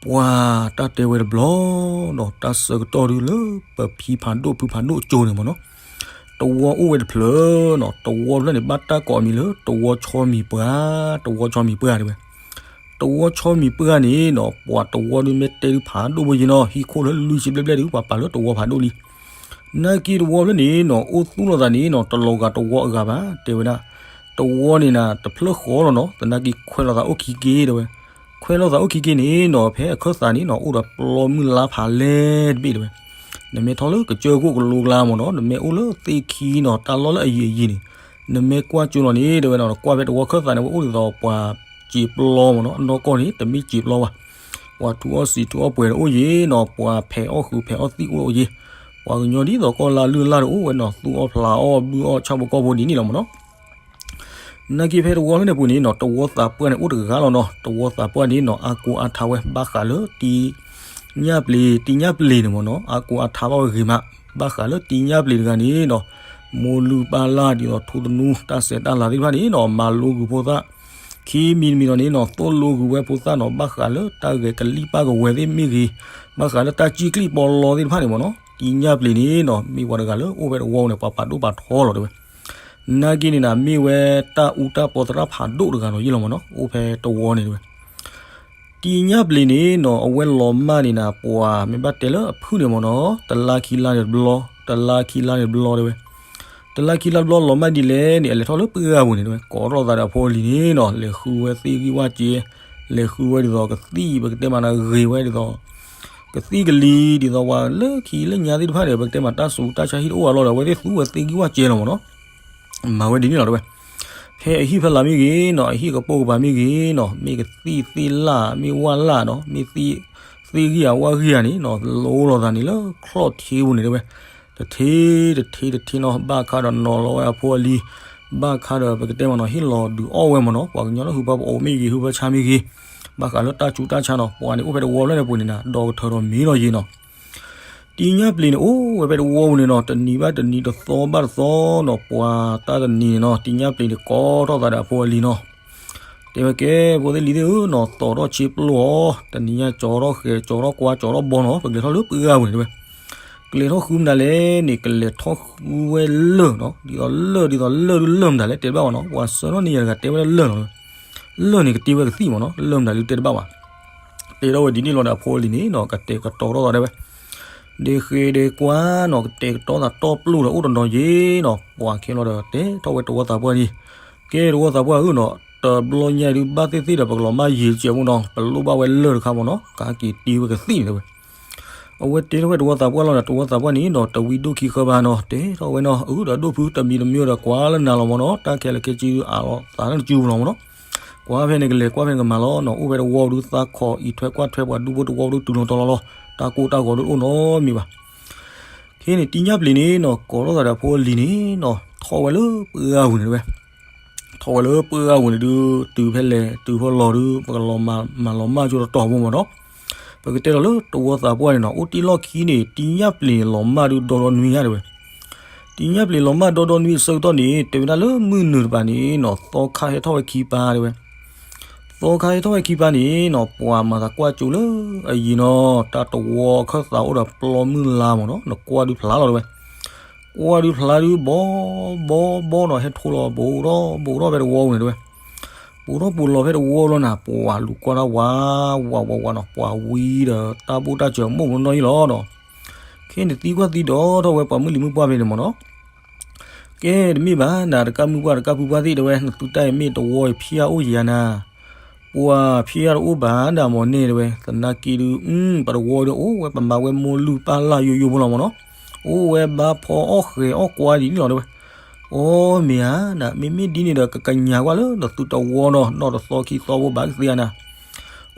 ပှၤတၢ်တဲဝဲတဘျီနီၤ, တၢ်ဆၢကတီၢ်ဒုလၢပဖံဖးဒိၣ်ဖုဖးဒိၣ်ကၠိန့ၣ်မ့ၢ်နီၤ, တဝီအိၣ်ဝဲတဖျၢၣ်နီၤ, တဝီဖျၢၣ်န့ၣ် ဘၣ်တၢ်ကိးအမံၤလၢ တဝီဆီမံၤပှၢ်, တဝီဆီမံၤပှၢ်တဲဝဲ. တဝီဆီမံၤပှၢ်န့ၣ်နီၤ, ပှၤတဝီဒုမ့ၢ်တဲဒုဖးဒိၣ်ဘိယ့ၤနီၤ, ဟံၣ်ခိၣ်လၢလွံၢ်ဆံဘျဲၣ်ဘျဲၣ်ဒု ပှၤပာ်လၢတဝီဖးဒိၣ်လံ. နာ်က့တဝီဖျၢၣ်န့ၣ်နီၤ, အိၣ်သူၣ်လိာ်သးန့ၣ်နီၤ, တလီၤဂာ်တဝီအဂၤဘၣ် တဲဝဲဒၣ်. တဝီန့ၣ်နၤ တဖျၢၣ်ဃီလီၤနီၤ, သနာ်က့ခွဲးလိာ်သးအိၣ်ခံက့ၤတဲဝဲ. ခွဲးလိာ်သးအိၣ်ခံက့ၤန့ၣ်နီၤ, ဖဲအခၢၣ်သးန့ၣ်နီၤ, အိၣ်ဒီးပျီမုၢ်လါဖးလဲၢ်တဘ့ၣ်တဲဝဲ. နမ့ၢ်ထီၣ်လၢကစၢၢ်ခိၣ်ကလိကျါမ့ၢ်နီၤ, နမ့ၢ်အိၣ်လၢသ့ၣ်ခံနီၤ, တၢ်လီၢ်လၢအယံၤအယံၤန့ၣ်, နမ့ၢ်ကွၢ်ကၠိလီၤန့ၣ်တဲဝဲနီၤ, နကွၢ်ဖဲတဝီခၢၣ်သးန့ၣ် ဝဲအိၣ်ဒ်သိးပှၤစံာ်ပျီမ့ၢ်နီၤ, အနီၢ်ကီၢ်န့ၣ် တမ့ၢ်စံာ်ပျီဘၣ်. ပှၤထူအီၣ်စံာ်ထူအီၣ်ပှဲၤတအိၣ်ယ့ၤနီၤ, ပှၤဖဲးအီၣ်ဃုာ်ဖဲးအီၣ်သံၣ်အိၣ်ယ့ၤ. ပှၤကညီဒ်သိးကီၢ်လၢ်လုၢ်လၢ်တအိၣ်ဝဲနီၤ, သူၣ်အီၣ်ဖျးအီၣ်ဘုၣ်အီၣ်ဆၣ်ဖိကီၢ်ဖိဒ်န့ၣ်လီၤမ့ၢ်နီၤ. နာ်က့ဖဲတဝီဖျၢၣ်န့ၣ်ပူၤန့ၣ်နီၤ, တဝီသးပှၢ်န့ၣ်အိၣ်တဂၤလီၤနီၤ. တဝီသးပှၢ်န့ၣ်နီၤ, အါကိးအါထါဝဲ ဘၣ်ဃးလၢတံညၣ်ပျ့ၤ, တံညၣ်ပျ့ၤန့ၣ်မ့ၢ်နီၤ, အါကိးအါထါဘၣ်ဝဲဂ့ၤမး. ဘၣ်ဃးလၢတံညၣ်ပျ့ၤတဂၤန့ၣ်နီၤ, မိၢ်လုၢ်ပၢ်လၢ်ဒ်သိးထူသနူ တၢ်စဲးတၢ်လၤသ့ၣ်တဖၣ်န့ၣ်နီၤ, မၤလိဂုာ်ဖိသၣ်, ခံမံၤတမံၤဒီးန့ၣ်နီၤ, သိၣ်လိဂုာ်ဝဲဖိသၣ်နီၤ, ဘၣ်ဃးလၢတၢ်ဂဲၤကလံၣ်ပၢ်ကဝဲၤသ့ၣ်မ့ၢ်ဂ့ၤ, ဘၣ်ဃးလၢတၢ်စံၣ်ကျံၣ်ပီလီသ့ၣ်တဖၣ်န့ၣ်မ့ၢ်နီၤ. တံညၣ်ပျ့ၤန့ၣ်နီၤ, မ့ၢ်ပှၤတဂၤလၢအိၣ်ဖဲတဝီန့ၣ် ပှၤပာ်ဒိၣ်ပာ်ထီလီၤတဲဝဲ. နာ်က့န့ၣ်နၤ မ့ၢ်ဝဲတၢ်အူတၢ်ပီသရၣ်ဖးဒိၣ်တဂၤလီၤယ့ၢ်လီၤမ့ၢ်နီၤ, အိၣ်ဖဲတဝီန့ၣ်တဲဝဲ. တံညၣ်ပျ့ၤန့ၣ်နီၤ, အဝဲလီၤမၢ်န့ၣ်နၤ, ပှၤမ့ၢ်ဘၣ်တဲလၢအဖုၣ်န့ၣ်မ့ၢ်နီၤ, တလါခံလါန့ၣ်တဘျီ, တလါခံလါန့ၣ်တဘျီတဲဝဲ. တလါခံလါတဘျီလီၤမၢ်ဒ်လဲၣ်န့ၣ်, အလဲၤထီၣ်လၢပှၢ်ပူၤန့ၣ်တဲဝဲ, ကိးထီၣ်သးဒီးအဖိအလံၤန့ၣ်နီၤ, လဲၤဃုဝဲသ့ၣ်ဂံၢ်ဝၣ်စ့, လဲၤဃုဝဲဒ်သိးကသံၣ်, ပကတဲမးနၤဂ့ၤဝဲဒ်သိး ကသံၣ်ကလံၤဒ်သိးပှၤလၢခံလၢညါသ့ၣ်တဖၣ်န့ၣ်, ပကတဲမးတၢ်ဆူးတၢ်ဆါဟံၣ်တအိၣ်အလီၢ်ဒီး အဝဲသ့ၣ်သူဝဲသ့ၣ်ဂံၢ်ဝၣ်စ့လီၤမ့ၢ်နီၤ. မၤဝဲဒ်န့ၣ်လီၤတဲဝဲ. ဖဲအဟံၣ်ဖီလာ်မ့ၢ်ဂ့ၤနီၤ, အဟံၣ်ကပိာ်ကပၤမ့ၢ်ဂ့ၤနီၤ, မ့ၢ်ကသံၣ်သ့ၣ်လၣ်, မ့ၢ်ဝၣ်လၣ်နီၤ, မ့ၢ်သ့ၣ်ဂံၢ်ဧါဝၣ်ဂံၢ်ဧါန့ၣ်နီၤ, လိလိာ်သးန့ၣ်လၢချီၣ်ထံပူၤန့ၣ်တဲဝဲ. တထ့တထ့တထ့နီၤ, ဘၣ်ခါဒီးနီၤလီၤဝဲအဖိအလံၤ, ဘၣ်ခါဒီးပကတဲမးနီၤ, ဟ့ၣ်လီၤဒုးအီၣ်ဝဲမ့ၢ်နီၤ, ပှၤကညီလၢဟုဖၢပအိးမ့ၢ်ဂ့ၤ, ဟုဖၢဆါမ့ၢ်ဂ့ၤ, ဘၣ်ဃးလၢတၢ်ဆူးတၢ်ဆါနီၤ, ပှၤန့ၣ်အိၣ်ဖဲတဝီဖျၢၣ်န့ၣ်ပူၤန့ၣ်နၤ, ဒီးကထၢဒီးမ့ၢ်လီၤယ့ၤနီၤ. တံညၣ်ပျ့ၤန့ၣ် အိၣ်ဝဲဖဲတဝီပူၤန့ၣ်နီၤ, တနံၤဘၣ်တနံၤ, တသီဘၣ်တသီနီၤ, ပှၤတၢ်တနံၤန့ၣ်နီၤ, တံညၣ်ပျ့ၤန့ၣ် ကိးထီၣ်သးဒီးအဖိအလံၤနီၤ. တဲဝဲကဲ, ဖိသ့ၣ်လံၤသ့ၣ်ဧၢနီၤ, သီးထီၣ်ဆ့ပျိၢ်အီၤ, တနံၤညါကၠီထီၣ်ဃဲၤ, ကၠီထီၣ်ကွါ, ကၠီထီၣ်ဘီနီၤ, ပကလဲၤထီၣ်လၢပှၢ်ပူၤန့ၣ်တဲဝဲ. ကလဲၤထီၣ်ဃုမတၤလဲၣ်န့ၣ်, ကလဲၤထီၣ်ဃုဝဲလၢၢ်နီၤ, ဒ်သိးလၢၢ်, ဒ်သိးလၢၢ်ဒုလၢၢ်မတၤလဲၣ် တဲတဘၣ်ဘၣ်နီၤ, ပှၤဆှၢထီၣ်န့ၢ်ယၤတဂၤ တဲဝဲဒၣ်လၢၢ်နီၤ, လၢၢ်န့ၣ်ကတ့ဝဲကသံၣ်မ့ၢ်နီၤ, လၢၢ်မတၤလဲၣ်တဲတဘၣ်ဘၣ်. တဲထီၣ်ဝဲဒ်န့ၣ်လီၤဒီးအဖိအလံၤန့ၣ်နီၤ, ကတဲာ်ကတီၤထီၣ်သးတဲဝဲ. ဒ့ဃ့ဒ့ကွၢ်နီၤ, ကတဲာ်ကတီၤသးတီပျိၢ်ဒီးအိၣ်တနီၤယ့ၤနီၤ, ပှၤခဲလီၤဒီးတဲထီၣ်ဝဲတဝီသးပှၢ်န့ၣ်, ကဲတဝီသးပှၢ်ဧၢနီၤ, တဘျီညါဒုးဘၣ်သ့ၣ်သ့ၣ်ဒီး ပကလီၤမၢ်ယံာ်စဲးမ့ၢ်နီၤ, ပလိၣ်ဘၣ်ဝဲလၢၢ်တခါမ့ၢ်နီၤ, ကဟဲက့ၤတ့ဝဲကသံၣ်န့ၣ်တဲဝဲ. အဝဲတဲထီၣ်ဝဲတဝီသးပှၢ်လီၤဒီး တဝီသးပှၢ်န့ၣ်နီၤ, တဝံဒိၣ်ခံဃၢဘၣ်နီၤ, တဲထီၣ်ဝဲနီၤ, အၢ ဒီးဒိၣ်ဖုတမံၤတမံၤဒီး ကွၢ်လၢနၤလီၤမ့ၢ်နီၤ, တၢ်ခဲလၢာ်ခဲဆ့ဒုးအးလီၤသးလၢနစုပူၤလီၤမ့ၢ်နီၤ. ကွၢ်ဖဲန့ၣ်ကလဲၤကွၢ်ဖဲန့ၣ်ကမၤလီၤနီၤ, အိၣ်ဖဲတဝီဒုးသးခီၣ်အံးထွဲကွၢ်ထွဲပှၤဒူဖိတဝီဒုးတုၤလီၤတီၤလီၤလီၤ, တၢ်ကိၢ်တၢ်ဂီၤဒုးတအိၣ်နီတမံၤဘၣ်. ခဲန့ၣ်တံညၣ်ပျ့ၤန့ၣ်နီၤ, ကိးထီၣ်သးဒီးအဖိအလံၤန့ၣ်နီၤ, ထီၣ်ဝဲလၢပှၢ်ပူၤန့ၣ်တဲဝဲ. ထီၣ်ဝဲလၢပှၢ်ပူၤန့ၣ်ဒုး တုၤဖဲလဲၣ်တုၤဖဲလီၤဒုး ပကလီၤမၤလီၤမၢ်ကၠိတတီၤဖိမ့ၢ်နီၤ. ပကတဲလီၤလၢတဝီသးပှၢ်န့ၣ်နီၤ, အိၣ်တ့ၢ်လီၢ်ခံန့ၣ် တံညၣ်ပျ့ၤန့ၣ်လီၤမၢ်ဒုးဒီဒီနွံညါတဲဝဲ. တံညၣ်ပျ့ၤလီၤမၢ်ဒီဒီနွံအဆၢကတီၢ်န့ၣ် တဲဝဲဒၣ်လၢမုၢ်နုာ်တပၤန့ၣ်နီၤ, သီခါဟဲထီၣ်ဝဲခံပၤတဲဝဲ. သီခါဟဲထီၣ်ဝဲခံပၤန့ၣ်နီၤ, ပှၤမၤသးကွၢ်ကၠိလၢအယံၤနီၤ, တၢ်တဝီအခၢၣ်သးအိၣ်ဒီးပျီမုၢ်လါမ့ၢ်နီၤ, နကွၢ်ဒုးဖျါလီၤတဲဝဲ. ကွၢ်ဒုးဖျါဒုး ဘီဘီဘီနီၤ, ဟဲထိလီၤ ဘူးထီၣ်ဘူးထီၣ်ဖဲတဝီပူၤန့ၣ်တဲဝဲ. ဘူးထီၣ်ဘူးလီၤဖဲတဝီလီၤနၤ, ပှၤလူၤကွၢ်တၢ်ဝးဝးဝးဝးနီၤ, ပှၤဝံဒီးတၢ်ဘိၣ်တၢ်စၢၤမိၢ်ပနီၣ်အံၤလီၤနီၤ. ခဲန့ၣ်သံကွၢ်သံဒိးထီၣ်ဝဲပှၤမုၣ်လံၤမုၣ်ပှၢ်ဖဲန့ၣ်မ့ၢ်နီၤ. ကဲတမ့ၢ်ဘၣ်နၤ, တကးမုၣ်ပှၢ်တကးဖုပှၢ်သ့ၣ်တဲဝဲ, နသုတၢ်အံၤမ့ၢ်တဝီအံၤ ဖံးအါအိၣ်ယၤနၤ. ပှၤဖံးအါတအိၣ်ဘၣ်ဒၣ်မ့ၢ်န့ၣ်တဲဝဲ, သနာ်က့ဒုး ပတဝီဒီးအိၣ်ဝဲ ပမၤဝဲမိၢ်လုၢ်ပၢ်လၢ်ယိယိဖိလီၤမ့ၢ်နီၤ. အိၣ်ဝဲဘါဖီအီၣ်ဃဲၤအီၣ်ကွၢ်ဒ်န့ၣ်လီၤတဲဝဲ. အိ မ့ၢ်ဧါနၤ, မ့မ့ၢ်ဒ်န့ၣ်ဒီး ကကညးကွၢ်လၢနသုတဝီနီၤ, နီၢ်တသီခံသီဖိဘၣ်ကသ့ဧါနၤ.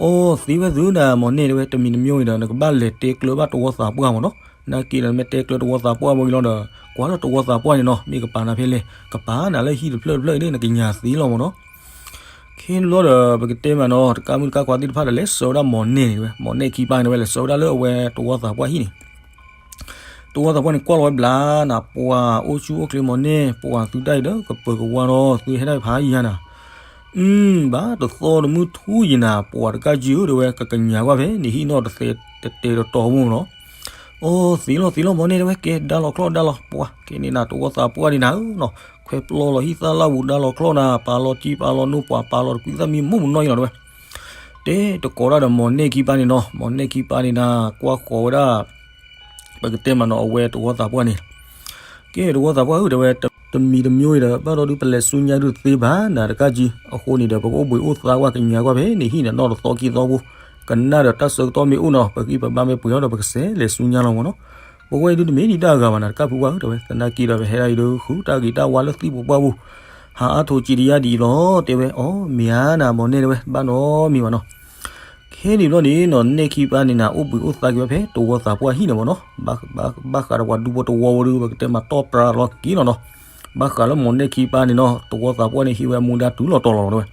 အိ သ့ဝဲသုနၤမ့ၢ်န့ၣ်တဲဝဲ, တမံၤတမံၤအံၤဒီး နကဘၣ်လဲၤတဲကျၢၤဘၣ်တဝီသးပှၢ်မ့ၢ်နီၤ. နာ်က့ဒီး နမ့ၢ်တဲကျၢၤတဝီသးပှၢ်ဝံၤလီၤဒီး ကွၢ်လၢတဝီသးပှၢ်န့ၣ်နီၤ, မ့ၢ်ကပာ်နၤဖဲလဲၣ်, ကပာ်နၤလၢဟံၣ်တဖျၢၣ်တဖျၢၣ်အံၤန့ၣ် နကညးသ့လီၤမ့ၢ်နီၤ. ခဲန့ၣ်ဘျီဒီး ပကတဲမးနီၤ, တကးမုၣ်တကးခွါသ့ၣ်တဖၣ်ဒီး လဲၤဆှၢဝဲဒၣ်မ့ၢ်န့ၣ်တဲဝဲ, မ့ၢ်န့ၣ်ခံပၤန့ၣ်တဲဝဲ, လဲၤဆှၢဝဲဒၣ်လၢအဝဲတဝီသးပှၢ်ဟံၣ်န့ၣ် တဝီသးပှၢ်န့ၣ် ကွၢ်လီၤဝဲဘျါနၤ, ပှၤအိၣ်ဆူၣ်အိၣ်ချ့မ့ၢ်န့ၣ်, ပှၤသုတၢ်အံၤဒီး ကပၢၤကဝါဒီး သုဟဲဒၣ်ဖးယံၤနၤ. အဘၣ်တသီတမုၢ်ထူယံၤနၤ ပှၤတကးကံဧၢ တဲဝဲ ကကညးကွၢ်ဖဲန့ၣ်ဟံၣ်နီၣ်တသဲတဲာ်တတီၤမူနီၤ. အိ သ့လီၤသ့လီၤ မီၢ်နဲၣ် တဲဝဲ ကဲဒါလီၤချီၣ် ဒါလီၤပှၤ ခဲန့ၣ်နၤ တဝီသးပှၢ်န့ၣ်နၤဧၢနီၤ ခွဲးပျီလီၤဟံၣ်သၣ်လၣ်ပူၤ ဒါလီၤချီၣ်နၤ ပာ်လီၤတံၢ်ပာ်လီၤနိ ပှၤပာ်လီၤတကွံသၣ်မံမူမနီၢ်အံၤလီၤ တဲဝဲ တဲတကိးတၢ်ဒီးမီၢ်နဲၣ်ခံပၢ်န့ၣ်နီၤ မီၢ်နဲၣ်ခံပၢ်န့ၣ်နၤ ကွၢ်ဃီၤဝဲဒၣ် ပကတဲမးနီၤ အဝဲတဝီသးပှၢ်န့ၣ် ကဲတဝီသးပှၢ်ဧၢ တဲဝဲ တမံၤတမံၤအံၤဒီး ဘၣ်ဒီးဒုးပလဲၤဆူညါဒုးတသ့ဘၣ် နၤတကးကံ အဃိန့ၣ်ဒီး ပကအိၣ်ဘှံးအိၣ်သါကွၢ်ကညးကွၢ်ဖဲန့ၣ်ဟံၣ်န့ၣ် နီၢ်တသီခံသီပူၤ ကနၣ်ဒီးတၢ်ဆၢကတီၢ်မ့ၢ်အိၣ်နီၤ ပဂံၢ်ပဘါမ့ၢ်ပှဲၤအီၤဒီး ပကစဲးလဲၤဆူညါလီၤမ့ၢ်နီၤ. ပဝဲအံၤဒုးတမ့ၢ်ဒံးတၢ်အဂၤဘၣ် နၤတကးဖုပှၢ်ဧၢ တဲဝဲ သနာ်က့ဒီး ပဟဲဒၣ်အံၤဒုး ဃုတၢ်ဂ့ၤတၢ်ဝါလၢသံၣ်ပူၤပှၢ်ပူၤ ဟးအါထိးစံးတယါဒ်အံၤလီၤ တဲဝဲ အိ မ့ၢ်ဧါနၤ မီၢ်နဲၣ် တဲဝဲ ဘၣ်နီတမံၤဘၣ်နီၤ ခဲန့ၣ်ဘျီန့ၣ်နီၤ နဲၣ်ခံပၢ်န့ၣ်နၤ အိၣ်ဘှံးအိၣ်သါက့ၤဝဲဖဲတဝီသးပှၢ်ဟံၣ်န့ၣ်မ့ၢ်နီၤ ဘၣ်ဃးဒီးပှၤဒူဖိတဝီဖိဒီး ပကတဲမးတီၢ်ပြၤလီၤက့ၤလီၤနီၤ ဘၣ်ဃးလၢမီၢ်နဲၣ်ခံပၢ်န့ၣ်နီၤ တဝီသးပှၢ်န့ၣ်ဟံးဝဲမူဒါတုၤလီၤတီၤလီၤတဲဝဲ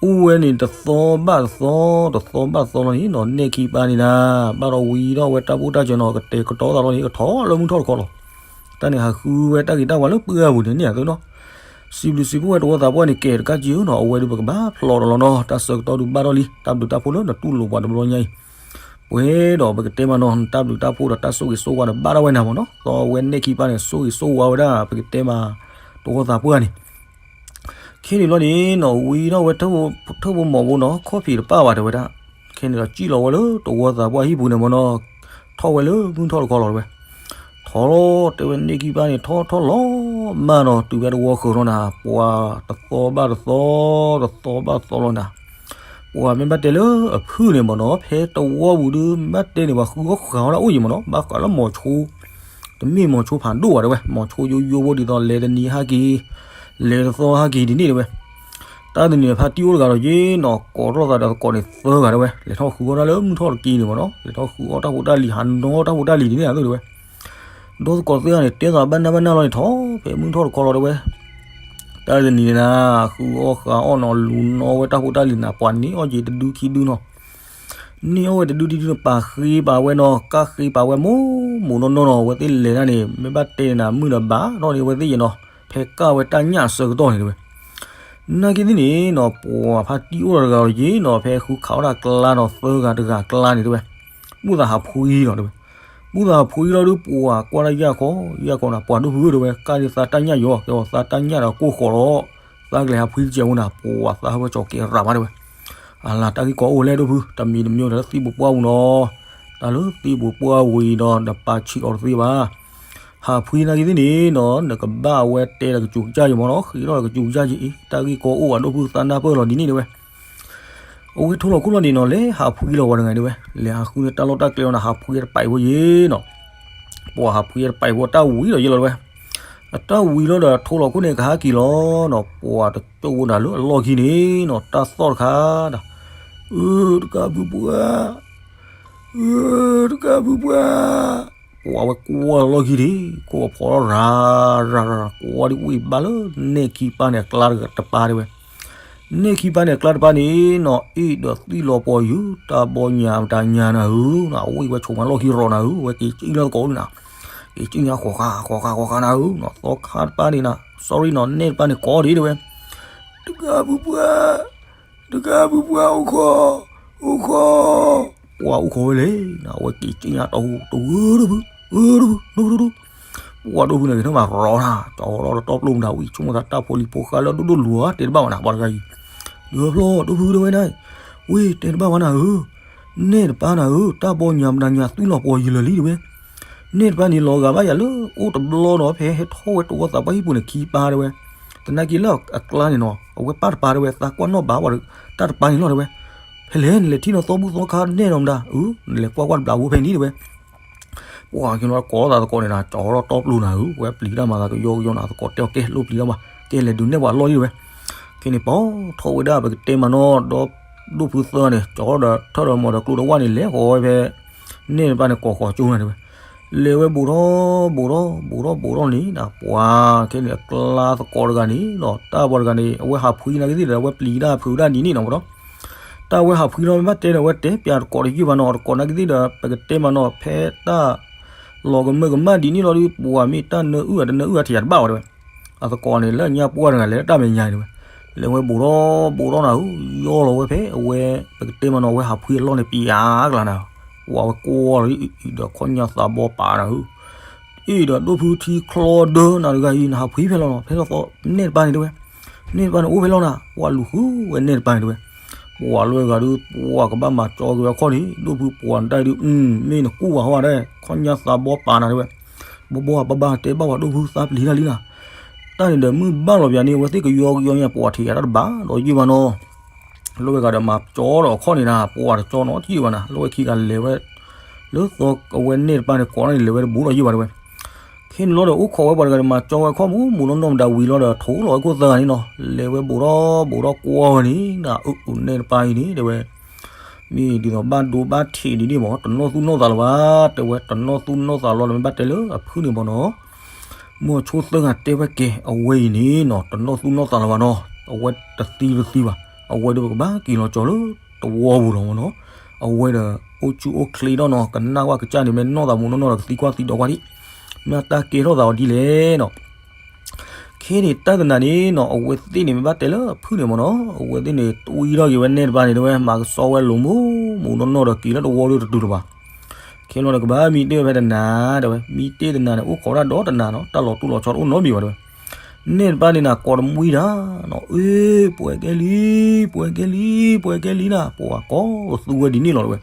အိၣ်ဝဲန့ၣ်တသီဘၣ်တသီ တသီဘၣ်တသီလီၤန့ၣ်နီၤ နဲၣ်ခံပၢ်န့ၣ်နၤ ဘၣ်ဒီးဝံၤဒီးဝဲတၢ်ဖိတၢ်စၢၤနီၤ ကတဲာ်ကတီၤသးလီၤန့ၣ် ကထီၣ်လၢမုၢ်ထီၣ်တခီလီၤ တၢ်န့ၣ်ဟးဃုဝဲတၢ်ဂ့ၤတၢ်ဝါလၢပှၢ်ပူၤန့ၣ်န့ၣ်အသိးနီၤ စံးဘျုးစံးဖှိၣ်ဝဲတဝီသးပှၢ်န့ၣ် ကဲတကးကံဧၢနီၤ အဝဲဒုးပကဘၣ်ဖျီဒီးလီၤနီၤ တၢ်ဆၢကတီၢ်ဒုးဘၣ်ထီၣ်လံ တၢ်ဘျုးတၢ်ဖှိၣ်လၢနတူၢ်လိာ်ပှၤတဘျီညါအံၤ ပှဲၤဒီးပကတဲမးနီၤ တၢ်ဘျုးတၢ်ဖှိၣ်ဒီးတၢ်ဆိၣ်ဂ့ၤဆိၣ်ဝါဒီးဘၣ်ထီၣ်ဝဲနၤမ့ၢ်နီၤ သီဝဲနဲၣ်ခံပၢ်န့ၣ် ဆိၣ်ဂ့ၤဆိၣ်ဝါဝဲဒၣ် ပကတဲမး တဝီသးပှၢ်န့ၣ် ခဲန့ၣ်ဘျီန့ၣ်နီၤ ဝံၤဒီးဝဲ ထၢၣ်ဖိမိၢ်ဖိနီၤ ခီၣ်ဖံးတပၣ်ဘၣ်တဲဝဲဒၣ် ခဲန့ၣ်ဒီးစံၣ်လီၤဝဲလၢတဝီသးပှၢ်ဟံၣ်ပူၤန့ၣ်မ့ၢ်နီၤ ထီၣ်ဝဲလၢမုၢ်ထီၣ်တခီလီၤတဲဝဲ ထီၣ်လီၤတဲဝဲ နဲၣ်ခံပၢ်န့ၣ် ထီၣ်ထီၣ်လီၤမးနီၤ တုၤဖဲတဝီဃၢၤထီၣ်နၤ ပှၤတသီဘၣ်တသီ တသီဘၣ်တသီလီၤနၤ ပှၤမ့ၢ်ဘၣ်တဲလၢအဖုၣ်န့ၣ်မ့ၢ်နီၤ ဖဲတဝီပူၤဒုး မ့ၢ်ဘၣ်တဲန့ၣ် ပှၤဃုအီၣ်ဃုအီၣ်ဒၣ်အိၣ်ယံၤမ့ၢ်နီၤ ဘၣ်ဃးလၢမိၤဆိ တမ့ၢ်မိၤဆိဖးဒိၣ်ဘၣ်တဲဝဲ မိၤဆိယိယိဖိဒ်သိး လဲၤတနံၤဟးက့ၤ လဲၤတသီဟးက့ၤဒ်န့ၣ်တဲဝဲ တၢ်တနံၤဖါတံၢ်အိၣ်တဂၤဒီးယ့ၣ်နီၤ ကိးထီၣ်သးဒီးသကိးန့ၣ်သၢဂၤတဲဝဲ လဲၤထီၣ်ဃုအီၣ်တၢ်လၢမုၢ်ထီၣ်တက့ၢ်န့ၣ်မ့ၢ်နီၤ လဲၤထီၣ်ဃုအီၣ်တၢ်ဖိတၢ်လံၤ ဟးနီၣ်တၢ်ဖိတၢ်လံၤဒ်န့ၣ်အသိးတဲဝဲ ဒီးသကိးသၢဂၤန့ၣ် တဲသးဘၣ်နၢ်ဘၣ်နၢ်လီၤန့ၣ် ထီၣ်ဖဲမုၢ်ထီၣ်တခီလီၤတဲဝဲ တၢ်တနံၤန့ၣ်နၤ ဃုအီၣ်ဃုအီၣ်နီၤ လူၤနီၣ်ဝဲတၢ်ဖိတၢ်လံၤနၤ ပှၤန့ၢ်အီၣ်က့ၤတဒုခံဒုနီၤ န့ၢ်အီၣ်ဝဲတဒုခံဒုန့ၣ် ပာ်ဃ့ပာ်ဝဲနီၤ ကၣ်ဃ့ပာ်ဝဲမိၢ်မိၢ်နီၢ်နီၢ်နီၤ အဝဲသ့ၣ်လဲၤတၢ်န့ၣ် မ့ၢ်ဘၣ်တဲန့ၣ်နၤ မုၢ်ဒီးဘၣ်ထီၣ်န့ၣ် အဝဲသ့ၣ်ယဲၢ်နီၤ ဖဲကၣ်ဝဲတၢ်ညၣ်အဆၢကတီၢ်န့ၣ်တဲဝဲ နာ်က့သ့ၣ်န့ၣ်နီၤ ပှၤဖါတံၢ်အိၣ်ဒီးတဂၤဒီးယ့ၣ်နီၤ ဖဲဃုခးအီၣ်တၢ်ကျါနီၤ သၢဂၤတဂၤကျါန့ၣ်တဲဝဲ ဘူၣ်သးဟးဖှံလီၤတဲဝဲ ဘူၣ်သးဟးဖှံလီၤဒုး ပှၤကွၢ်တၢ်ယၣ်ခီ ယၣ်ခီနၤ ပှၤဒိၣ်ဖုတဲဝဲ ကၣ်ဒုးသးတၢ်ညၣ်ယီၤ ကဲအီၤသးတၢ်ညၣ်ဒီးကိၢ်ဃီလီၤ သးကလဲၤဟးဖှံတစဲးဖိနၤ ပှၤသးဟးဝဲကၠီၤကဲရးမးတဲဝဲ အလၤတၢ်ဂ့ၢ်ကီအိၣ်လဲၣ်ဒိၣ်ဖု တမံၤတမံၤဒီးလၢသံၣ်ပူၤပှၢ်ပူၤနီၤ တၢ်လၢသံၣ်ပူၤပှၢ်ပူၤအံၤဒီး နပာ်ဆံးအီၤတသ့ဘၣ် ဟးဖှံနာ်က့သ့ၣ်န့ၣ်နီၤ နကဘၣ်အဝဲတဲဒီးကစူၤကစၢ်ယံၤမ့ၢ်နီၤ ဃ့ထီၣ်ဒီးကစူၤကစၢ်ယံၤအံၤ တၢ်ဂ့ၢ်ကီအိၣ်ဘၣ်ဒိၣ်ဖုသးနၢ်ပၢၢ်လီၤဒ်န့ၣ်တဲဝဲ အဝဲထိၣ်လီၤခိၣ်လီၤန့ၣ်နီၤ လဲၤဟးဖှံလီၤဝဲတဂၤန့ၣ်တဲဝဲ လဲၤဟးဃုန့ၢ်တၢ်လီၢ်တၢ်ကျဲလီၤနၤ ဟးဖှံတပာ်အံၤဖိယ့ၣ်နီၤ ပှၤဟးဖှံတပာ်အံၤဖိတၢ်ဝံၤလီၤယ့ၣ်လီၤတဲဝဲ အတၢ်ဝံၤလီၤဒီးထိၣ်လီၤခိၣ်န့ၣ် ကဟးက့ၤလီၤနီၤ ပှၤတကၠိၣ်ဖိနၤလၢအလီၢ်ခံန့ၣ်နီၤ တၢ်သီၣ်တခါဒီး အၢ တကးဘုပှၢ် အၢ တကးဘုပှၢ် ပှၤဝဲကွၢ်လီၢ်ခံန့ၣ် ခိၣ်အဖီရၤရၤရၤ ကွၢ်ဒ်ဝံၣ်ဘၣ်လၢနဲၣ်ခံပၢ်န့ၣ် အကျါတပၢ်တဲဝဲ နဲၣ်ခံပၢ်န့ၣ် အကျါတပၢ်န့ၣ်နီၤ အ့ၣ်ဒီးသံၣ်လီၤပှီၤယုၢ် တၢ်ဘီညါမတၤညါနၤဧၢ အဝံၣ်ဝဲဆိးမးလီၢ်ခံရီၤနၤဧၢ ဝဲက့ၤကၠံၣ်လၢသကိးန့ၣ်နၤ က့ၤကၠံၣ်ညါဃီၤဃာ် ဃီၤဃာ် ဃီၤဃာ်နၤဧၢ သီခါတပၢ်န့ၣ်နၤ sorry နီၤ နဲၣ်တပၢ်န့ၣ်ကိးဒံးတဲဝဲ တကးဘုပှၢ် တကးဘုပှၢ်အိၣ်ခိး အိၣ်ခိး ပှၤအိၣ်ခိးဝဲလဲၣ် အဝဲက့ၤကၠံၣ်ညါတီၢ်ဟူတဝုဒိၣ်ဖု ဒိၣ်ဒိၣ်ဒိၣ် ပှၤဒိၣ်ဖုန့ၣ်က့ၤထီၣ်မးရီၤနၤ ကၠီထီၣ်ဒီးတီပျိမတၤဝံၣ်ဆိကမိၣ်သးတၢ်ဖိလံၤဖိဃာ်လၢဒိၣ်ဒိၣ်လူၤဧါ တဲတဘၣ်ဝဲနၤ ပှၤတဂၤအံၤ ဒုးဖျီဒိၣ်ဖုတဲဝဲဒၣ် ဝံၣ်တဲတဘၣ်ဝဲနၤဧၢ နဲၣ်တပၢ်နၤဧၢ တၢ်ဘီညါမတၤညါသံၣ်လီၤပှီၤယုၢ်လၢာ်လံတဲဝဲ နဲၣ်တပၢ်န့ၣ်လီၤဂာ်ဘၣ်ယၤလၢအိၣ်တဘျီနီၤ ဖဲဟဲထီၣ်ဝဲတဝီသးပှၢ်ဟံၣ်ပူၤန့ၣ်ခံပၢ်တဲဝဲ သနာ်က့လၢအကျါန့ၣ်နီၤ အဝဲပၢ်တပၢ်တဲဝဲ သးကွၢ်နီၣ်ဘၣ်ဝဲ တၢ်တပၢ်န့ၣ်လီၤတဲဝဲ ဖဲလဲၣ် နလဲၤထံၣ်နီၣ်သီဘူၣ်သီခါနဲၣ်နီၤမတၤ အၢ နလဲၤကွၢ်ကွၢ်တဘျီဖိဖဲန့ၣ်တဲဝဲ ပှၤက့ၤလီၤကိးသးသကိးန့ၣ်နၤ ကၠီထီၣ်တီပျိနၤဧၢ ဝဲပျံၤတၢ်မၤသးကယီကယီနၤ သကိးတဲအီၤကဲလိၣ်ပျံၤတၢ်မး ကဲလဲၤဒုးနဲၣ်ပှၤအလီၢ်လံတဲဝဲ ခဲန့ၣ်ပီထီၣ်ဝဲဒၣ်ပကတဲမးနီၤ ဒီးဒိၣ်ဖုသၢန့ၣ် ကၠီထီၣ်ဒီးထၢၣ်ဒီးမီၤဒီးကျိဒီးဝၣ်န့ၣ် လဲၤဃီၤဝဲဖဲ နဲၣ်တပၢ်န့ၣ်ကိးဃီၤကၠိနၤတဲဝဲ လဲၤဝဲဘူးထီၣ် ဘူးထီၣ် ဘူးထီၣ် ဘူးထီၣ်န့ၣ်နၤ ပှၤခဲန့ၣ်အကျါသကိးတဂၤန့ၣ်နီၤ တၢ်ပှၤတဂၤန့ၣ် အဝဲဟးဖှံနာ်က့သ့ၣ်ဒီး အဝဲပျံၤတၢ်ဖုးတၢ်ဒ်န့ၣ်နီၤ ဘူးထီၣ် တၢ်ဝဲဟးဖှံလီၤမ့ၢ်ဘၣ်တဲဒီး အဝဲတဲပျးတကိးတယုၢ်ဘၣ်နီၤ တကိးနာ်က့သ့ၣ်ဒီး ပကတဲမးနီၤ ဖဲတၢ်လီၤကမၢကမၣ်ဒ်န့ၣ်လီၤဒီး ပှၤမ့ၢ်တၢ်နၢအုၣ်အတနၢအုၣ်အထံၣ်ယၤတဘၣ်ဝဲတဲဝဲ အသကိးန့ၣ် လၢညါပှၢ်တဂၤလဲၤလၢတၢ်မဲာ်ညါန့ၣ်တဲဝဲ လဲၤဝဲဘူးထီၣ်ဘူးထီၣ်နၤဧၢ, ယီၢ်လီၤဝဲဖဲအဝဲ ပကတဲမးနီၤ အဝဲဟးဖှံအလီၢ်န့ၣ် ပံၤအါကျါနၤ, ပှၤဝဲကွၢ်လီၤအံၤဒီး ခီၣ်ညါသးဘီပာ်နၤဧၢ, အံၤဒီးဒိၣ်ဖုထံချီဒၢနၤတဂၤအံၤ နဟးဖှံဖဲလီၤနီၤ, ဖဲလီၤသီနဲၣ်တပၤန့ၣ်တဲဝဲ, နဲၣ်တပၤန့ၣ်အိၣ်ဖဲလီၤနၤ, ပှၤလူၤဃုဝဲနဲၣ်တပၤန့ၣ်တဲဝဲ, ပှၤလွဲၢ်ဂၤဒုး ပှၤကဘၣ်မၤကၠီက့ၤဝဲခီၣ်န့ၣ် ဒိၣ်ဖုပှၤနတၢ်အံၤဒုး မ့ၢ်နကူၣ်ဝဲဟီဒဲး ခီၣ်ညါသးဘီပာ်နၤတဲဝဲ, ဘီဘီပဘၣ်တဲဘၣ်ပှၤဒိၣ်ဖုသးပျံၤတၢ်လံနၤ တၢ်န့ၣ်ဒီးမုၢ်ဘၣ်လီၤပၠးန့ၣ် အဝဲသ့ၣ်ကယီကယီညါ ပှၤထံၣ်ယၤတၢ်တဘၣ်ဒီးယံာ်ဘၣ်နီၤ, လၢဝဲဂၤဒီးမၤကၠီဒီးအခီၣ်န့ၣ်နၤ ပှၤတကၠီနီတယံာ်ဘၣ်နၤ, လၢဝဲခံဂၤလဲၤဝဲ လၢသီအဝဲနဲၣ်တပၤန့ၣ် ကိးထီၣ်န့ၣ် လဲၤဝဲတဘူးဒီးယံာ်ဘၣ်တဲဝဲ, ခဲန့ၣ်လီၤဒီးအိၣ်ခိးဝဲပှၤတဂၤဒီးမၤကၠီဝဲခီၣ်မူမူနီၢ်နီၢ်မတၤဝံၤလီၤဒီး ထိၣ်လီၤဝဲခိၣ်သၢဂၤန့ၣ်နီၤ, လဲၤဝဲဘူးထီၣ်ဘူးထီၣ်ကွၢ်ဝဲန့ၣ် နၤအုၣ်အုၣ်နဲၣ်တပၤအံၤန့ၣ်တဲဝဲ မ့ၢ်ဒ်သိးဘၣ်ဒိဘၣ်ထံးဒ်န့ၣ်မး တနီၣ်သူၣ်နီၣ်သးလၢၤဘၣ်, တဲဝဲတနီၣ်သူၣ်နီၣ်သးလီၤဒီးမ့ၢ်ဘၣ်တဲလၢအဖုၣ်န့ၣ်မးနီၤ, မိၢ်ဆိသၢဂၤတဲဝဲကဲ အဝဲအံၤန့ၣ်နီၤ တနီၣ်သူၣ်နီၣ်သးလၢၤဘၣ်နီၤ, အဝဲတသံတသံဘၣ်, အဝဲဒီးပကဘၣ်က့ၤလီၤကၠီလၢတဝီပူၤလီၤမးနီၤ, အဝဲဒီးအိၣ်ဆူၣ်အိၣ်ချ့ဒီးနီၤ ကနၣ်ကွၢ်ကစၢ်န့ၣ် မ့ၢ်နီၢ်သးမူနီၢ်နီၢ်ဒီးကသံကွၢ်သံဒိးကွၢ်ဒံး, မ့ၢ်တၢ်ကဲထီၣ်သးအီၤဒ်လဲၣ်နီၤ ခဲန့ၣ်တၢ်တနၤန့ၣ်နီၤ အဝဲသ့ၣ်န့ၣ်မ့ၢ်ဘၣ်တဲလၢအဖုၣ်န့ၣ်မးနီၤ အဝဲသ့ၣ်န့ၣ် တွံၢ်ထီၣ်က့ၤဝဲနဲၣ်တပၤန့ၣ် တဲဝဲ မၤကစီဝဲလိၤမူမူနီၢ်နီၢ်ဒီးက့ၤလၢတဝီဒီးတတုၤလၢၤဘၣ်, ခဲလီၤဒီးကဘၣ်မံတ့ၢ်ဝဲဖဲတနၤ တဲဝဲ မံတ့ၢ်တနၤန့ၣ် အိၣ်ခိးတၢ်ဒီတနၤနီၤ တၢ်လီၤတူၢ်လီၤဆီတအိၣ်နီတမံၤဘၣ်တဲဝဲ, နဲၣ်တပၤန့ၣ်နၤ ကိးတမှံတၢ်နီၤ အ့ ပှဲၤကဲလံ ပှဲၤကဲလံ ပှဲၤကဲလံနၤ ပှၤကိးသူဝဲဒ်န့ၣ်လီၤတဲဝဲ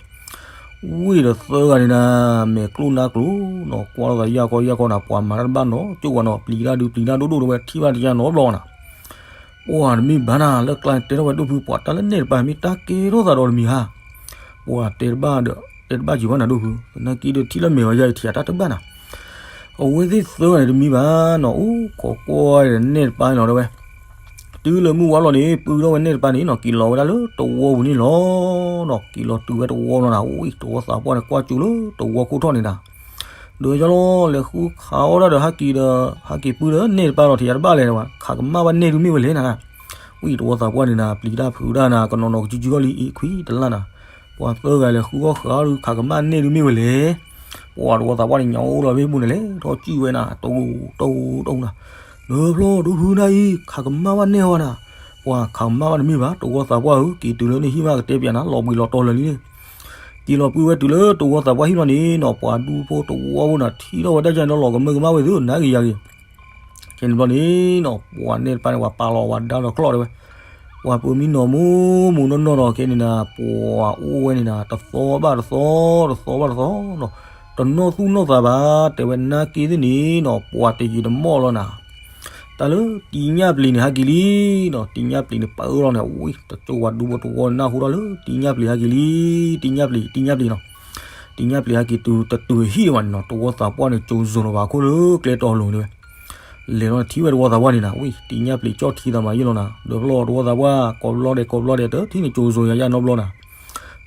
ဝံၤဒီးသၢဂၤန့ၣ်နၤ မဲာ်ကျိၣ်နါကျိၤနီၤ ကွၢ်လိာ်သးယၢ်ကီယၢ်ကီနၤ ပှၤမၤတၢ်တဘၣ်နီၤ ကၠိၣ်ဝဲနီၤ ပျံၤတၢ်ဒုးပျံၤတၢ်ဒိၣ်ဒိၣ်တဲဝဲ ထံၣ်ဘၣ်တယၢ်နီတဘျီနၤ ပှၤတမ့ၢ်ဘၣ်နၤ လၢကျါန့ၣ် တဲထီၣ်ဝဲဒိၣ်ဖု ပှၤတၢ်လၢနဲၣ်တပၤမ့ၢ်တၢ်ကဲထီၣ်သးဒီးတမံၤဧါ, ပှၤတဲတဘၣ်ဒီး တဲတဘၣ်က့ၤဘၣ်နၤဒိၣ်ဖု, သနာ်က့ဒီးထံၣ်လၢမဲာ်ဝဲယၤအံၤထံၣ်အတၢ်တဘၣ်နၤ, အဝဲသ့ၣ်သၢဂၤန့ၣ်တမံၤဘၣ်နီၤ အိၣ်ခိးကွၢ်ဒီးနဲၣ်တပၤန့ၣ်လီၤတဲဝဲ, တုၤလၢမုၢ်ဝါလီၤန့ၣ် ပုၢ်ထီၣ်ဝဲနဲၣ်တပၤန့ၣ်နီၤ က့ၤလီၤဝဲဒၣ်လၢတဝီပူၤန့ၣ်လီၤနီၤ က့ၤလီၤတုၤဝဲတဝီလီၤနၤ ဝံၤတဝီသးပှၢ်န့ၣ် ကွၢ်ကၠူလၢတဝီခိၣ်ထီၣ်န့ၣ်နၤ ဒီးယလီၤလဲၤဃုခးအီၣ်ဒၣ်ဒီးဟဲက့ၤဒီး ဟဲက့ၤပုၢ်ဒီးနဲၣ်တပၤဒီးထံၣ်ယၤတဘၣ်လဲၣ်ဝဲ ခးကမၣ်ဘၣ်နဲၣ်ဒုးမ့ၢ်ဝဲလဲၣ်နၤ, ဝံၤတဝီသးပှၢ်န့ၣ်နၤ ပျံၤတၢ်ဖုးတၢ်နၤ ကနီၤနီၤကစုကစုအီၤလံအံၤခွံတလၢ်နၤ, ပှၤသၢဂၤလဲၤဃုအီၣ်ဃုအီၣ်ဒုး ခးကမၣ်နဲၣ်ဒုးမ့ၢ်ဝဲလဲၣ်, ပှၤတဝီသးပှၢ်န့ၣ် ညါအိၣ်လီၤဖဲပူၤန့ၣ်လဲၣ် ထီၣ်ကံၣ်ဝဲနၤ တဂူၤတဂူၤတဂူၤနၤ, ဒီးဖျီဒိၣ်ဖုနၤအံၤ ခးကမၣ်ဘၣ်နဲၣ်ဝဲနၤ, ပှၤခးကမၣ်ဘၣ်တမ့ၢ်ဘၣ် တဝီသးပှၢ်ဧၢ က့ၤတုၤလၢန့ၣ်ဟံၣ်မးကတဲပၠးနၤ လီၤဘှံးလီၤတီၤလၢာ်လံန့ၣ် က့ၤလီၤပုၢ်ဝဲတုၤလၢတဝီသးပှၢ်ဟံၣ်လီၤန့ၣ်နီၤ ပှၤဒူဖိတဝီဖိနၤ ထံၣ်ထီၣ်ဝဲတၢ်ကၢန့ၣ်လီၤကမၢကမၣ်ဝဲသု နၤက့ၤယၤက့ၤ, ခဲန့ၣ်ဘျီန့ၣ်နီၤ ပှၤနဲၣ်တပၤန့ၣ် ပှၤပာ်လီၤဝဲဒါဒီးကျီၢ်တဲဝဲ, ပှၤပၢမံနီၤမူမူနီၢ်နီၢ်ဒီး ခဲန့ၣ်နၤ ပှၤအိၣ်ဝဲန့ၣ်နၤ တသီဘၣ်တသီ တသီဘၣ်တသီနီၤ, တနီၣ်သူၣ်နီၣ်သးဘၣ် တဲဝဲ နၤက့ၤသ့ၣ်န့ၣ်နီၤ ပှၤတယံာ်တမီၢ်လီၤနၤ တၢ်လၢတံညၣ်ပျံၤန့ၣ် ဟဲက့ၤလံနီၤ, တံညၣ်ပျံၤန့ၣ် ပၢအၢလီၤန့ၣ် ဝံၤ တကၠိဝၤဒူဖိတဝီန့ၣ် နၢ်ဟူထီၣ်လၢ တံညၣ်ပျံၤဟဲက့ၤလံ, တံညၣ်ပျံၤ တံညၣ်ပျံၤနီၤ, တံညၣ်ပျံၤဟဲက့ၤတုၤတတုၤဟံၣ်ဒံးဘၣ်န့ၣ်နီၤ, တဝီသးပှၢ်န့ၣ် ကၠိၤစိၤလီၤဘၣ်အခိၣ်လၢကျဲတီၤလိၤန့ၣ်ဝဲ, လဲၤလီၤထံၣ်ဝဲတဝီသးပှၢ်န့ၣ်နၤ, ဝံၤ တံညၣ်ပျံၤကၠီၣ်ထံသးမၤယံာ်လီၤနၤ, ဒီးဖျီတဝီသးပှၢ် ကိးဘျီဒဲးကိးဘျီဒဲး တထံၣ်န့ၣ် ကၠိၤစိၤယၤယၢ်နီတဘျီနၤ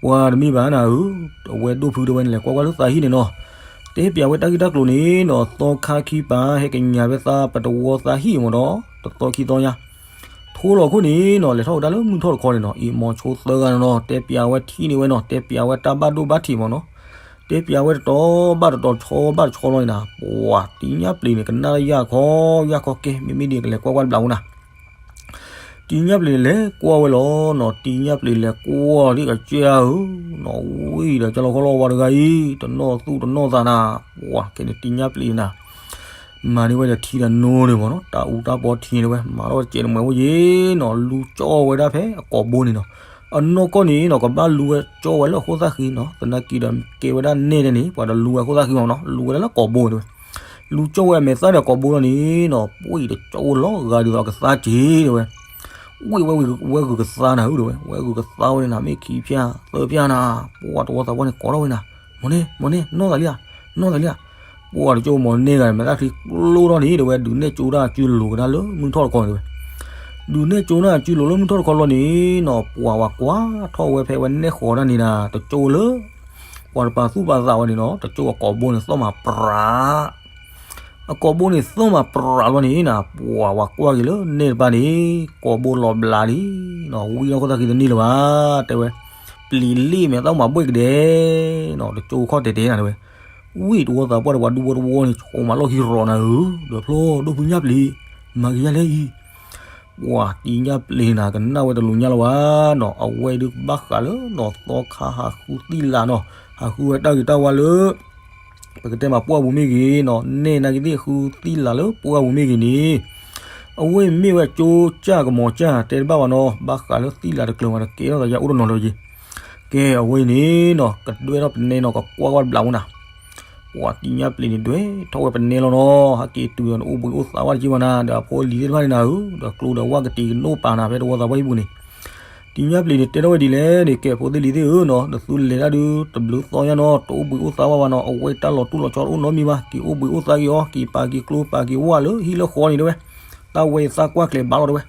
ပှၤတမ့ၢ်ဘၣ်နၤဧၢ, အဝဲဒိၣ်ဖုတဲဝဲန့ၣ် လဲၤကွၢ်ကွၢ်လၢသးဟံၣ်န့ၣ်နီၤ, တဲပၠးဝဲတၢ်ဂ့ၢ်တၢ်ကျိၤန့ၣ်နီၤ, သီခါခံပၤ ဟဲကညးဝဲသးပတဝီသးဟံၣ်မ့ၢ်ဒီး တသီခံသီညါ, ထိလီၤခိၣ်န့ၣ်နီၤ, လဲၤထီၣ်ဝဲဒၣ်လၢမုၢ်ထီၣ်တခီန့ၣ်နီၤ, အံၤမိၤဆိသၢဂၤန့ၣ်နီၤ, တဲပၠးဝဲထံၣ်န့ၢ်ဝဲနီၤ, တဲပၠးဝဲတၢ်ဘၣ်ဒိဘၣ်ထံးမ့ၢ်နီၤ, တဲပၠးဝဲတတီၤဘၣ်တတီၤ တဆီဘၣ်တဆီလီၤန့ၣ်နၤ, ပှၤတံညၣ်ပျံၤန့ၣ် ကနၣ်လၢယၢ်ခီ, ယၢ်ခီကဲ မ့မ့ၢ်ဒ်ကလဲၤကွၢ်ကွၢ်တဘျီဝဲနၤ တံညၣ်ပျံၤန့ၣ် လဲၤကွၢ်ဝဲလီၤနီၤ, တံညၣ်ပျံၤလဲၤကွၢ်ဒ်ကစၢ်ဧၢနီၤ, ဝံၤဒီးကၢ်လီၤခီလီၤဝဲတဂၤအံၤ, တနီၣ်သူၣ်တနီၣ်သးနၤ, ပှၤကဲန့ၣ်တံညၣ်ပျံၤနၤ, မၤန့ၢ်ဝဲဒီးထံဒီးနိန့ၣ်မ့ၢ်နီၤ, တၢ်အူတၢ်ပီထံန့ၣ်ဝဲ, မၤထီၣ်ဝဲတစဲးတမှဲးအိၣ်ယံၤနီၤ, လူကၠီၣ်ဝဲဒၣ်ဖဲအကိာ်ဘိန့ၣ်နီၤ, အနီၢ်ကီၢ်န့ၣ်နီၤ, ကဘၣ်လူဝဲကၠီၣ်ဝဲလၢအဃိသၣ်ဃံနီၤ, သနာ်က့ဒီးကဲဝဲဒၣ်နဲၣ်ဒဲးန့ၣ်, ပှၤဒီးလူဝဲအဃိသၣ်ဃံမ့ၢ်နီၤ, လူဝဲဒၣ်လၢကိာ်ဘိန့ၣ်ဝဲ လူကၠီၣ်ဝဲအမဲာ်သၣ်ဒီးကိာ်ဘိလီၤန့ၣ်နီၤ, ပှၤအံၤတကၠီၣ်ဝဲလီၤဂာ်ဒ်သိးအကသါက့ၤတဲဝဲ, ဝ့ၢ်ဝဲဂုာ်ကသါနၤဧၢတဲဝဲ, ဝဲဂုာ်ကသါဝဲန့ၣ်နၤ, မ့ၢ်ခံဖျၢၣ်သၢဖျၢၣ်နၤ, ပှၤတဝီသးပှၢ်န့ၣ်ကိးထီၣ်ဝဲနၤ, မိၢ်န့ၢ် မိၢ်န့ၢ် နီၢ်သးလံဧါ, နီၢ်သးလံဧါ, ပှၤတကၠီၣ်မိၢ်န့ၢ်ဂၤန့ၣ် မဲာ်သၣ်ချံကျိထီၣ်န့ၣ်တဲဝဲ, ဒုးနဲၣ်ကၠိတၢ်အစုလိၤကဒါလၢမုၢ်ထီၣ်တခီန့ၣ်တဲဝဲ ဒုးနဲၣ်ကၠိတၢ်အစုလိၤလၢမုၢ်ထီၣ်တခီလီၤန့ၣ်နီၤ, ပှၤဝဲကွၢ်ထီၣ်ဝဲဖဲဝဲနဲၣ်ဃီၤတၢ်န့ၣ်နၤ, တကၠိၣ်လၢ ပှၤတပာ်သူၣ်ပာ်သးဝဲန့ၣ်နီၤ, တကၠိၣ်အကိာ်ဘိန့ၣ်သီၣ်မးပြး, အကိာ်ဘိန့ၣ်သီၣ်မးပြးလီၤန့ၣ်နၤ, ပှၤဝဲကွၢ်က့ၤလၢနဲၣ်တပၤန့ၣ်, ကိာ်ဘိလီၤဘျးလံနီၤ, ဝံၤထီၣ်ခိၣ်သၣ်ဃံတန့ၢ်လၢၤဘၣ်, တဲဝဲ, ပျံၤလံမဲာ်သၣ်မးဘှ့ၣ်ကဒဲနီၤ, တကၠိၣ်ခီၣ်တဲာ်တဲာ်နၤတဲဝဲ ဝံၤတဝီသးပှၢ်ဒီးပှၤဒူဖိတဝီန့ၣ် ဆိးမးလီၢ်ခံရီၤနၤဧၢ, ဒီးဖျီဒိၣ်ဖုညၣ်ပျံၤ, မၤက့ၤယၤလဲၣ်အံၤ, ပှၤတံၤညၣ်ပျ့ၤနၤ ကနၣ်ဝဲတလူၤညၣ်လီၤဘၣ်နီၤ, အဝဲအံၤဒုးဘၣ်ဃးလၢနီၤ သီခါဟးဃုသံလးနီၤ, ဟးဃုဝဲတၢ်ဂ့ၤတၢ်ဝါလၢ ပကတဲမးပှၢ်ပူၤမ့ၢ်ဂ့ၤနီၤ, နဲၣ်နာ်က့သ့ၣ်ဃုသံလးလၢပှၢ်ပူၤမ့ၢ်ဂ့ၤန့ၣ်, အဝဲမ့ၢ်ဝဲကၠိကၢ်ကမီၤကၢ် တဲတဘၣ်ဘၣ်နီၤ, ဘၣ်ဃးလၢသံလးတကျၢၤမး တကဲထီၣ်သးယါအိၣ်တနီၤလၢယ့ၤ. ကဲ အဝဲအံၤန့ၣ်နီၤ ကဒွဲထီၣ်ပနဲနီၤ ကကွၢ်ဝဲတဘျီမနၤ ပှၤတံၤညၣ်ပျ့ၤန့ၣ် ဒွဲထီၣ်ဝဲပနဲလီၤနီၤ, ဟဲက့ၤတုၤဒီးနအိၣ်ဘှံးအိၣ်သါဝဲတက့ၢ်ဘၣ်နၤ, ဒီးအဖိအလံၤသ့ၣ်တဖၣ်န့ၣ်နၤဧၢ, ဒီးကျိဒီးဝၣ်ကတံၤကနိၣ်ပာ်နၤဖဲတဝီသးပှၢ်ဟံၣ်ပူၤန့ၣ်, တံၤညၣ်ပျ့ၤန့ၣ် တဲထီၣ်ဝဲဒ်လဲၣ်န့ၣ်, ကဲဖိသ့ၣ်လံၤသ့ၣ်ဧၢနီၤ, နသုလဲၤတၢ်ဒုးတဘျုးသီညါနီၤ, တအိၣ်ဘှံးအိၣ်သါဘၣ်ဘၣ်နီၤ, အဝဲတၢ်လီၤတူၢ်လီၤဆီတအိၣ်နီတမံၤဘၣ်, က့ၤအိၣ်ဘှံးအိၣ်သါက့ၤအီၤ, က့ၤပာ်က့ၤကျိပာ်က့ၤဝၣ်လၢဟံၣ်လၢဃီန့ၣ်တဲဝဲ, တၢ်ဝဲအံၤသးကွၢ်ကျဲၤဘၣ်လီၤတဲဝဲ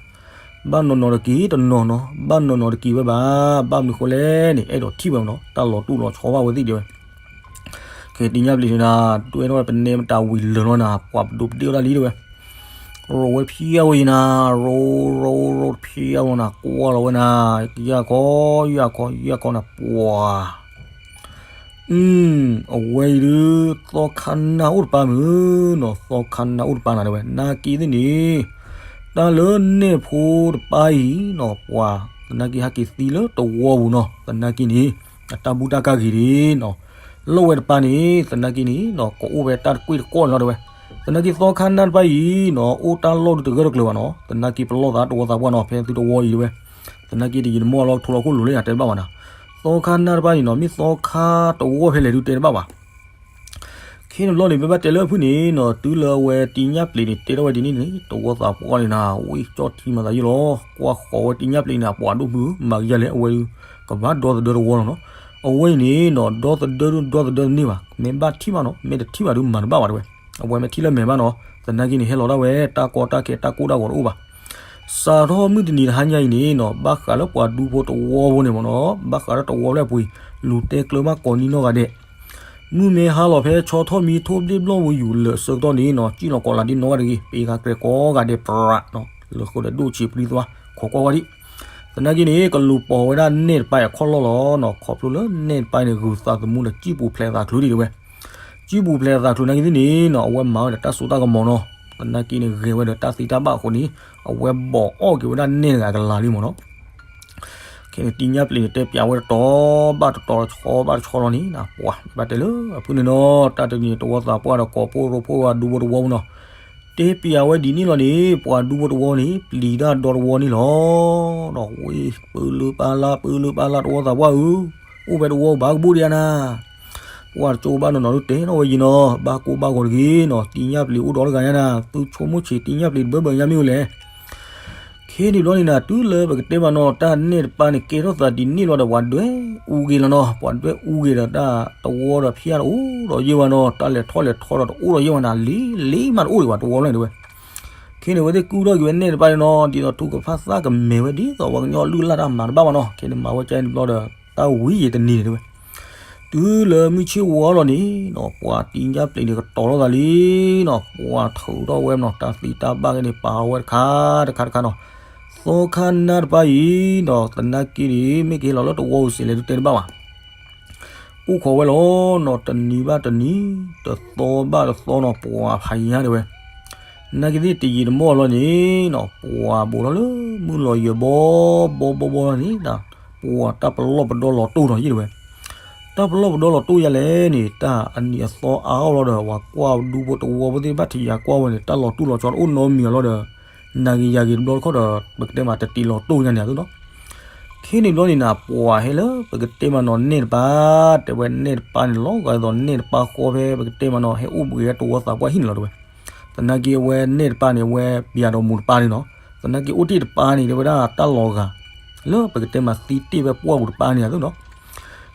ဘၣ်နီၢ်နီၢ်တက့ၤတနီၢ်နီၤ, ဘၣ်နီၢ်နီၢ်တက့ၤဝဲဘၣ်, ဘၣ်မနုၤဃိလဲၣ်န့ၣ် အဲၣ်ဒိးထံၣ်ဝဲမနီၤ, တၢ်လီၤတူၢ်လီၤဆီဘၣ်ဝဲသ့ၣ်တဲဝဲ. ကဲတံၤညၣ်ပျ့ၤန့ၣ်နၤ, ဒွဲထီၣ်ဝဲပနဲမတၤဝံၤလၢာ်လီၤနၤ, ပှၤပဒိးပဒ့ၣ်အီၣ်တၢ်လံတဲဝဲ, ရိးဝဲဖျါဝဲအံၤနၤ, ရိးရိးရိးတဖျါဝဲနၤ, ကွၢ်လီၤဝဲနၤ, ယၢ်ခီ ယၢ်ခီ ယၢ်ခီနၤ ပှၤ အဝဲအံၤဒုး သီခါနၢ်အိၣ်တပၢ်မုၢ်နီၤ, သီခါနၢ်အိၣ်တပၢ်နၤတဲဝဲ, နာ်က့သ့ၣ်န့ၣ် တၢ်လၢနဲၣ်ဖိတပၢ်အံၤနီၤ, ပှၤ သနာ်က့ဟဲက့ၤသံလၢတဝီပူၤနီၤ, သနာ်က့န့ၣ် အတၢ်ဘူၣ်တၢ်ကၢ်ဂ့ၤဒၣ်နီၤ, လီၢ်ဝဲတပၢ်န့ၣ် သနာ်က့န့ၣ်နီၤ ကအိၣ်ဝဲတၢ်တကွ့ၢ်တကွီၢ်န့ၣ်လီၤတဲဝဲ, သနာ်က့သီခါနၢ်တပၢ်အံၤနီၤ အိၣ်တၢ်လီၢ်ဒုးတဂၢၢ်တကျၢၤဘၣ်နီၤ, သနာ်က့ပလီၢ်သးတဝီသးပှၢ်နီၤ, ဖဲသုတဝီအံၤတဲဝဲ သနာ်က့တယံာ်တမီၢ်လီၤ ကထိလီၤခိၣ်လိၤလၢယၤတဲတဘၣ်ဘၣ်နၤ, သီခါနၢ်တပၢ်န့ၣ်နီၤ မ့ၢ်သီခါတဝီဖဲလဲၣ်ဒုးတဲတဘၣ်ဘၣ်. ခဲန့ၣ်ဘျီန့ၣ် မ့ၢ်ဘၣ်တဲလၢအဖုၣ်န့ၣ်နီၤ တုၤလၢအဝဲတံၤညၣ်ပျ့ၤန့ၣ် တဲထီၣ်ဝဲဒ်န့ၣ်န့ၣ် တဝီသးပှၢ်န့ၣ်နၤ ဝံၣ်ကၠီၣ်ထံမၤသးယံာ်လီၤ, ကွၢ်ဃီၤဝဲတံၤညၣ်ပျ့ၤန့ၣ် အပှၤဒိၣ်မုၢ် မၤကယၤလဲၣ် အဝဲဒုး ကဘၣ်ဒီသဒၢတဝီလီၤနီၤ, အဝဲအံၤန့ၣ်နီၤ ဒီသဒၢဒုးဒီသဒၢတန့ၢ်ဘၣ်, မ့ၢ်ဘၣ်ထံၣ်ဘၣ်နီၤ မ့ၢ်တထံၣ်ဘၣ်ဒုးမၤတဘၣ်ဘၣ်တဲဝဲ, အဝဲမ့ၢ်ထံၣ်လၢမဲာ်ဘၣ်နီၤ သနာ်က့န့ၣ် ဟဲလီၤဒၣ်ဝဲ တၢ်ကီတၢ်ခဲတၢ်ကိၢ်တၢ်ဂီၤတအိၣ်ဘၣ် စးထီၣ်မုၢ်တနံၤတဟါညါအံၤန့ၣ်နီၤ ဘၣ်ဃးလၢပှၤဒူဖိတဝီဖိန့ၣ်မ့ၢ်နီၤ ဘၣ်ဃးလၢတဝီဖျၢၣ်ပူၤအံၤ လူၤတဲကျၢၤဘၣ်ကိးနံၤနီၢ်ဂၤဒဲး, မုၢ်မ့ၢ်ဟါလီၤဖဲဆီထီၣ်မံထိၣ်ဘျ့ၣ်ဘျီၣ်ဝဲယူၤလၢာ်အဆၢကတီၢ်န့ၣ်နီၤ စံၣ်လီၤကိးလးဒ်နီၢ်ဂၤတဂ့ၤ ပ့ၤဃာ်ကြဲးကိးဂၤဒဲးပြးနီၤ လၢဃိဒီးဒိၣ်ဆံးပြံသွါ ခိးကွၢ်ဝဲဒံး, သနာ်က့န့ၣ် ကလူၤပိာ်ဝဲဒၣ်နဲၣ်တပၢ်အံၤအခီၣ်လီၢ်လီၤနီၤ ခီဖျိလၢနဲၣ်တပၢ်အံၤန့ၣ် ဂုၤသးသမူဒီးစံၣ်ပူၤဖျဲးသးချုးဒံးတဲဝဲ စံၣ်ပူၤဖျဲးသးချုးနာ်က့သ့ၣ်န့ၣ်နီၤ အဝဲမၤဝဲဒီးတၢ်စိတၢ်ကမီၤနီၤ, သနာ်က့န့ၣ် ဂဲၤဝဲဒီးတၢ်သံတၢ်ဘၣ်အဃိန့ၣ် အဝဲဘီၣ်အီၣ်က့ၤဝဲဒၣ်နဲၣ်တဂၤကလၤလံမ့ၢ်နီၤ, ခဲန့ၣ်တံၤညၣ်ပျ့ၤန့ၣ် တဲပျးဝဲတတီၤဘၣ်တတီၤတဆီဘၣ်တဆီလီၤန့ၣ် ပှၤဘၣ်တဲလၢအဖုၣ်န့ၣ်နီၤ တၢ်တနံၤတဝီသးပှၢ်ဒီးကိးဖိရိဖိဝဲဒူဖိတဝီပူၤနီၤ, တဲပျးဝဲဒ်န့ၣ်လီၤန့ၣ် ပှၤဒူဖိတဝီန့ၣ် ပျံၤတၢ်ဒီတဝီန့ၣ်လီၤ, ဒီးဝဲ ပၢလၢပၢလၢ ပၢလၢပၢလၢတဝီသးပှၢ်ဧၢ အိၣ်ဖဲတဝီဘၣ်ကဘူၣ်ဒံးဧါနၤ, ပှၤတကၠိဘၣ်နီၢ်နီၢ်ဒုးတဲထီၣ်ဝဲယံၤနီၤ ဘၣ်ကိၢ်ဘၣ်ဂီၤတဂ့ၤနီၤ တံၤညၣ်ပျ့ၤအိၣ်ဒီးတဂၤညါနၤ သုဆိကမိၣ်ဆံးတံၤညၣ်ပျ့ၤတဘၢဘၢညါမ့ၢ်အိၣ်လဲၣ် ခဲန့ၣ်ဘျီန့ၣ်နၤ တုၤလၢပကတဲမးနီၤ တၢ်နဲၣ်တပၢ်န့ၣ် ကဲထီၣ်သးဒ်န့ၣ်လီၤဒီး ပှၤဒွဲအူဂ့ၤလီၤနီၤ ပှၤဒွဲအူဂ့ၤဒီးတၢ်တဝီဒီးဖျါတအိၣ်ဒီးယဲၢ်ဝဲနီၤ တၢ်လဲၤထီၣ်လဲၤထီဒီးတအိၣ်ဒီးယဲၢ်ဝဲနၤ လံလံမးတအိၣ်ဒံးဘၣ်တဝီလီၤတဲဝဲ ခဲန့ၣ် အဝဲသ့ၣ်ကူၣ်ထီၣ်က့ၤဝဲနဲၣ်တပၢ်န့ၣ်နီၤ ဒ်သိးထုကဖၣ်သၣ်ကမဲာ်ဝဲဒ်သိးပှၤကညီလုၢ်လၢ်တၢ်မၤတဘၣ်ဘၣ်နီၤ ခဲန့ၣ်မၤဝဲကန့ၣ်တဘျီဒီး တၢ်ဝံၤယံာ်တနံၤန့ၣ်တဲဝဲ တုၤလၢမုၢ်ဆ့ၣ်ဝါလီၤန့ၣ်နီၤ ပှၤတံၤညၣ်ပျ့ၤန့ၣ် ကတီၤထီၣ်သးလံနီၤ ပှၤထုးထီၣ်ဝဲနီၤ တၢ်သံတၢ်ဘၣ်က့ၤန့ၣ် ပာ်ဝဲတခါတခါတခါနီၤ သီခါနၢ်တပၢ်အံၤနီၤ သနာ်က့န့ၣ် မ့ၢ်ကဟဲလီၤလၢတဝီပူၤစ့ၢ်လဲၣ်ဒုးတဲတဘၣ်ဘၣ် အိၣ်ခိးဝဲလီၤနီၤ တနံၤဘၣ်တနံၤ တသီဘၣ်တသီနီၤ ပှၤဖးယံၤညါတဲဝဲ နာ်က့သ့ၣ်တယံာ်တမီၢ်လီၤန့ၣ်နီၤ ပှၤဘူးထီၣ်လၢမုၢ်လီၤယၢၤဘီဘီဘီဘီလီၤန့ၣ် ပှၤတၢ်ပလီၢ်ပဒီလီၤတိၢ်နီၤယံၤတဲဝဲ တၢ်ပလီၢ်ပဒီလီၤတိၢ်ယါလဲၣ်န့ၣ် တၢ်အနံၤအသီအါအီၣ်လီၤဒီး ပှၤကွၢ်ဒူဖိတဝီဖိသ့ၣ်တဖၣ်ထံၣ်ယၤကွၢ်ဝဲန့ၣ် တၢ်လီၤတူၢ်လီၤဆီတအိၣ်နီတမံၤလီၤဒီး နၤဂ့ၤယၤဂ့ၤတဘျီတခီၣ်ဒီး ပကတဲမးတတံၤလီၤတိၢ်ညါန့ၣ်အသိးနီၤ ခဲန့ၣ်ဘျီန့ၣ်နၤ ပှၤဟဲလၢပကတဲမးနီၤနဲၣ်တပၢ် တဲဝဲနဲၣ်တပၢ်န့ၣ် လီၤဂာ်ဒ်သိးနဲၣ်တပၢ်ဃီဖဲ ပကတဲမးနီၤ ဟဲအိၣ်ဘှံးဝဲတဝီသးပှၢ်ဟံၣ်န့ၣ်လီၤတဲဝဲ သနာ်က့အဝဲနဲၣ်တပၢ်န့ၣ် အဝဲပျးဒီးမူးတပၢ်န့ၣ်နီၤ သနာ်က့အိၣ်တ့ၢ်တပၢ်န့ၣ် တဲဝဲဒၣ်တၢ်လီၤဂာ် လၢပကတဲမးသံတ့ၢ်ဝဲပှၢ်ပူၤတပၢ်န့ၣ်အသိးနီၤ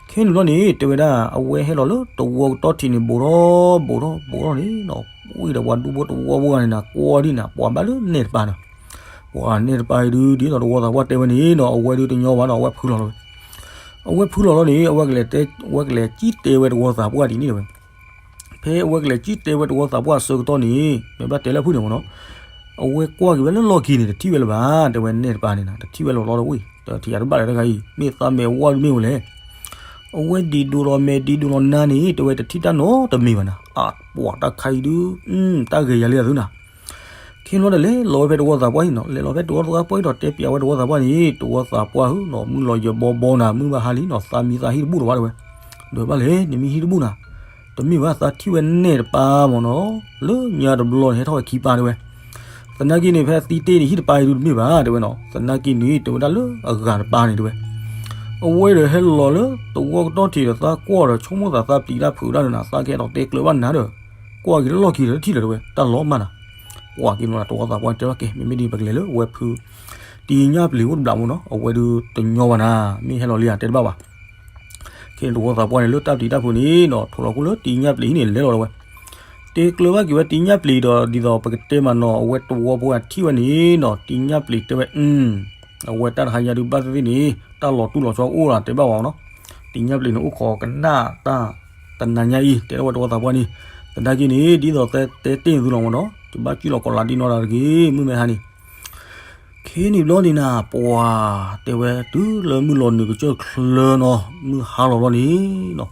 ခဲန့ၣ်ဘျီန့ၣ် တဲဝဲဒၣ် အဝဲဟဲလီၤလၢတဝီကတီၢ်ထံးန့ၣ် ဘူးထီၣ်ဘူးထီၣ်ဘူးထီၣ်န့ၣ်နီၤ ဝံၤဒီးပှၤဒူဖိတဝီဖိဂၤန့ၣ်နၤ ကွၢ်ဒံးနၤ ပှၤဘၣ်လၢနဲၣ်တပၢ်နီၤ ပှၤနဲၣ်တပၢ်အံၤဒုး ဒ်သိးတဝီသးပှၢ်တဲဝဲန့ၣ်နီၤ အဝဲဒုးတညီဘၣ်နီၤ အဝဲဖုလီၤလီၤဝဲ အဝဲဖုလီၤလီၤန့ၣ် အဝဲကလဲၤတဲ အဝဲကလဲၤစံၣ်တဲဝဲတဝီသးပှၢ်ဒ်န့ၣ်တဲဝဲ ဖဲအဝဲကလဲၤစံၣ်တဲဝဲတဝီသးပှၢ်အဆၢကတီၢ်န့ၣ် မ့ၢ်ဘၣ်တဲလၢအဖုၣ်န့ၣ်မ့ၢ်နီၤ အဝဲကွၢ်က့ၤဝဲလၢလီၢ်ခံန့ၣ် တထံၣ်ဝဲလၢၤဘၣ် တဲဝဲနဲၣ်တပၢ်န့ၣ်နၤ တထံၣ်ဝဲလီၤလီၤဒီးဝံၤ တထံၣ်ယၤတဘၣ်လၢတဂၤအံၤ မ့ၢ်သးမဲာ်ဝါဒုးမ့ၢ်အိၣ်လဲၣ် အဝဲဒံးဒိးလီၤမဲာ်ဒံးဒိးလီၤနါန့ၣ် တဲဝဲတထံၣ်တၢ်နီတမံၤဘၣ်နၤ အပှၤတၢ်ခါအံၤဒုး တၢ်ဂ့ၤယၤလံအသုနၤ ခဲ ခ့လီၤဒီးလဲၤလီၤဝဲဖဲတဝီသးပှၢ်အံၤနီၤ, လဲၤလီၤဖဲတဝီသးပှၢ်အံၤဒီးတဲပၠးဝဲတဝီသးပှၢ်န့ၣ်, တဝီသးပှၢ်ဧၢနီၤ, မုၢ်လီၤယၢၤဘီဘီနၤ, မုၢ်ဘၣ်ဟါလံနီၤ, သးမံသးဟံၣ်တဘူၣ်တဝါတဲဝဲ. ဒီးဘၣ်လဲၣ် နမံဟံၣ်တဘူၣ်နၤ, တမ့ၢ်ဘၣ် သးထံၣ်ဝဲနဲၣ်တပၢ်မ့ၢ်နီၤ, လၢညါတဘျီန့ၣ် ဟဲထီၣ်ဝဲခံပၢ်တဲဝဲ. သနာ်က့န့ၣ် ဖဲသံတ့ၢ်န့ၣ် ဟံၣ်တပၢ်အံၤဒုးတမ့ၢ်ဘၣ်တဲဝဲနီၤ, သနာ်က့န့ၣ် တဲဝဲဒၣ်လၢအဂၤတပၢ်န့ၣ်တဲဝဲ. အဝဲဒီးဟဲလီၤလၢတဝီကတီၢ်ထံးဒီး သးကွၢ်ဒီးဆိကမိၣ်သးသးပျံၤတၢ်ဖုးတၢ်ဒီးနၤ, သးကဟဲဒီးတဲကျၢၤဘၣ်နၤဒီး ကွၢ်က့ၤလီၢ်ခံဒီးတထံၣ်လၢၤတဲဝဲ, တၢ်လီၤမၢ်နၤ. ကွၢ်က့ၤလီၤတဝီသးပှၢ်န့ၣ်တဲဘၣ်ကဲ, မ့မ့ၢ်ဒ်ပကလဲၤလၢဝဲဖု တံၤညၣ်ပျံၤအိၣ်တဘျးမ့ၢ်နီၤ, အဝဲဒုးတညီဘၣ်နၤ, မ့ၢ်ဟဲလီၤလံဧါ တဲတဘၣ်ဘၣ်. ခဲတဝီသးပှၢ်န့ၣ်လၢတၢ်ပျံၤတၢ်ဖုးန့ၣ်နီၤ, ထိးလီၤခိၣ်လၢတံၤညၣ်ပျံၤဟံၣ်န့ၣ် လဲၤလီၤတဲဝဲ. တဲကျၢၤဘၣ်က့ၤဝဲတံၤညၣ်ပျံၤဒီး ဒ်သိးပကတဲမးနီၤ, အဝဲတဝီဖိထံၣ်ဝဲန့ၣ်နီၤ, တံၤညၣ်ပျံၤတဲဝဲ, အဝဲတၢ်တဟါညါဒုးဘၣ်သ့ၣ်သ့ၣ်န့ၣ် တၢ်လီၤတူၢ်လီၤဆီအိၣ်လီၤတဲဘၣ်ဝဲနီၤ. တံၤညၣ်ပျံၤန့ၣ်အိၣ်ခိးကနၣ်တၢ်တနၤညါအံၤ တဲထီၣ်ဝဲတဝီသးပှၢ်န့ၣ်, သနာ်က့န့ၣ် ဒ်သိးတဲတဲတ့ၢ်သုလီၤမ့ၢ်နီၤ, တဘၣ်ကံၣ်လီၤကီးလါဒ်နီၢ်ဒၣ်တဂ့ၤ, မုၢ်မ့ၢ်ဟါန့ၣ် ခဲန့ၣ်ဘျီန့ၣ်နၤ ပှၤတဲဝဲတုၤလၢမုၢ်လီၤနုာ်ကစၢၢ်ချၢနီၤ, မုၢ်ဟါလီၤဘျီန့ၣ်နီၤ,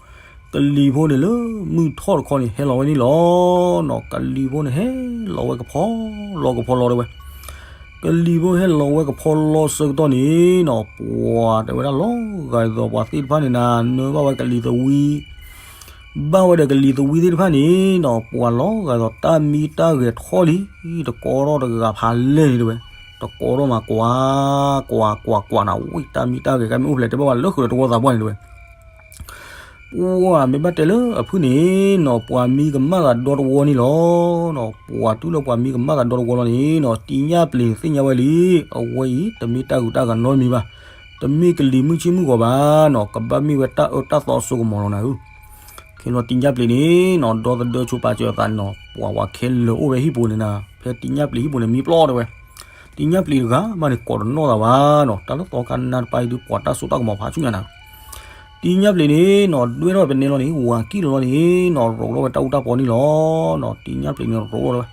ကလံၤဖိန့ၣ်လၢမုၢ်ထီၣ်တခီန့ၣ် ဟဲလီၤဝဲန့ၣ်လီၤနီၤ, ကလံၤဖိန့ၣ်ဟဲလီၤဝဲကဖီလီကဖီလီတဲဝဲ. ကလံၤဖိဟဲလီၤဝဲကဖီလီဆၢကတီၢ်န့ၣ်နီၤ, ပှၤတဲဝဲဒၣ်လီၤဂာ်ဒ်သိးပှၤသ့ၣ်တဖၣ်န့ၣ်နၤ နၢဘၣ်ဝဲကလံၤသဝံ ဘၣ်ဝဲဒီးကလံၤသဝံသ့ၣ်တဖၣ်န့ၣ်နီၤ, ပှၤလီၤဂာ်ဒ်သိးတၢ်မံတၢ်ဂဲၤထီၣ်လံ, တကိးထီၣ်တဂၤဖးလဲၢ်န့ၣ်တဲဝဲ, တကိးထီၣ်မးကွၢ် ကွၢ် ကွၢ် ကွၢ်နၤ, ဝံၣ်တၢ်မံတၢ်ဂဲၤကါမ့ၢ်အိၣ်ဖျဲးတဲဘၣ်ဝဲလၢဃုာ်ဒီးတဝီသးပှၢ်န့ၣ်တဲဝဲ. ပှၤမ့ၢ်ဘၣ်တဲလၢအဖုၣ်န့ၣ်နီၤ, ပှၤမံကမၣ်သးဒီတဝီန့ၣ်လီၤနီၤ, ပှၤတုၤလၢပှၤမံကမၣ်သးဒီတဝီလီၤန့ၣ်နီၤ, တံၤညၣ်ပျံၤန့ၣ်သ့ၣ်ညါဝဲလံ, အဝဲအံၤ တမ့ၢ်တၢ်ဂုၤတၢ်ဂၤနီတမံၤဘၣ်, တမ့ၢ်ကလံၤမုၢ်ဆ့ၣ်မုၢ်ဂီၤဘၣ်နီၤ, ကဘၣ်မ့ၢ်ဝဲတၢ်အၢတၢ်သီစိကမီၤလီၤနၤဧၢ. ခဲလီၤတံၤညၣ်ပျံၤန့ၣ်နီၤ, ဒီသဒၢဆိပာ်စၢၤအသးန့ၣ်နီၤ, ပှၤဝဲခဲလၢာ်အိၣ်ဝဲဟံၣ်ပူၤန့ၣ်နၤ, ဖဲတံၤညၣ်ပျံၤဟံၣ်ပူၤန့ၣ် မံပျီတဲဝဲ, တံၤညၣ်ပျံၤတဂၤမးန့ၣ် ကိးတနီၣ်သးဘၣ်နီၤ, တၢ်လၢသီခါနါတပၤအံၤဒုး ပှၤတၢ်စိတၢ်ကမီၤဖးဆူညါနၤ တံၤညၣ်ပျံၤန့ၣ်နီၤ, ဒွဲၣ်ထီၣ်ပနဲလီၤန့ၣ် ဝၤကံၣ်လီၤလီၤန့ၣ်နီၤ, ရိးထီၣ်ဝဲတၢ်အူတၢ်ပီန့ၣ်လီၤနီၤ, တံၤညၣ်ပျံၤန့ၣ်ရိးထီၣ်ဝဲ,